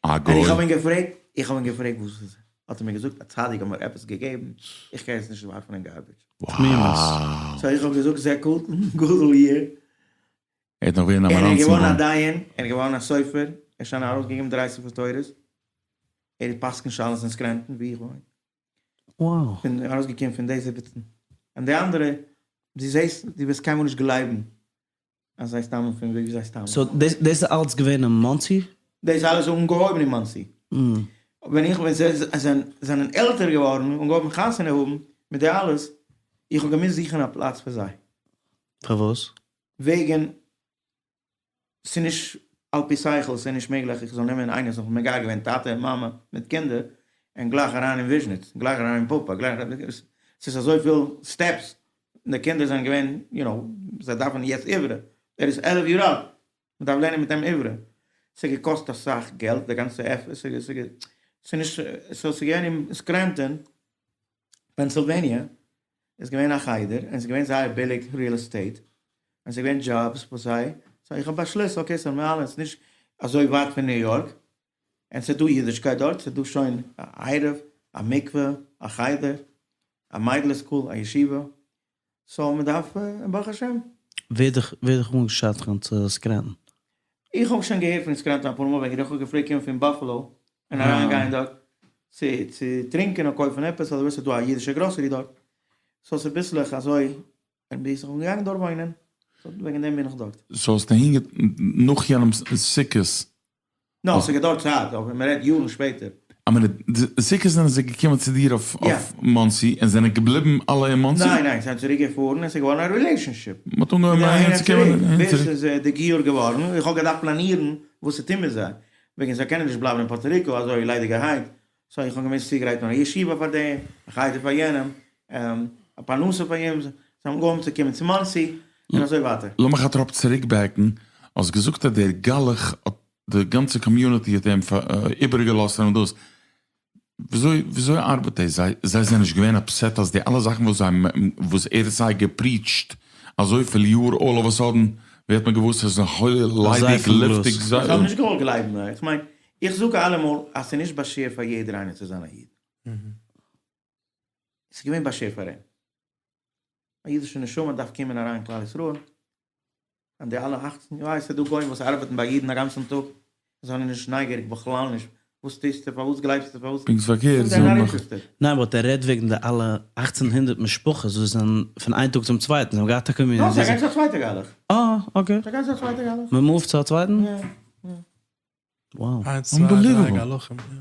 א גוי. און איך האב אים געפרעגט, איך האב אים געפרעגט וואס איז, האט ער מיר געזאגט א צדיק האט מיר עפעס געגעבן, איך קען עס נישט ווארפן אין garbage. Wow. So איך האב געזאגט זה גדול יהיה. ער האט נאך ווערן א מאראנצן ער איז געווארן א דיין, ער איז געווארן א סופר, ער האט שוין ארויסגעגעבן דריי ספר תורות, ער פסק'נט שאלות אין סקרענטאן ווי איך וואוין. Wow. פון ארויסגעקומען פון די זיבעצן. און די אנדערע, דו זעסט, דו וועסט קיינמאל נישט גלייבן אז זיי שטאמען פון ווי זיי שטאמען. So דאס איז אלץ געווען אין מאנסי? דאס איז אלעס אנגעהויבן אין מאנסי. ווען איך ווען זיי זענען עלטער געווארן און אנגעהויבן חתונה האבן מיט די אלעס, איך האב געמוזט זוכן א פלאץ פאר זיי. פארוואס? וועגן ס'איז נישט על פי שכל, ס'איז נישט מעגליך איך זאל נעמען איינער וואס האט מגייר געווען טאטע און מאמע מיט קינדער און גלייך אריין אין וויזשניץ, גלייך אריין אין פאפא, גלייך אריין, ס'איז אזויפיל steps, און די קינדער זענען געווען, you know, זיי דארפן יעצט עברי, ער איז 11 יאר אלט, מ'דארף לערנען מיט אים עברי, ס'האט געקאסט אסאך געלט די גאנצע effort, ס'איז נישט, so ס'איז געווען אין סקרענטאן, פענסילוועניע, איז געווען א חדר און ס'איז געווען זייער ביליג real estate און ס'איז געווען דזשאבס פאר זיי, so איך האב באשלוס okay ס'איז נארמאל ס'איז נישט אזוי ווייט פון ניו יארק און ס'איז דא אידישקייט דארט, ס'איז דא שוין א עירוב, א מקווה, א חדר, א מיידל school, א ישיבה, so מ'דארף ברוך השם. ווער דיך ווער דיך אנגעשדכנט צו סקרענטאן? איך האב שוין געהערט פון סקרענטאן אפאר מאל ווען איך האב געפלעגט קומען פון באפעלא און אריין גיין דארט צו צו טרינקען און קויפן עפעס אדער וואס ס'איז דא א אידישע גראסערי דארט so ס'איז ביסלעך אזוי און ביז איך בין געגאנגען דארט וואוינען so וועגן דעם בין איך דארט. so האסט אהין נאך יענעם סוכות נאר ס'איז געדויערט צייט, אבער מ'רעדט יארן שפעטער. א מינוט, די סוכות זענען זיי געקומען צו דיר אויף מאנסי און זענען געבליבן אלע אין מאנסי? ניין ניין, זיי זענען צוריק געפארן און ס'איז געווארן א relationship. מ'האט אנגעהויבן אהין צו קומען און אהין צוריק. ביז ס'איז די גיור געווארן, איך האב געדארפט פלאנירן וואס צו טון מיט זיי, וועגן זיי קענען נישט בלייבן אין פארטא ריקא אזוי ליידיגערהייט, so איך האב געמוזט צוגרייטן א ישיבה פאר דעם, א חדר פאר יענעם, א פרנסה פאר יענעם, זיי האבן אנגעהויבן צו קומען צו מאנסי, און אזוי ווייטער. לאמיך א טראפ צוריק back ן, האסט געזאגט אז דער גלח האט די גאנצע community האט אים איבערגעלאזט און דאס, וויאזוי וויאזוי ארבעט דאס? זיי זיי זענען נישט געווען upset אז די אלע זאכן וואס זיי וואס ער האט זיי גע preach ט אזויפיל יאר all of a sudden ווערט מען געוואוסט אז עס איז הויל ליידיג לופטיג איך האב נישט געוואלט גלייבן, איך מיין איך זאג אלעמאל אז ס'איז נישט באשערט פאר יעדער איינער צו זיין א איד. ס'איז געווען באשערט פאר אים. א אידישע נשמה דארף קומען אריין אין כלל ישראל. און די אלע אכצן, יא עס איז דא גוים וואס ארבעטן ביי אידן א גאנצן טאג, זיי זענען נישט נייגעריג בכלל נישט, וואס טוסטו, פארוואס גלייבסטו, פארוואס, פונקט פארקערט, זיי זענען not interested. ניין but ער רעדט וועגן די אלע אכצן הונדערט משפחות וואס זענען פון איין טאג צום צווייטן, זיי האבן געהאט א community. נאר זיי גייען צו א צווייטע גלח. אה okay. זיי גייען צו א צווייטע גלח. מען move ט צו א צווייטן? יא יא. Wow. איינס צוויי דריי גלחים, יא.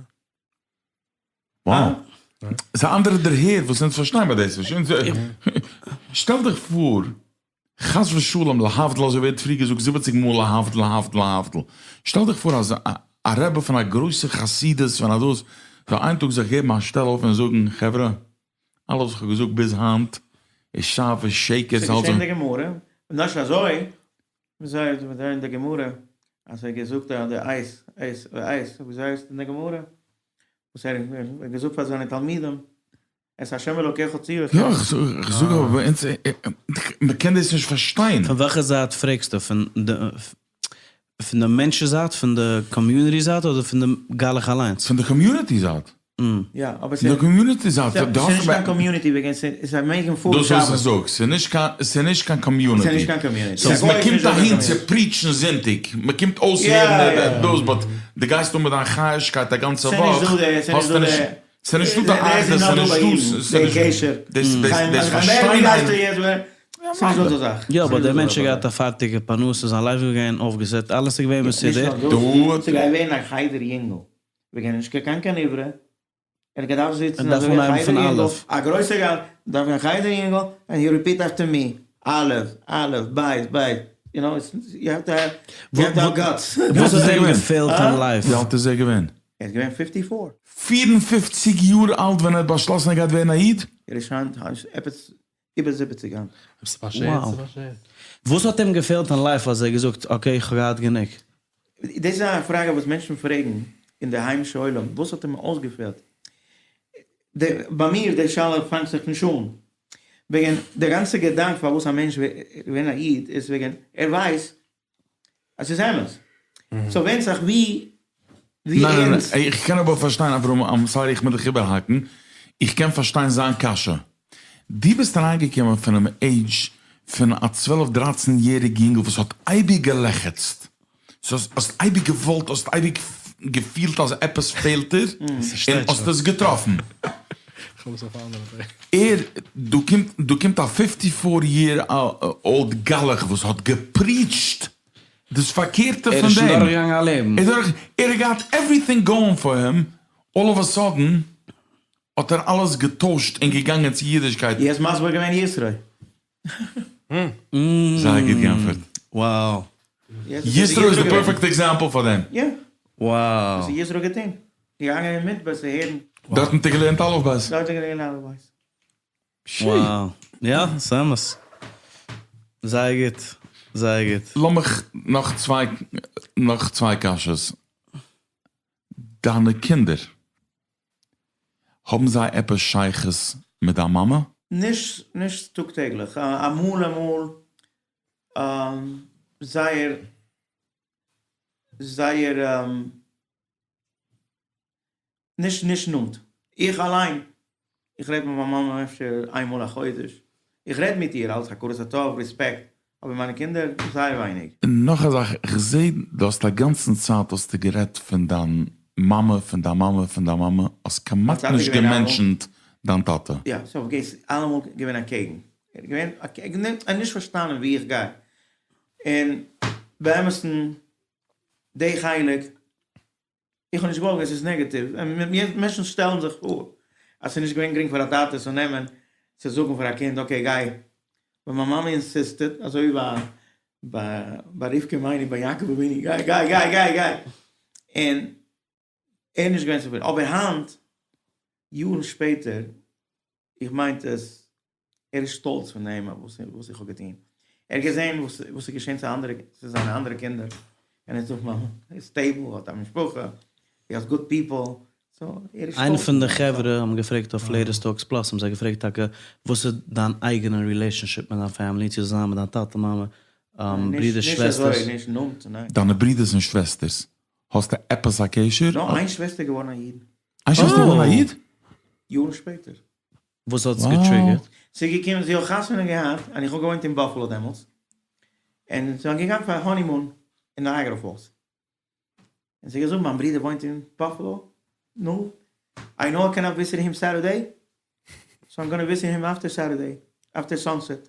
Wow. ס'איז א אנדערע דערהער וואס אונז פארשטיין ביי דאס נישט. שטעל דיך פאר, חס ושלום להבדיל אזוי ווערט פריער געזאגט זיבעציג מאל להבדיל להבדיל להבדיל. שטעל דיך פאר אז א רבי פון א גרויסע חסידות פון א דאס זאל איין טאג זיך געבן א שטעל אויף און זאגן חברה אלעס וואס כ'האב געזאגט ביז היינט איז שאף ושקר. ס'איז געשען אין די גמרא, נישט אזוי, וויאזוי איז אין די גמרא אז ער האט געזאגט אז די אייז, אייז, אייז, וויאזוי הייסט אין די גמרא? וואס ער האט געזאגט פאר זיינע תלמידים, את ה' אלוקיך צוה. יא, איך זאג אבער ביי אונז, מען קען דאס נישט פארשטיין. פון וועלכע זייט פרעגסטו? פון די פון די מענטשן זייט? פון די community זייט? אדער פון די גלח אליינס? פון די community זייט. יא, אבער פון די community זייט. ס'איז נישט קיין community וועגן זיי מעגן פארן דאס וואס איך זאג, ס'איז נישט קיין, ס'איז נישט קיין community. ס'איז נישט קיין community. ס'איז מען קומט אהין צו preach ן זונטאג, מען קומט אויסהערן דאס, but דו גייסט אן מיט דיין חיה'שקייט א גאנצע וואך, האסטו נישט, ס'איז נישטא די אחדות, ס'איז נישטא, דאס פארשטיין איינער. יא but דער מענטש האט געהאט א פארטיגע פרנסה, זיין life איז געווען אויפגע set, אלעס איז געווען מסודר. ס'גייט ווערן א חדר יונגל, וועגן נישט קיין קיין עברי, ער האט געדארפט זיצן אזוי ווי א חדר יונגל, א גרויסע גאל, דארף א חדר יונגל, and you repeat after me. א', א', בית, בית, you know, you have to have, you have to have guts. וואס האט אים געפעלט אין life? ווי אלט איז ער געווען? ער איז געווען fifty four. 54 יאר אלט ווען ער האט באשלאסן ער גייט ווערן א איד? ער איז שוין עפעס איבער זיבעציג היינט. וואס האט אים געפעלט אין life אז ער האט געזאגט okay איך האב געהאט גענוג? דאס איז א פראגע וואס מענטשן פרעגן אין די היימישע עולם, וואס האט אים אויסגעפעלט? ביי מיר די שאלה פאנגט זיך נישט אן, וועגן די גאנצע געדאנק פארוואס א מענטש וויל ווערן א איד איז וועגן ער ווייסט אז ס'איז אמת, so ווענדט זיך ווי ווי ערנסט. ניין ניין, איך קען אבער פארשטיין אברהם, I'm sorry איך מוז דיך איבערהאקן, איך קען פארשטיין זיין קשיא, דו ביסט אריינגעקומען פונעם עידזש פון א צוועלף דרייצן יעריג יונגל וואס האט אייביג געלעכעצט, so האסט אייביג געוואלט, האסט אייביג געפילט אז עפעס פעלט דיר, און האסט עס געטראפן. ער, דא קומט, דא קומט א fifty four year old גלח וואס האט גע preach ט דאס פארקערטע ער פון איז שוין דעם. דורכגעגאנגען א לעבן. ער איז דורך, ער האט געהאט everything going for him, all of a sudden האט ער אלעס געטוישט און געגאנגען צו אידישקייט. יעצט מסביר געווען יתרו. זייער גוט געענטפערט. Wow. יתרו איז די perfect example פאר דעם. יא. Wow. וואס האט יתרו געטון? געגאנגען אין מדבר צו הערן. דארטן האט ער געלערנט אלף בית. דארט האט ער געלערנט אלף בית. Wow. יא, ס'אמת. זייער גוט. זייער גוט. לאמיך נאך צוויי נאך צוויי קשיות. דיינע קינדער האבן זיי עפעס שייכות מיט דיין מאמע? נישט נישט טאג טעגליך, אמאל אמאל זייער זייער נישט נישט נאנט, איך אליין איך רעד מיט מיין מאמע אפשר איין מאל א חודש, איך רעד מיט איר אלס הכרת הטוב, רעספעקט, אבער מיינע קינדער זייער ווייניג. און נאך א זאך, איך זעה דו האסט א גאנצן צייט האסטו גערעדט פון דיין מאמע, פון דיין מאמע, פון דיין מאמע, האסט כמעט נישט גע mention ט דיין טאטע. יא, so געס אלעמאל געווען אקעגן, ער איז געווען אקעגן, ער האט נישט פארשטאנען ווי איך גיי, און באמת'ן די חלק איך האב נישט געוואלט עס איז נעגאטיוו, מענטשן שטעלן זיך פאר אז ס'איז נישט געווען גרינג פאר א טאטע צו נעמען צו זאגן פאר א קינד okay גיי, ווען מיין מאמע insisted אזוי ווי ביי ביי רבקה אמנו ביי יעקב אבינו גיי גיי גיי גיי גיי, און ער איז נישט געווען צופרידן, אבער היינט יארן שפעטער איך מיינט עס, ער איז שטאלץ פון דעם וואס איך האב געטון, ער האט געזען וואס איז געשען צו אנדערע, צו זיינע אנדערע קינדער, און ער זאגט מאמע, ער איז stable, ער האט א משפחה, he has good people, so ער איז שטאלץ. איינע פון די חברה האבן געפרעגט אויף Latest Talks Plus האבן זיי געפרעגט טאקע וואס איז דיין אייגענע relationship מיט דיין family, צו זיין מיט דיין טאטע מאמע, ברידער שוועסטערס. נישט אזוי, נישט נאנט, ניין. דיינע ברידערס און שוועסטערס, האסטו עפעס א קשר? נאר איין שוועסטער געווארן א איד. איין שוועסטער געווארן א איד? יארן שפעטער. וואס האט עס גע trigger ט? זי איז געקומען, זי האט חתונה געהאט, און איך האב געוואוינט אין באפעלא דעמאלטס, און זיי זענען געגאנגען פאר honeymoon אין נייאגרא פאלס, און זי האט געזאגט מיין ברודער וואוינט אין באפעלא, נו, I know I cannot visit him Saturday, so I'm gonna visit him after Saturday, after sunset.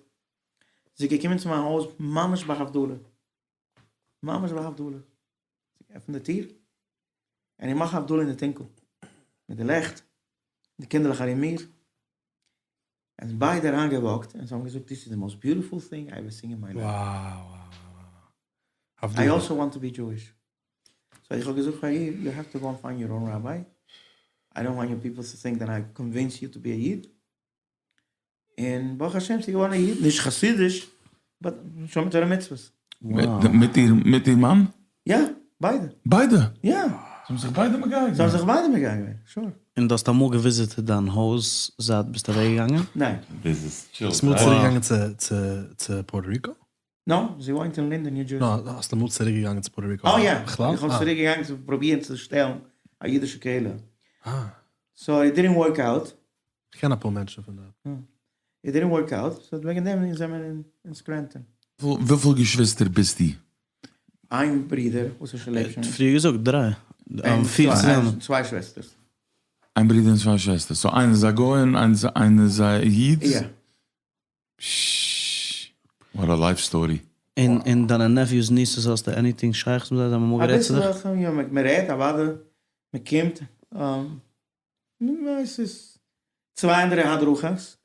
זי איז געקומען צו מיין הויז ממש ביי הבדלה, ממש ביי הבדלה, זי עפנט די טיר, און איך מאך הבדלה אין די טונקל, מיט די לעכט, די קינדערלעך ארום מיר, און ביידע אריינגע walk ט, און זיי האבן געזאגט this is the most beautiful thing I ever seen in my life. I also want to be Jewish. So איך האב געזאגט פאר איר, you have to go and find your own rabbi, I don't want your people to think that I convince you to be a איד. און ברוך השם ס'איז געווארן א איד, נישט חסידיש, but שומר תורה ומצוות. מיט איר מיט איר מאן? יא, ביידע. ביידע? יא. זיי האבן זיך ביידע מגייר געווען? זיי האבן זיך ביידע מגייר געווען, sure. און דו האסט אמאל גע visit ט דיין הויז זייט ביסט אוועקגעגאנגען? ניין. האסט אמאל צוריקגעגאנגען צו צו פארטא ריקא? no, זי וואוינט אין לינדען ניו דזשערסי. no, האסט אמאל צוריקגעגאנגען צו פארטא ריקא? אה יא, בכלל? איך האב צוריקגעגאנגען צו פרובירן צו שטעלן א אידישע קהילה. אה. so it didn't work out. כ'קען אפאר מענטשן פון דארט. it didn't work out, so וועגן דעם זעמער אין סקרענטאן. וויפיל געשוויסטער ביסטו? איין ברודער וואס איז שוין לעבט שוין נישט. פריער געזאגט דריי. פיר צוזאמען. צוויי שוועסטערס. איין ברודער און צוויי שוועסטערס. so איינער איז א גוי און איינער איז א איד? יא. פששש. what a life story. און און דיינע nephews nieces האסטו anything שייכות מיט זיי? זיי האבן אמאל גערעדט צו דיך? אביסל יא, מען רעדט אוודאי, מען קומט, עס איז צוויי אנדערע הדרכות,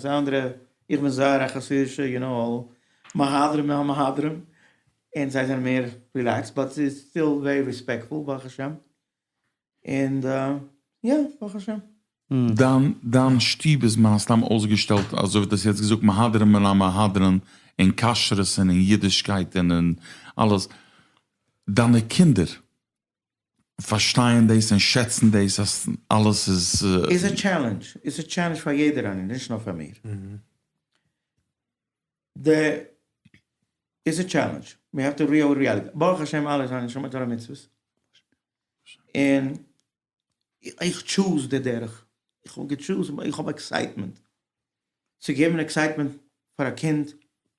אנדערע. איך בין זייער א חסידישע, you know, מהדרין מן המהדרין, און זיי זענען מער relaxed, but ס'איז still very respectful ברוך השם, און יא, ברוך השם. דיין דיין שטוב איז מן הסתם אויסגעשטעלט אזוי ווי דו האסט יעצט געזאגט מהדרין מן המהדרין אין כשרות און אין אידישקייט און אין אלעס, דיינע קינדער פארשטייען דאס און שעצן דאס אז אלעס איז. איז א challenge, איז א challenge פאר יעדער איינער נישט נאר פאר מיר. די איז א challenge, we have to real reality, ברוך השם אלע זענען שומר תורה ומצוות, און איך choose די דרך, איך האב גע choose, איך האב excitement, צו געבן excitement פאר א קינד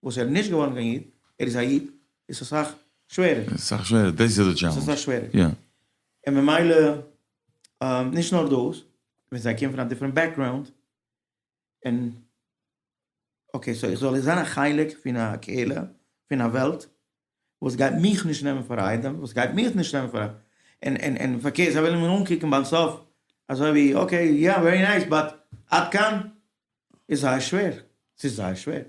וואס ער איז נישט געווארן קיין איד, ער איז א איד, איז אסאך שווערער. אסאך שווערער, דאס איז די challenge. ס'איז אסאך שווערער. און ממילא, נישט נאר דאס, ווען זיי קומען פון א different background, און okay, so איך זאל זיין א חלק פון א קהילה, פון א וועלט, וואס גייט מיך נישט נעמען פאר א איידעם, וואס גייט מיך נישט נעמען פאר א, און און און פארקערט זיי וועלן מיר אנקוקן ביים סוף אזוי ווי okay יא very nice but עד כאן, איז זייער שווער, ס'איז זייער שווער,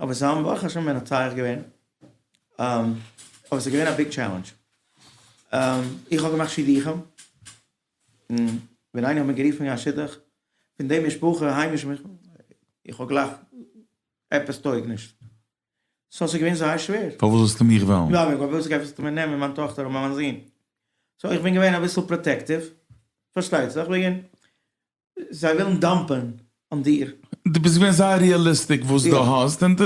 אבער זיי האבן ברוך השם מנצח געווען, אבער ס'איז געווען א big challenge, איך האב געמאכט שידוכים, און ווען איינער האט מיר גערופן אין א שידוך פון די משפחה, היימישע משפחה, איך האב גלייך עפעס טויג נישט, so ס'איז געווען זייער שווער. פארוואס זאלסטו מיך וועלן? יא, פארוואס גייסטו מיר נעמען מיין טאכטער אדער מיין זון? so איך בין געווען אביסל protective, פארשטייט זיך, וועגן זיי ווילן dump ען אן דיר. דו ביסט געווען זייער realistic וואס דו האסט און.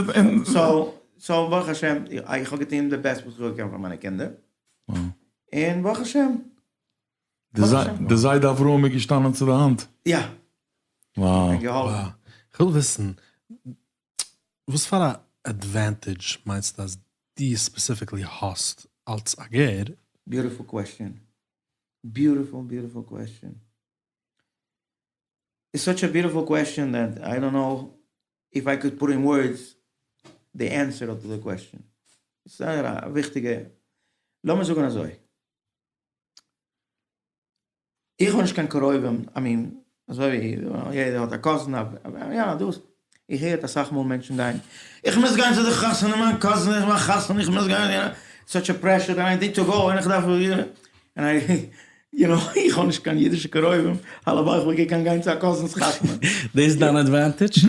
so ברוך השם איך האב געטון די best וואס איך האב געקענט פאר מיינע קינדער, און ברוך השם. די זיידע אברהם איז געשטאנען צו די האנט? יא. וואו. כ'וויל וויסן וואס פאר א advantage מיינסטו אז דו specifically האסט אלץ א גר? Beautiful question. Beautiful beautiful question. It's such a beautiful question that I don't know if I could put in words the answer to the question. זייער א וויכטיגע, לאמיר זאגן אזוי, איך האב נישט קיין קרובים, I mean, אזוי ווי יעדער האט א cousin, יא דאס, איך הער אסאך מאל מענטשן גיין, איך מוז גיין צו די חתונה, מיין cousin איז מיין חתונה, איך מוז גיין, such a pressure that I need to go, און איך דארף, און I, you know, איך האב נישט קיין אידישע קרובים, הלוואי איך וואלט געקענט גיין צו א cousin ס חתונה. דאס איז דיין advantage?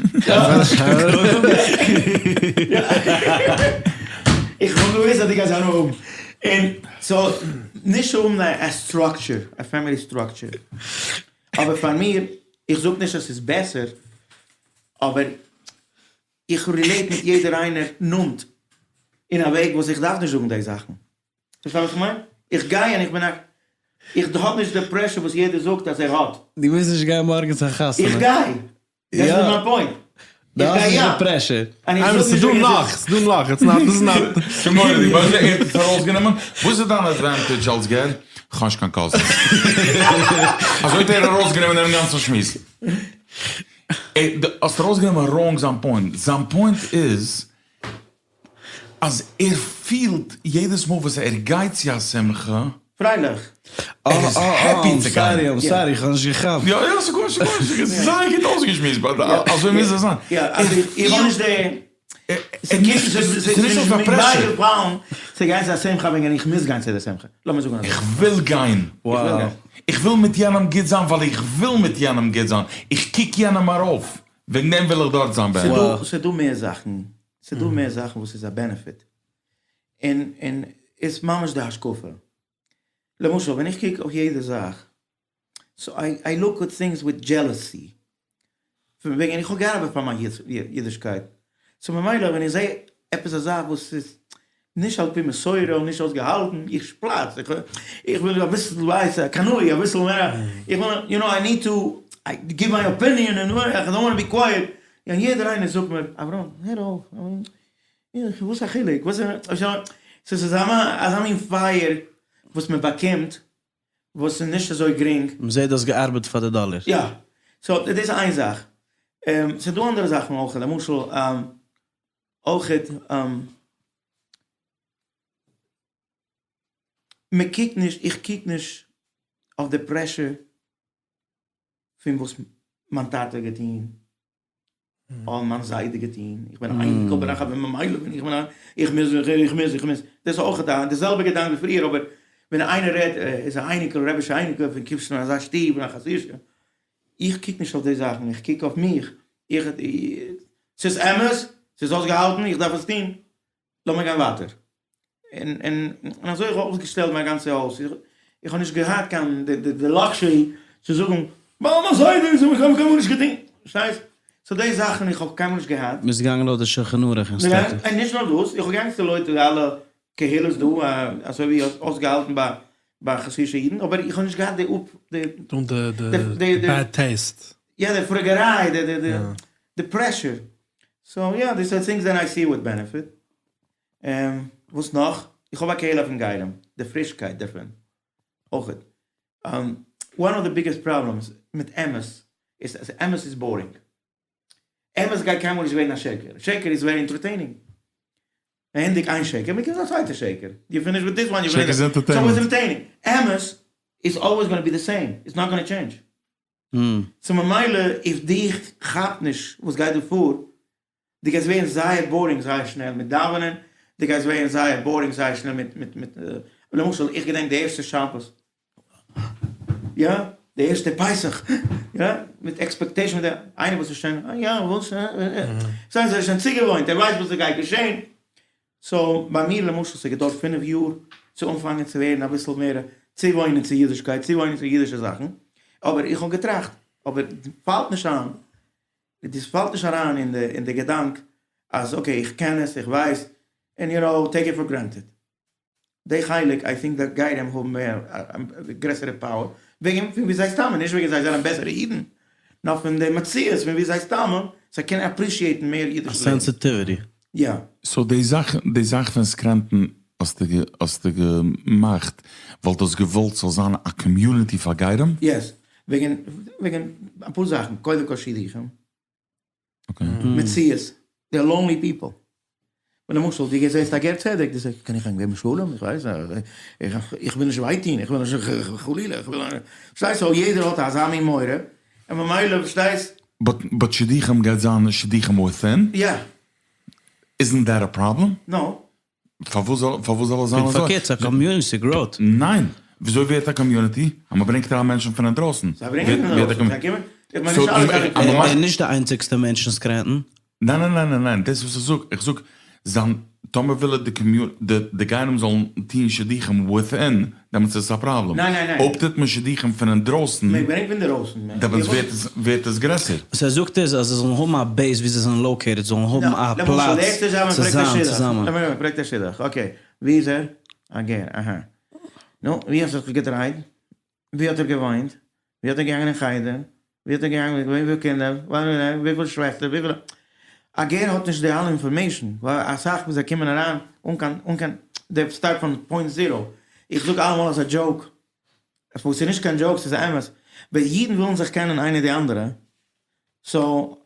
איך האב געוואוסט אז דו גייסט הנאה האבן. און so, נישט האבן א structure, א family structure. אבער פאר מיר, איך זאג נישט אז ס'איז בעסער, אבער איך relate מיט יעדער איינער נאנט, אין א וועג וואס איך דארף נישט זאגן די זאכן. פארשטייסט וואס איך מיין? איך גיי און איך בין א. איך האב נישט די pressure וואס יעדער זאגט אז ער האט. דו מוזט נישט גיין מארגן צו א חתונה. איך גיי! דאס איז מיין point. דו האסט נישט די pressure. ס'איז דא נאך, ס'איז דא נאך, it's not, דאס איז not. ס'מורא'דיג, ווייסט ווי ער האט עס ארויסגענומען? וואס איז דיין advantage אלס גר? כ'האב נישט קיין cousins. אזוי האט ער ארויסגענומען דעם גאנצן שמועס. האסט ארויסגענומען wrong זיין point. זיין point איז אז ער פילט יעדעס מאל וואס ער גייט צו א שמחה. פרייליך. ער איז happy צו גיין. Sorry, I'm sorry, איך האב נישט געכאפט. יא יא, ס'איז גארנישט, ס'איז גארנישט, ס'איז זייער גוט אויסגעשמועסט, but אזוי מוז עס זיין. יא, אז איך האב נישט די, ס'איז נישט אויף א pressure. צו גיין צו א שמחה וועגן איך מוז גיין צו די שמחה, לאמיר זאגן אזוי. איך וויל גיין. איך וויל מיט יענעם גוט זיין ווייל איך וויל מיט יענעם גוט זיין. איך קוק יענעם ארויף, וועגן דעם וויל איך דארט זיין באמת. ס'דא מער זאכן. ס'דא מער זאכן וואס איז א benefit, און און איז ממש די השקפה. למשל ווען איך קוק אויף יעדע זאך, so I look at things with jealousy, פון וועגן איך האב געארבעט פאר מיין אידישקייט, so ממילא ווען איך זע עפעס א זאך וואס איז נישט על פי מסורה און נישט אויסגעהאלטן, איך שפלאץ, איך וויל אביסל ווייס קנאי, אביסל מער, איך וויל, you know I need to give my opinion, און I don't wanna be quiet, און יעדער איינער זאגט מיר, אברהם, הער אויף, וואס א חילוק, וואס איז, ס'איז אזא מין פייער וואס מען באקומט, וואס איז נישט אזוי גרינג. מען זעט דו האסט געארבעט פאר די דאלער. יא, so דאס איז איין זאך. ס'איז דא אנדערע זאכן אויך, למשל אויכעט מען קוקט נישט, איך קוק נישט אויף די pressure פון וואס מיין טאטע האט געטון. אה, מיין זיידע געטון, איך בין א אייניקל בין איך א ממילא בין איך א, איך מוז, איך מוז, איך מוז, דאס איז אויך די זעלבע געדאנק ווי פריער, אבער ווען איינער רעדט, ער איז א אייניקל, רבי'שע אייניקל, פון קומסט פון אזא שטוב, פון א חסידישע, איך קוק נישט אויף די זאכן, איך קוק אויף מיך, איך, ס'איז אמת, ס'איז אויסגעהאלטן, איך דארף עס טון, לאמיר גיין ווייטער. און און אזוי איך האב אויסגעשטעלט מיין גאנצע הויז, איך האב נישט געהאט קיין די luxury צו זאגן ווייל מיין זיידע איז איך האב קיינמאל נישט געטון, פארשטייסט? so די זאכן איך האב קיינמאל נישט געהאט. ביסט געגאנגען לויט די שולחן ערוך און סטאטוט. און נישט נאר דאס, איך האב געגאנגען צו לויט די אלע קהילות דא, אזוי ווי אויסגעהאלטן ביי ביי חסידישע אידן, אבער איך האב נישט געהאט די אפ די. די bad taste. יא די פרעגעריי, די pressure. so יא, these are things that I see with benefit. וואס נאך? איך האב א קהלה פון גרים, די פרישקייט דערפון אויכעט. one of the biggest problems מיט אמת איז אז אמת איז boring. אמת גייט קיינמאל נישט ווערן א שקר. שקר איז very entertaining. מ'ענדיגט איין שקר, מ'קומט צו א צווייטע שקר. you finish with this one, you finish with this one. ס'איז entertaining. אמת איז always gonna be the same, it's not gonna change. so ממילא if דיך כאפט נישט וואס גייט דא פאר, די גייסט ווערן זייער boring זייער שנעל מיט דאווענען, די גייסט ווערן זייער boring זייער שנעל מיט מיט מיט למשל איך געדענק די ערשטע שבת, יא, די ערשטע פסח, יא, מיט expectation מיט די איינער וואס איז שוין יא וואס זיי זענען שוין צוגעוואוינט ער ווייסט וואס ס'גייט געשען, so ביי מיר למשל ס'האט געדויערט פינף יאר צו אנפאנגען צו ווערן אביסל מער צואוואוינען צו אידישקייט, צואוואוינען צו אידישע זאכן, אבער איך האב געטראכט, אבער פאלט נישט איין, דאס פאלט נישט אריין אין די אין די געדאנק אז okay איך קען עס, איך ווייס, און you know take it for granted. די חלק I think די גרים האבן מער גרעסערע power וועגן פון ווי זיי שטאמען, נישט וועגן זיי זענען בעסערע אידן, נאר פון די מציאות פון ווי זיי שטאמען, זיי קענען appreciate ן מער אידיש לעבן. א sensitivity. יא. so די זאך די זאך פון סקרענטאן האסטו האסטו געמאכט ווייל דו האסט געוואלט ס'זאל זיין א community פאר גרים? yes, וועגן וועגן אפאר זאכן, קודם כל שידוכים. מציאות, they are lonely people. ווען למשל דו זעסט א גר צדק, דו זאגסט קען איך אים געבן שלום, איך ווייס איך וויל נישט וויי טון, איך וויל נישט חלילה, איך וויל פארשטייסט so יעדער האט אזא מין מורא, און ממילא פארשטייסט. but שידוכים גייט זיין שידוכים within? יא. isn't that a problem? no. פארוואס זאל פארוואס זאל עס זיין אזוי? פונקט פארקערט, ס'איז א community growth. ניין! וויאזוי ווערט א community? אז מ'ברענגט אריין מענטשן פון אינדרויסן. זיי ברענגען פון אינדרויסן, זיי קומען, איך מיין נישט אלע זענען. ער איז נישט די איינציגסטע מענטש אין סקרענטאן. ניין ניין ניין ניין ניין, דאס איז וואס איך זאג, איך זאג זיין טאמער וויל ער די community די גרים זאלן טוהן שידוכים within, דעמאלטס איז עס א פראבלעם. ניין ניין ניין. אויב טוט מען שידוכים פון אינדרויסן, מען ברענגט פון אינדרויסן. דעמאלטס ווערט עס ווערט עס גרעסער. וואס ער זאגט איז אז זיי זאלן האבן א base ווי זיי זענען located, זאלן האבן א פלאץ צו זיין צוזאמען. למשל מ'פרעגט א שידוך, okay, ווי איז ער? א גר, אהא. נו, ווי האט זיך געדרייט? ווי האט ער געוואוינט? ווי האט ער געגאנגען אין חדר? ווי האט ער געגאנגען? וויפיל קינדער? וויפיל שוועסטער? וויפיל. א גר האט נישט די אלע information, ווייל אסאך וואס זיי קומען אריין אן קיין אן קיין, they start פון point zero, איך זאג אלעמאל אז א joke, וואס איז נישט קיין joke ס'איז אמת, ווען אידן ווילן זיך קענען איינער די אנדערע, so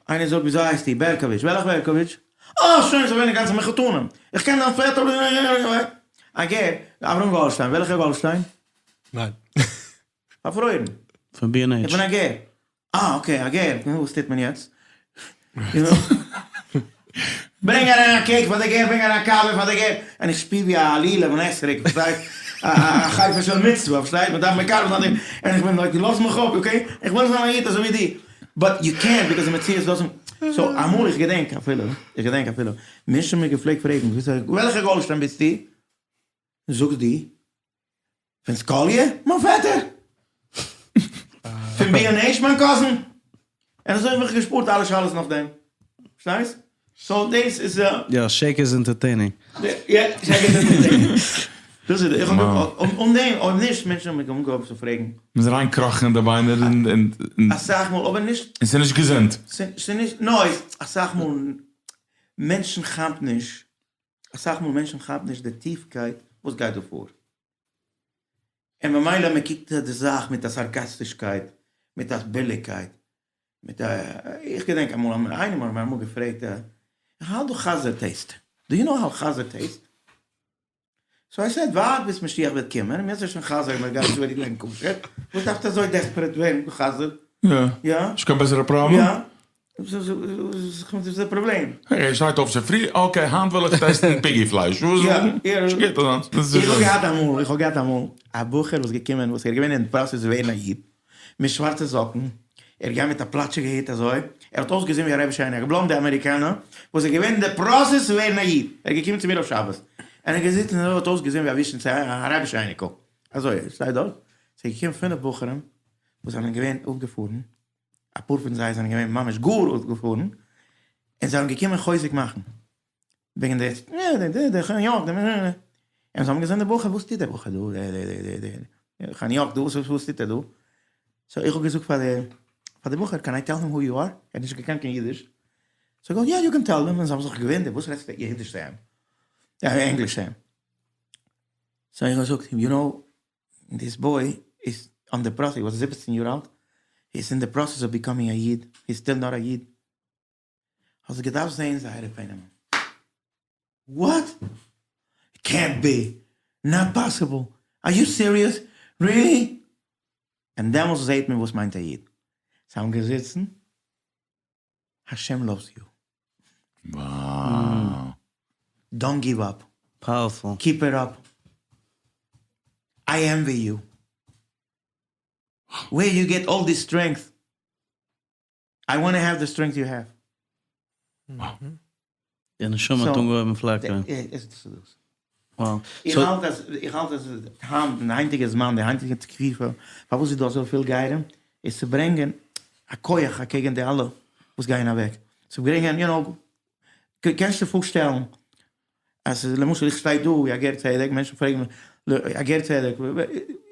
איינער זאגט וויאזוי הייסטו? בערקאוויטש, וועלכע בערקאוויטש? אה שוין ס'איז געווען די גאנצע מחותנים, איך קען דיין פעטער א גר, אברהם גאלדשטיין, וועלכע גאלדשטיין? ניין. פארפרוירן. פון בי ענד איך עיטש. בין א גר. אה okay א גר, נו וואס טוט מען יעצט? ברענג אריין א cake פאר די גר, ברענג אריין א קאווע פאר די גר, און איך שפיר ווי א לולב און אתרוג, פארשטייסט? א חפץ של מצוה, פארשטייסט? מען דארף מקרב זיין די, און איך בין like לאז מיך אפ, okay? איך וויל זיין א איד אזוי ווי דו, but you קענט because די מציאות doesn't, so אמאל איך געדענק אפילו, איך געדענק אפילו, מענטשן האבן מיר געפלעגט פרעגן, וועלכע גאלדשטיין ביסטו? זאגסט דו? פון סקאליע? מיין פעטער! פון בי ענד עיטש? מיין cousin! און אזוי האב איך געשפארט אלע שאלות נאכדעם. פארשטייסט? so דאס איז א. יא, שקר איז entertaining. יא, שקר איז entertaining. דאס איז, איך האב אן דעם, אויב נישט, מענטשן האבן מיך אנגעהויבן צו פרעגן. מ'איז אריינקראכן אין די ביינער און. אסאך מאל, אבער נישט. און ס'איז נישט געזונט. ס'איז נישט, no, אסאך מאל מענטשן כאפן נישט אסאך מאל מענטשן כאפן נישט די טיפקייט וואס גייט דא פאר, און ממילא מען קוקט די זאך מיט א סארקאסטישקייט, מיט א ביליגקייט, מיט א, איך געדענק אמאל איינער האט מיר אמאל געפרעגט how do חזיר taste? do you know how חזיר taste? so I said ווארט ביז משיח וועט קומען, מיר זענען שוין חזיר מיר גייען שוין לערנען כשר, וואס דארפסטו אזוי desperate ווערן חזיר? יא, נישט קיין בעסערע פראבלעם? יא. וואס איז די פראבלעם? ער שטייט אויף צופרי, okay היינט וויל איך טעסטן פיגי פלייש, וואס גייט אזאנס? איך האב געהאט אמאל, איך האב געהאט אמאל א בחור וואס געקומען וואס ער איז געווען אין process צו ווערן א איד, מיט שווארצע זאקן, ער איז געגאנגען מיט א פלאטשיגע הוט אזוי, ער האט אויסגעזען ווי א רבי'שע אייניקל, א בלאנדע אמעריקאנער וואס איז געווען אין די process צו ווערן א איד, ער איז געקומען צו מיר אויף שבת, און ער איז געזיצן און ער האט אויסגעזען ווי א וויזשניצער א רבי'שע אייניקל, אזוי ער שטייט דארט, ס'איז געקומען פינף בחורים וואס זענען געווען אפגעפארן, אפאר פון זיי זענען געווען ממש גאר אפגעפארן, און זיי האבן געקומען חוזק מאכן, וועגן די די די חניוק די און זיי האבן געזען די בחור וואס טוט די בחור דא די די די די חניוק דא וואס וואס טוט ער דא, so איך האב געזאגט פאר די פאר די בחור can I tell him who you are, ער האט נישט געקענט קיין אידיש, so איך יא you can tell him, און זיי האבן זיך געוואונדערט וואס רעדסטו אידיש צו אים, ענגליש צו אים, so איך האב געזאגט you know this boy is on the process, he was זיבעצן יאר אלט, he is in the process of becoming א איד, he is still not א איד. האסט געדארפט זעהן זייערע פענעמען. וואט? קענט בי! נאט פאסיבל! אר יו סיריעס? ריעלי? און דעמאלס זעהט מען וואס מיינט א איד. זיי האבן געזיצן, השם loves you. Wow. Don't give up. Powerful. Keep it up. I envy you. Where you get all this strength? I want have the strength you have. די נשמה האט אנגעהויבן פלאקערן. איך האלט אז איך האלט אז היינט אין די היינטיגע זמן די היינטיגע תקופה פארוואס איז דא אזויפיל גרים איז צו ברענגען א כח אקעגן די אלע וואס גייען אוועק צו ברענגען יו נאו קענסט דיר פארשטעלן אז למשל איך שטיי דא ווי א גר צדק, מענטשן פרעגן מיר, א גר צדק,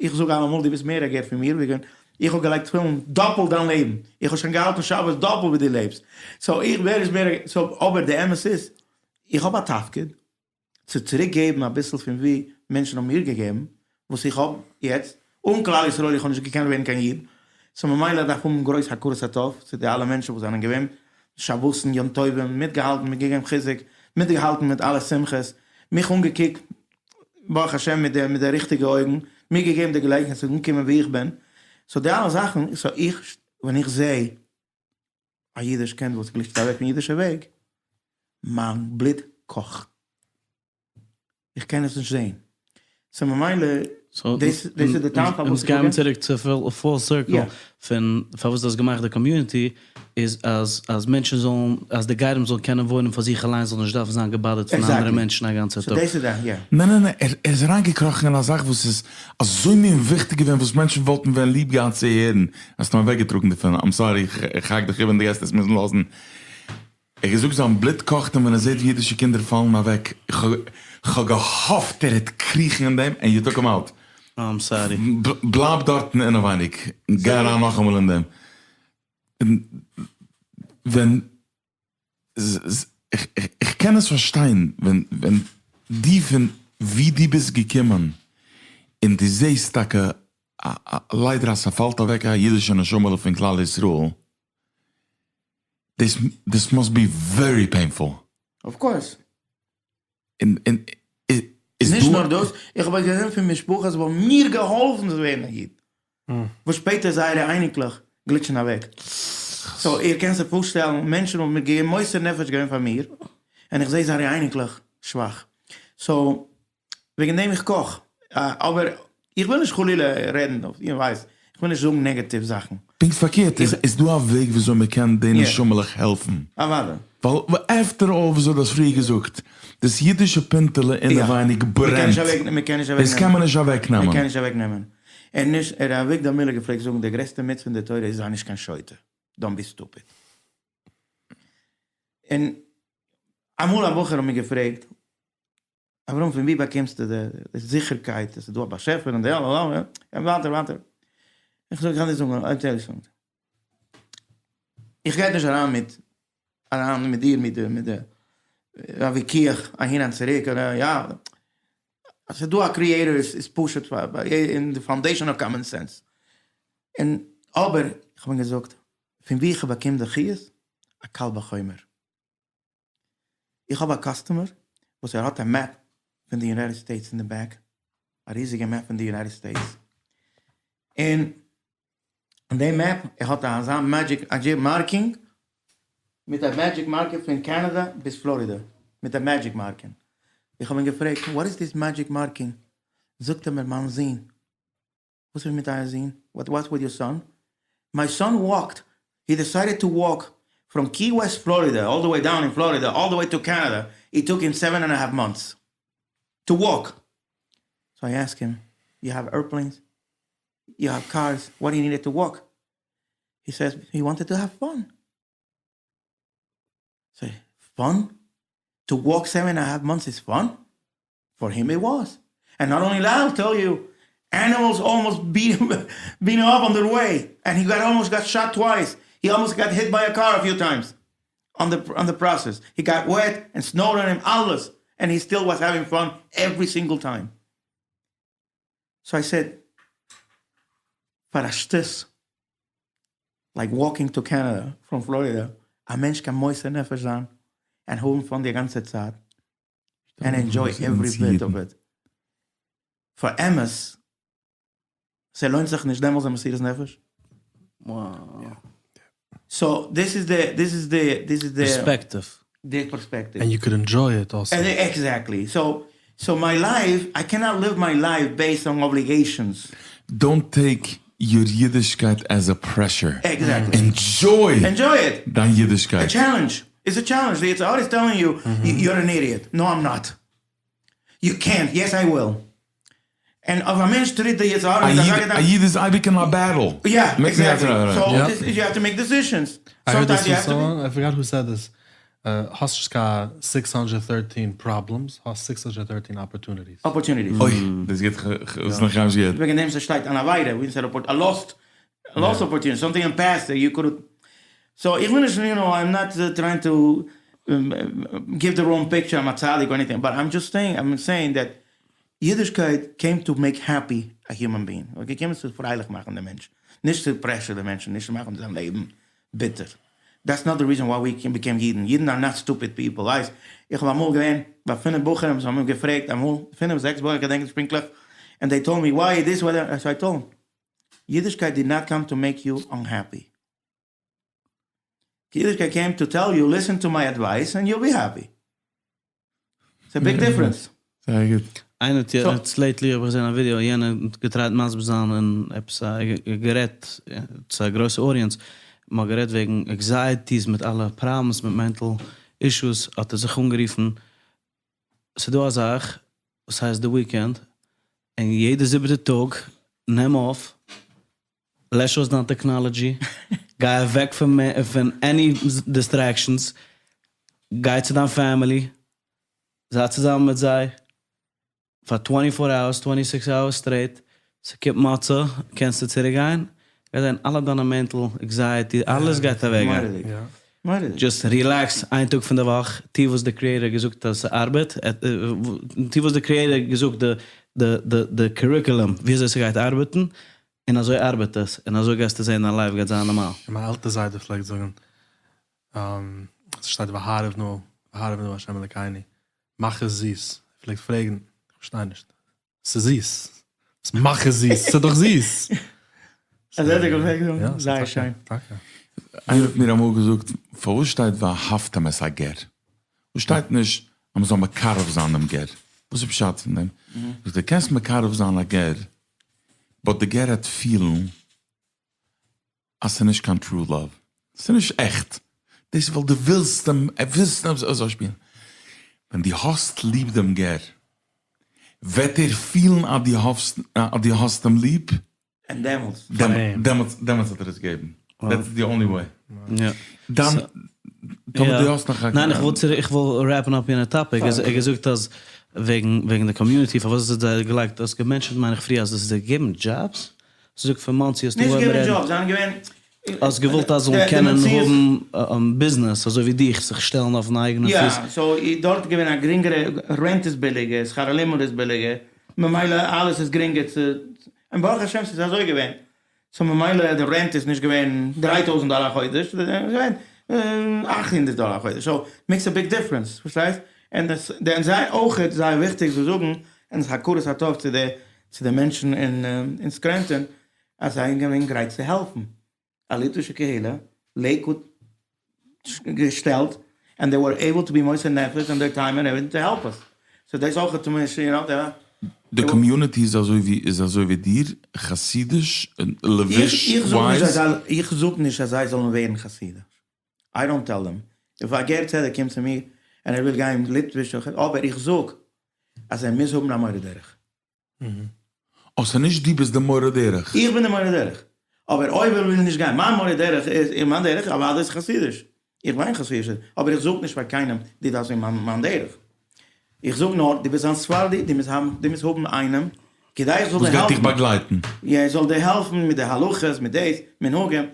איך זאג אלעמאל דו ביסט מער א גר פון מיר, וועגן איך האב געלייגט תפילין דאפלט דיין לעבן, איך האב שוין געהאלטן שבת דאפלט ווי דו לעבסט, so איך ווער נישט מער א גר, so אבער די אמת איז, איך האב א תפקיד צו צוריק געבן אביסל פון ווי מענטשן האבן מיר געגעבן, וואס איך האב יעצט, אן כלל ישראל איך האב נישט געקענט ווערן קיין איד, so ממילא דארף האבן גרויס הכרת הטוב צו די אלע מענטשן וואס זענען געווען שבת'ן יום טובים מיטגעהאלטן מיט געגעבן חיזוק, מיטגעהאלטן מיט אלע שמחות, מיך אנגעקוקט ברוך השם מיט די מיט די ריכטיגע אויגן, מיר געגעבן די געלעגנהייט צו אנקומען וואו איך בין, so די אלע זאכן, so איך ווען איך זע א אידיש קינד וואס גליטשט אוועק פון אידישע וועג, מיין בלוט קאכט. איך קען עס נישט זעהן. so ממילא דאס איז די טעם פארוואס אונז גייען צוריק צו full circle פון פארוואס דו האסט געמאכט די community איז אז אז מענטשן זאלן אז די גרים זאלן קענען וואוינען פאר זיך אליינס זאלן נישט דארפן זיין געבאדערט פון אנדערע מענטשן א גאנצע טאג. ניין ניין ניין ער איז אריינגעקראכן אין א זאך וואס איז אזוי מין וויכטיג געווען וואס מענטשן וואלטן ווען ליב געהאט צו הערן, האסט אים אוועקגעטראגן דערפון, I'm sorry איך האק דיך איבער און דו גייסט עס מוזן לאזן. ער האט געזאגט זיין בלוט קאכט אים ווען ער זעט ווי אידישע קינדער פאלן אוועק, כ'האב געהאפט ער העט קריכן אין דעם, and you took him out. I'm sorry. בלייב דארטן אינעווייניג, גיי אריין נאכאמאל אין דעם. ווען, איך קען עס פארשטיין ווען דו פון ווי דו ביסט געקומען און דו זעסט טאקע ליידער אז ס'פאלט אוועק א אידישע נשמה'לע פון כלל ישראל, this this must be very painful. Of course. און און איז נישט דא. נאר דאס, איך האב געזען פון משפחות וואס האבן מיר געהאלפן צו ווערן א איד, וואס שפעטער זייערע אייניקלעך גליטשן אוועק. so איר קענט זיך פארשטעלן, מענטשן האבן מיר געגעבן מוסר נפש געווען פאר מיר, און איך זע זייערע אייניקלעך שוואך. so וועגן דעם איך קאך, אבער איך וויל נישט חלילה רעדן אויף, איר ווייסט, איך וויל נישט זאגן negative זאכן. פונקט פארקערט, איז דא א וועג וויאזוי מען קען די נשמה'לעך העלפן? אוודאי. ווייל after all וויאזוי דו האסט פריער געזאגט, דאס אידישע פינטעלע אינעווייניג ברענט, דאס קען מען נישט אוועקנעמען. מען קען נישט אוועקנעמען. און נישט, ר' אביגדור מילער געפלעגט זאגן, די גרעסטע מצוה אין די תורה איז זיי נישט קיין שוטה, don't be stupid. און אמאל א בחור האט מיר געפרעגט, אברהם פון ווי באקומסטו די זיכערקייט אז ס'איז דא א באשעפער און די אלע אלע און ווייטער ווייטער, איך זאג איך קען דיר זאגן I tell you something, איך גיי נישט אריין מיט אריין מיט דיר מיט די מיט די א וויכוח אהין און צוריק אדער יא, אז ס'איז דא א creator איז פשוט פאר אין די foundation of common sense, און אבער איך האב אים געזאגט פון ווי איך באקום די חיות, א קל וחומר. איך האב א customer וואס ער האט א map פון די United States אין די back, א ריזיגע map פון די United States, און אין די map ער האט אזא magic marking. מיט א magic marker פון קאנאדא ביז פלארידע מיט א magic marking, איך האב אים געפרעגט what is this magic marking, זאגט ער מיר מיין זון, וואס איז מיט אייער זון? What what's with your son? My son walked, he decided to walk from Key West Florida all the way down in Florida all the way to Canada, it took him seven and a half months to walk, so I ask him, you have airplanes? You have cars? What he needed to walk? He says he wanted to have fun. So fun? To walk seven and a half months is fun? For him it was. And not only that, I'll tell you, animals almost beat him, beat him up on their way. And he got almost got shot twice. He almost got hit by a car a few times on the, on the process. He got wet and snowed on him, alles. And he still was having fun every single time. So I said, פאר א שטות, like walking to Canada from Florida, א מענטש קען מוסר נפש זיין און האבן fun די גאנצע צייט, and enjoy every bit of it. פאר אמת, ס'לוינט זיך נישט דעמאלס א מסירות נפש. So this is the, this is the, this is the Perspective. The perspective. And you could enjoy it also. And exactly. So, so my life, I cannot live my life based on obligations. Don't take your Yiddishkeit as a pressure. Exactly. Enjoy. Enjoy it. דיין Yiddishkeit. A challenge. It's a challenge. It's always telling you, you're an idiot. No, I'm not. You can't. Yes, I will. And אויב א מענטש טריט די יצר הרע מיט אזא געדאנק. א איד איז אייביג אין א battle. Yeah, exactly. So you have to make decisions. I heard this from someone, I forgot who said this. האסט נישט קיין 613 problems, האסט 613 opportunities. Opportunities. אוי, דאס גייט דאס נאך גארנישט געהערט. וועגן דעם ס'שטייט אן עבירה, ווי ס'איז א lost, a lost opportunity, something in past that you could so איך וויל נישט, you know, I'm not trying to give the wrong picture, I'm א צדיק or anything, but I'm just saying, I'm saying that אידישקייט came to make happy a human being, געקומען צו פרייליך מאכן דעם מענטש, נישט צו pressure דעם מענטשן, נישט צו מאכן זיין לעבן ביטער. That's not the reason why we became אידן, אידן are not stupid people, ווייסט, איך האב אמאל געווען ביי פינף בחורים, זיי האבן מיר געפרעגט אמאל, פינף זעקס בחורים, כ'געדענק נישט פונקטליך, and they told me why this why that, so I told them, אידישקייט did not come to make you unhappy. אידישקייט came to tell you listen to my advice and you'll be happy. It's a big difference. זייער גוט. איינער האט יעצט lately האב איך געזען א ווידיאו יענער האט געטרייט מסביר זיין אין עפעס א גערעדט צו א גרויסע audience מ'האט גערעדט וועגן anxieties מיט אלע problems מיט mental issues האט ער זיך אנגערופן ס'דא א זאך וואס הייסט די weekend און יעדע זיבעטע טאג נעם אויף לעש אויס דיין technology, גיי אוועק פון any distractions, גיי צו דיין family, זיי צוזאמען מיט זיי פאר twenty four hours, twenty six hours straight, ס'קומט מוצאי, קענסטו צוריק גיין, גייט זיין אלע דיינע mental anxiety, אלעס גייט אוועק גיין. Just relax איין טאג פון די וואך, טו וואס די creator האט געזאגט אז ס'ארבעט, טו וואס די creator האט געזאגט די curriculum ווי אזוי ס'גייט ארבעטן, און אזוי ארבעט עס, און אזוי גייסטו זען דיין life גייט זיין נארמאל. מיין אלטע זיידע פלעגט זאגן, ס'שטייט והערב נא, והערב נא ה' אלקינו, מאך עס זיס, ער פלעגט פרעגן, איך פארשטיי נישט, ס'איז זיס, וואס מאך עס זיס, ס'איז דאך זיס. אזוי האט ער געפרעגט, זייער שיין. טאקע. איינער האט מיר אמאל געזאגט, פארוואס שטייט ואהבתם את הגר? וואס שטייט נישט אז מ'זאל מקרב זיין דעם גר? וואס איז פשט פון דעם? זאגט ער, קענסט מקרב זיין א גר, but די גר העט פילן אז ס'איז נישט קיין true love, ס'איז נישט עכט, דאס איז ווייל דו ווילסט אים, ווילסט אים אזוי שפילן. ווען דו האסט ליב דעם גר, וועט ער פילן אז דו האסט אז דו האסט אים ליב, און דעמאלטס. דעמאלטס דעמאלטס וועט ער עס געבן, that's the only way. דאן טאמער דו האסט נאך א. ניין איך וויל צוריק איך וויל wrap ן up יענע topic, ער האט געזאגט אז וועגן וועגן די community פארוואס האט זיי געלייגט האסט גע mention ט מיין איך פריער אז דאס איז זיי געבן דזשאבס? זאג פון מאנסי האסטו נישט אנגעהויבן געבן רעדן. דזשאבס, זיי זענען געווען. האסט געוואלט אז זאלן קענען האבן ביזנעס אזוי ווי דיך, זיך שטעלן אויפן אייגענע יא, פיס. So דארט איז געווען א גרינגערע, rent איז ביליגער, שכר הלימוד איז ביליגער, ממילא אלעס איז גרינגער צו, און ברוך השם ס'איז אזוי געווען, so ממילא די rent איז נישט געווען 3000 דאלער א חודש, ס'איז געווען 800 דאלער א חודש, so makes a big difference, פארשטייסט? און דאס זייער אויכעט זייער וויכטיג צו זאגן, און ס'איז הכרת הטוב צו די צו די מענטשן אין סקרענטאן אז זיי זענען געווען גרייט צו העלפן א ליטווישע קהילה, לעיקוואוד. געשטעלט and they were able to be מוסר נפש and their time and everything to help us so דאס אויך האט מיר יו נאו די community איז אזוי ווי איז אזוי ווי דיר, חסידיש, לבוש ווייז? איך זאג נישט אז זיי זאלן ווערן חסידיש, I don't tell them, if א גר צדק קומט צו מיר און ער וויל גיין ליטוויש אבער איך זאג אז ער מוז האבן א מורה דרך. אה, ס'איז נישט דו ביסט די מורה דרך. איך בין די מורה דרך. אבער אויב ער וויל נישט גיין, מיין מורה דרך איז, און מיין דרך אוודאי איז חסידיש. איך בין חסידיש, אבער איך זאג נישט פאר קיינעם דו דארפסט ווערן מיין דרך. איך זאג נאר, דו ביסט אן ספרדי, דו מוזט האבן, דו מוזט האבן איינעם, כדי איך זאל דיר העלפן. וואס גייט דיך באגלייטן. יא, ער זאל דיר העלפן מיט די הלכות, מיט דאס, מנהגים,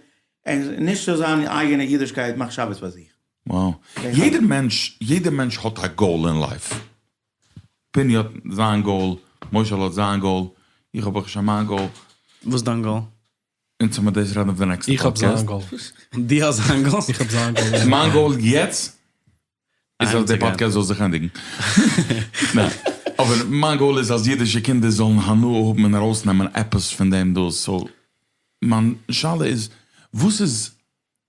און נישט צו זיין אייגענע אידישקייט מחשבות פאר זיך. Wow. יעדער מענטש, יעדער מענטש האט א goal אין life. פיני האט זיין goal, מוישעלע האט זיין goal, איך האב אויך שוין מיין goal. וואס איז דיין goal? אונז האמיר דאס רעדן אויף די נעקסטע איך האב פאדקעסט. זיין goal. דו האסט זיין goal? איך האב זיין goal, יא. מיין goal יעצט איז אז די פאדקעסט זאל זיך ענדיגן. ניין. אבער מיין goal איז אז אידישע קינדער זאלן הנאה האבן און ארויסנעמען עפעס פון דעם דאס. So מיין שאלה איז, וואס איז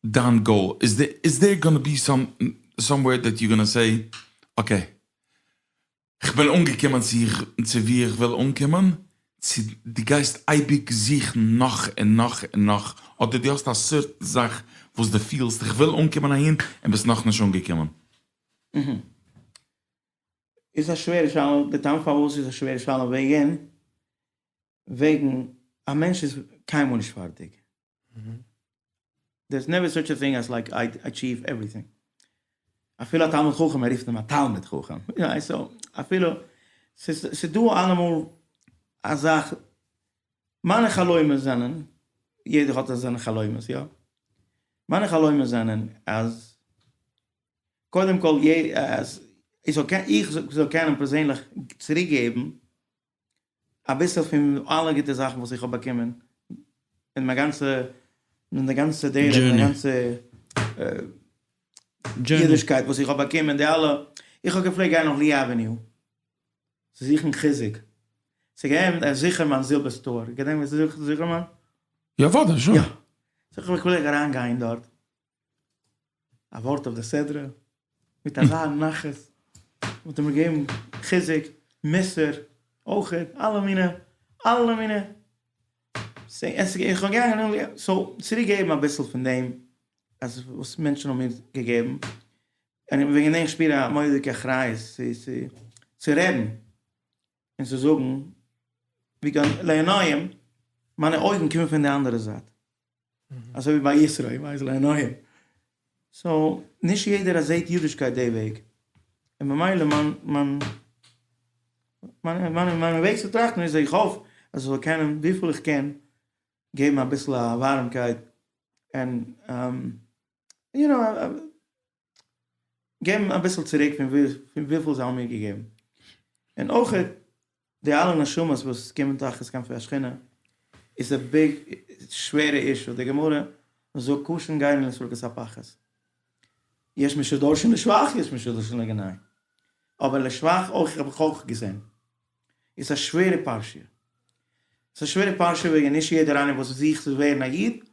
דיין goal? איז there gonna be some somewhere that you gonna say okay כ'בין אנגעקומען צו צו ווי איך וויל אנקומען, צו דו גייסט אייביג זוכן נאך און נאך און נאך, אדער דו האסט א certain זאך וואס דו פילסט איך וויל אנקומען אהין און ביסט נאכנישט אנגעקומען? איז א שווערע שאלה, די טעם פארוואס איז א שווערע שאלה וועגן וועגן א מענטש איז קיינמאל נישט פארטיג, There's never such a thing as like I achieve everything. אפילו א תלמיד חכם, מען רופט אים א תלמיד חכם, יא, so אפילו, ס'איז דא אלעמאל א זאך, מיינע חלומות זענען, יעדער האט זיינע חלומות, יא? מיינע חלומות זענען אז קודם כל אז איך זאל קענען פערזענליך צוריק געבן אביסל פון אלע גוטע זאכן וואס איך האב באקומען אין מיין גאנצע אין די גאנצע דרך אין די גאנצע אידישקייט וואס איך האב באקומען די אלע איך האב געפלעגט גיין אויף לי עוועניו צו זוכן חיזוק ס'איז געווען זיכערמאן זילבער store געדענקסט זיכערמאן? יא אוודאי sure. יא סאו איך פלעג אריין גיין דארט א ווארט אויף די סדרה, מיט אזא נחת, האט ער מיר געגעבן חיזוק, מוסר, אויכעט, אלע מיני, אלע מיני, איך האב געגאנגען, so צוריק געבן אביסל פון דעם, אז וואס מענטשן האבן מיר געגעבן, און וועגן דעם שפיר איך א מורא'דיגע אחריות צו רעדן, און צו זאגן, ווי לעיניים, מיינע אויגן קומען פון די אנדערע זייט. אזוי ווי ביי יתרו, ווייסט לעיניים. So נישט יעדער זעהט אידישקייט די וועג, און ממילא מיין מיין מיין מיין וועג צו טראכטן איז איך האף אז איך זאל קענען וויפיל איך קען געבן אביסל א ווארעמקייט און יו נאו געבן אביסל צוריק פון וויפיל זיי האבן מיר געגעבן, און אויך די אלע נשמות וואס קומען תחת כנפי השכינה איז א big שווערע issue, די גמרא זאגט קשין גרים לסריקת הפחת, יש מי שדורשין לשבח יש מי שדורשין לגנאי, אבער לשבח אויך האב איך אויך געזען, איז א שווערע פרשיה, ס'איז א שווערע פרשיה וועגן נישט יעדער איינער וואס זוכט צו ווערן א איד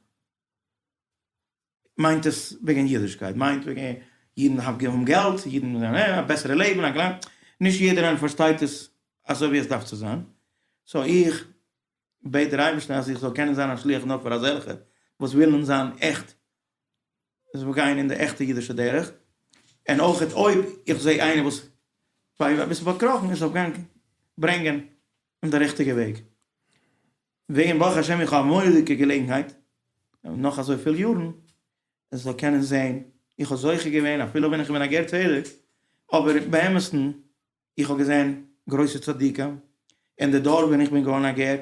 מיינט עס וועגן אידישקייט, מיינט וועגן אידן האבן געלט, אידן א בעסערע לעבן, א גלאנץ, נישט יעדער איינער פארשטייט עס אזוי ווי עס דארף צו זיין, so איך בעט דער אייבערשטער אז איך זאל קענען זיין א שליח נאר פאר אזעלכע וואס ווילן זיין עכט, זיי גיין אין די עכטע אידישע דרך, און אויך אויב איך זע איינער וואס איז אביסל פארקראכן, איך זאל גיין ברענגען אין די ריכטיגע וועג. וועגן ברוך השם איך האב א מורא'דיגע געלעגנהייט נאך אזויפיל יארן איך זאל קענען זען, איך האב זוכה געווען אפילו ווען איך בין א גר צדק, אבער באמת'ן איך האב געזען גרויסע צדיקים, אין די דור ווען איך בין געווארן א גר,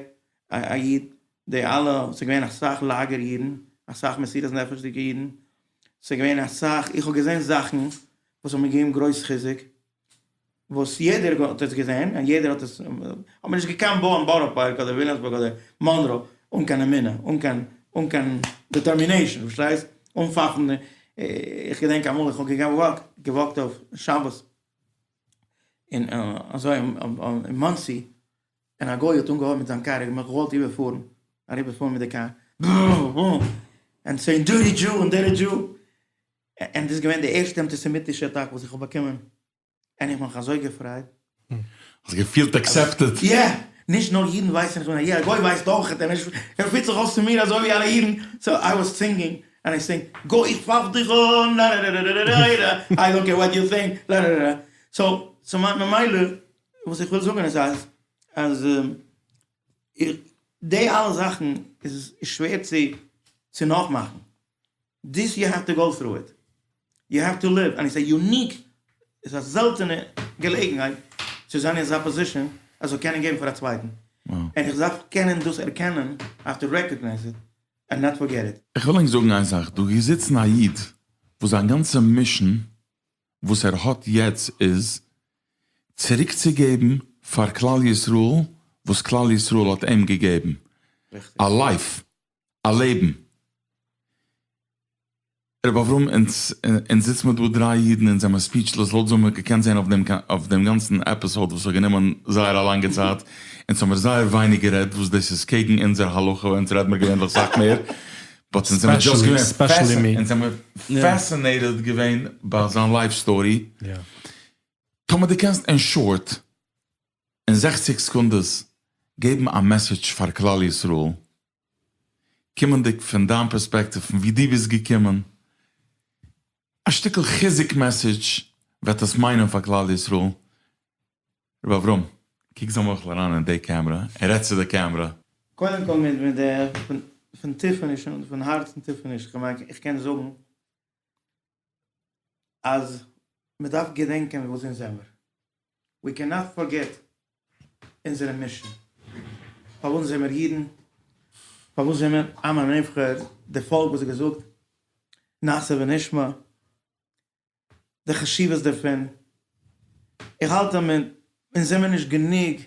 א איד, די אלע, ס'איז געווען אסאך לאגער אידן, אסאך מסירות נפש'דיגע אידן, ס'איז געווען אסאך, איך האב געזען זאכן וואס האבן מיר געגעבן גרויס חיזוק, וואס יעדער האט עס געזען און יעדער האט עס, האט מען נישט געקענט בויען בארא פארק אדער וויליאמסבורג אדער מאנרא אן קיין אמונה, אן קיין אן קיין determination, פארשטייסט? אן פאפן, איך געדענק אמאל איך האב געוואקט געוואקט אויף שבת אין אזוי אין מאנסי, און א גוי האט אנגעהויבן מיט זיין קאר, ער האט מיך געוואלט איבערפארן, אריבערפארן מיט די קאר, און saying dirty Jew און dirty Jew. און דאס איז געווען די ערשטע אנטיסעמיטישע attack וואס איך האב באקומען, און איך האב מיך אזוי געפרייט. האסט געפילט accepted? Yeah! נישט נאר אידן ווייסן איך בין א איד, א גוי ווייסט אויך, ער פירט זיך אויס צו מיר אזוי ווי אלע אידן, so I was singing and I sing, גוי איך פייף דיך אן, לארארארארארארא, I don't care what you think, לארארארא, so so ממילא וואס איך וויל זאגן איז אז אז די אלע זאכן איז שווער צו צו נאכמאכן, this you have to go through it, you have to live, and it's a unique, איז א זעלטענע געלעגנהייט צו זיין אין אזא position אז זאל קענען געבן פאר א צווייטן, און איך דארף קענען דאס ערקענען, I have to recognize it and not forget it. איך וויל ענק זאגן איין זאך, דא געזיצן א איד וואס זיין גאנצע mission וואס ער האט יעצט איז צוריקצוגעבן פאר כלל ישראל וואס כלל ישראל האט אים געגעבן, א life, א לעבן. רבי אברהם, אונז זיצן מיר דא דריי אידן אונז זעמער speechless, לויט וואס מ'האט געקענט זען אויף דעם גאנצן episode וואס האט גענומען זייער א לאנגע צייט, אונז האמיר זייער ווייניג גערעדט וואס דאס איז קעגן אונזער הלכה, אונז רעד מיר געווענליך סאך מער, but אונז זעמער just געווען אונז זעמער fascinated געווען ביי זיין life story. טאמער דו קענסט אין short אין זעכציג סעקונדעס געבן א message פאר כלל ישראל, קומענדיג פון דיין פערספעקטיוו פון ווי דו ביסט געקומען, א שטיקל חיזוק message וועט עס מיינען פאר כלל ישראל. רבי אברהם, קוק זיי מוחל אריין אין די קעמרע און רעד צו די קעמרע. קודם כל מיט מיט די פון טיפעניש און פון הארצן טיפעניש, כ'מיין איך קען זאגן אז מ'דארף געדענקען וואס אונז זעמער, we cannot forget אונזערע mission, פארוואס זעמער אידן, פארוואס זעמער עם הנבחר, די פאלק וואס האט געזאגט נעשה ונשמע, די חשיבות דערפון, איך האלט אז מען אונז זעמער נישט גענוג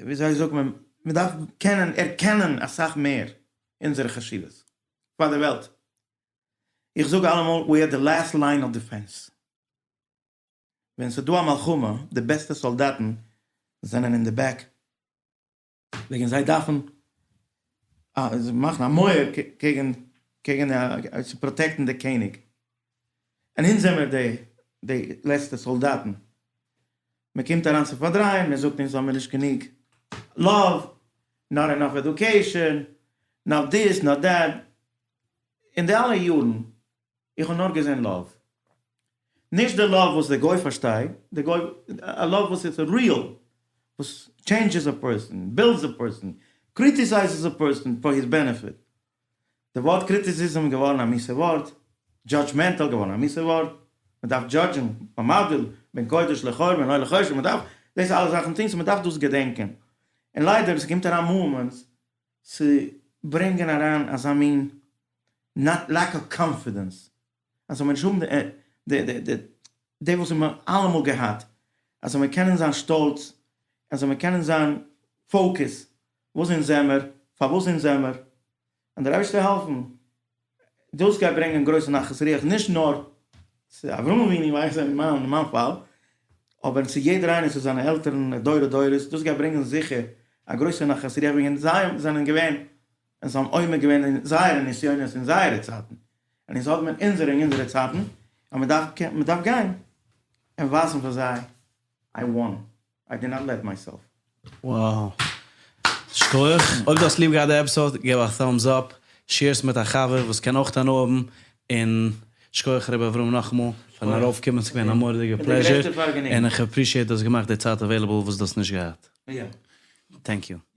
וויאזוי זאגט מען, מען דארף קענען ערקענען אסאך מער אונזערע חשיבות פאר די וועלט, איך זאג אלעמאל we are the last line of defense, ווען ס'דא א מלחמה די בעסטע סאלדאטן זענען אין די back, וועגן זיי דארפן מאכן א מויער קעגן קעגן צו protect ן די קעניג, און אונז זעמיר די די לעצטע סאלדאטן, מען קומט אריין צו פארדרייען, מען זאגט אונז האמיר נישט גענוג love, not enough education, not this not that, אין די אלע יארן איך האב נאר געזען love. נישט די love וואס די גוי פארשטייט, די גוי, א love וואס איז real, וואס changes א person, builds א person, criticizes א person for his benefit. די ווארט criticism איז געווארן א מיסע ווארט, judgmental געווארן א מיסע ווארט, מען דארף judge ן, המבדיל בין קודש לחול בין אור לחושך, מען דארף דאס אלע זאכן טון, so מען דארף דאס געדענקען. און ליידער ס'קומט אריין moments צו ברענגען אריין אזא מין not lack of confidence, אז זאל מען נישט האבן די די די די וואס האבן אלעמאל געהאט, אז זאל מען קענען זיין שטאלץ, אז זאל מען קענען זיין focus, וואס אונז זעמער, פארוואס אונז זעמער, און דער אייבערשטער העלפן, דאס גייט ברענגען גרויסע נחת רוח נישט נאר צו אברהם אבינו ווייס איך אין מיין פאל, אבער צו יעדער איינער צו זיינע עלטערן דורי דורות, דאס גייט ברענגען זיכער א גרויסע נחת רוח וועגן זיי זענען געווען און זיי האבן עומד געווען אין זייערע נסיונות אין זייערע צייטן, און אונז האבן מיר אונזערע אין אונזערע צייטן, און מען דארף מען דארף גיין און ווייזן פאר זיי I won, I did not let myself. Wow. שכוח. אויב דו האסט ליב געהאט די episode, געב א thumbs up, share עס מיט א חבר וואס קען אויך הנאה האבן, און שכוח ר' אברהם נאכאמאל פארן ארויפקומען, ס'איז געווען א מורא'דיגע pleasure, און איך appreciate דו האסט געמאכט די צייט available וואס דו האסט נישט געהאט. Thank you.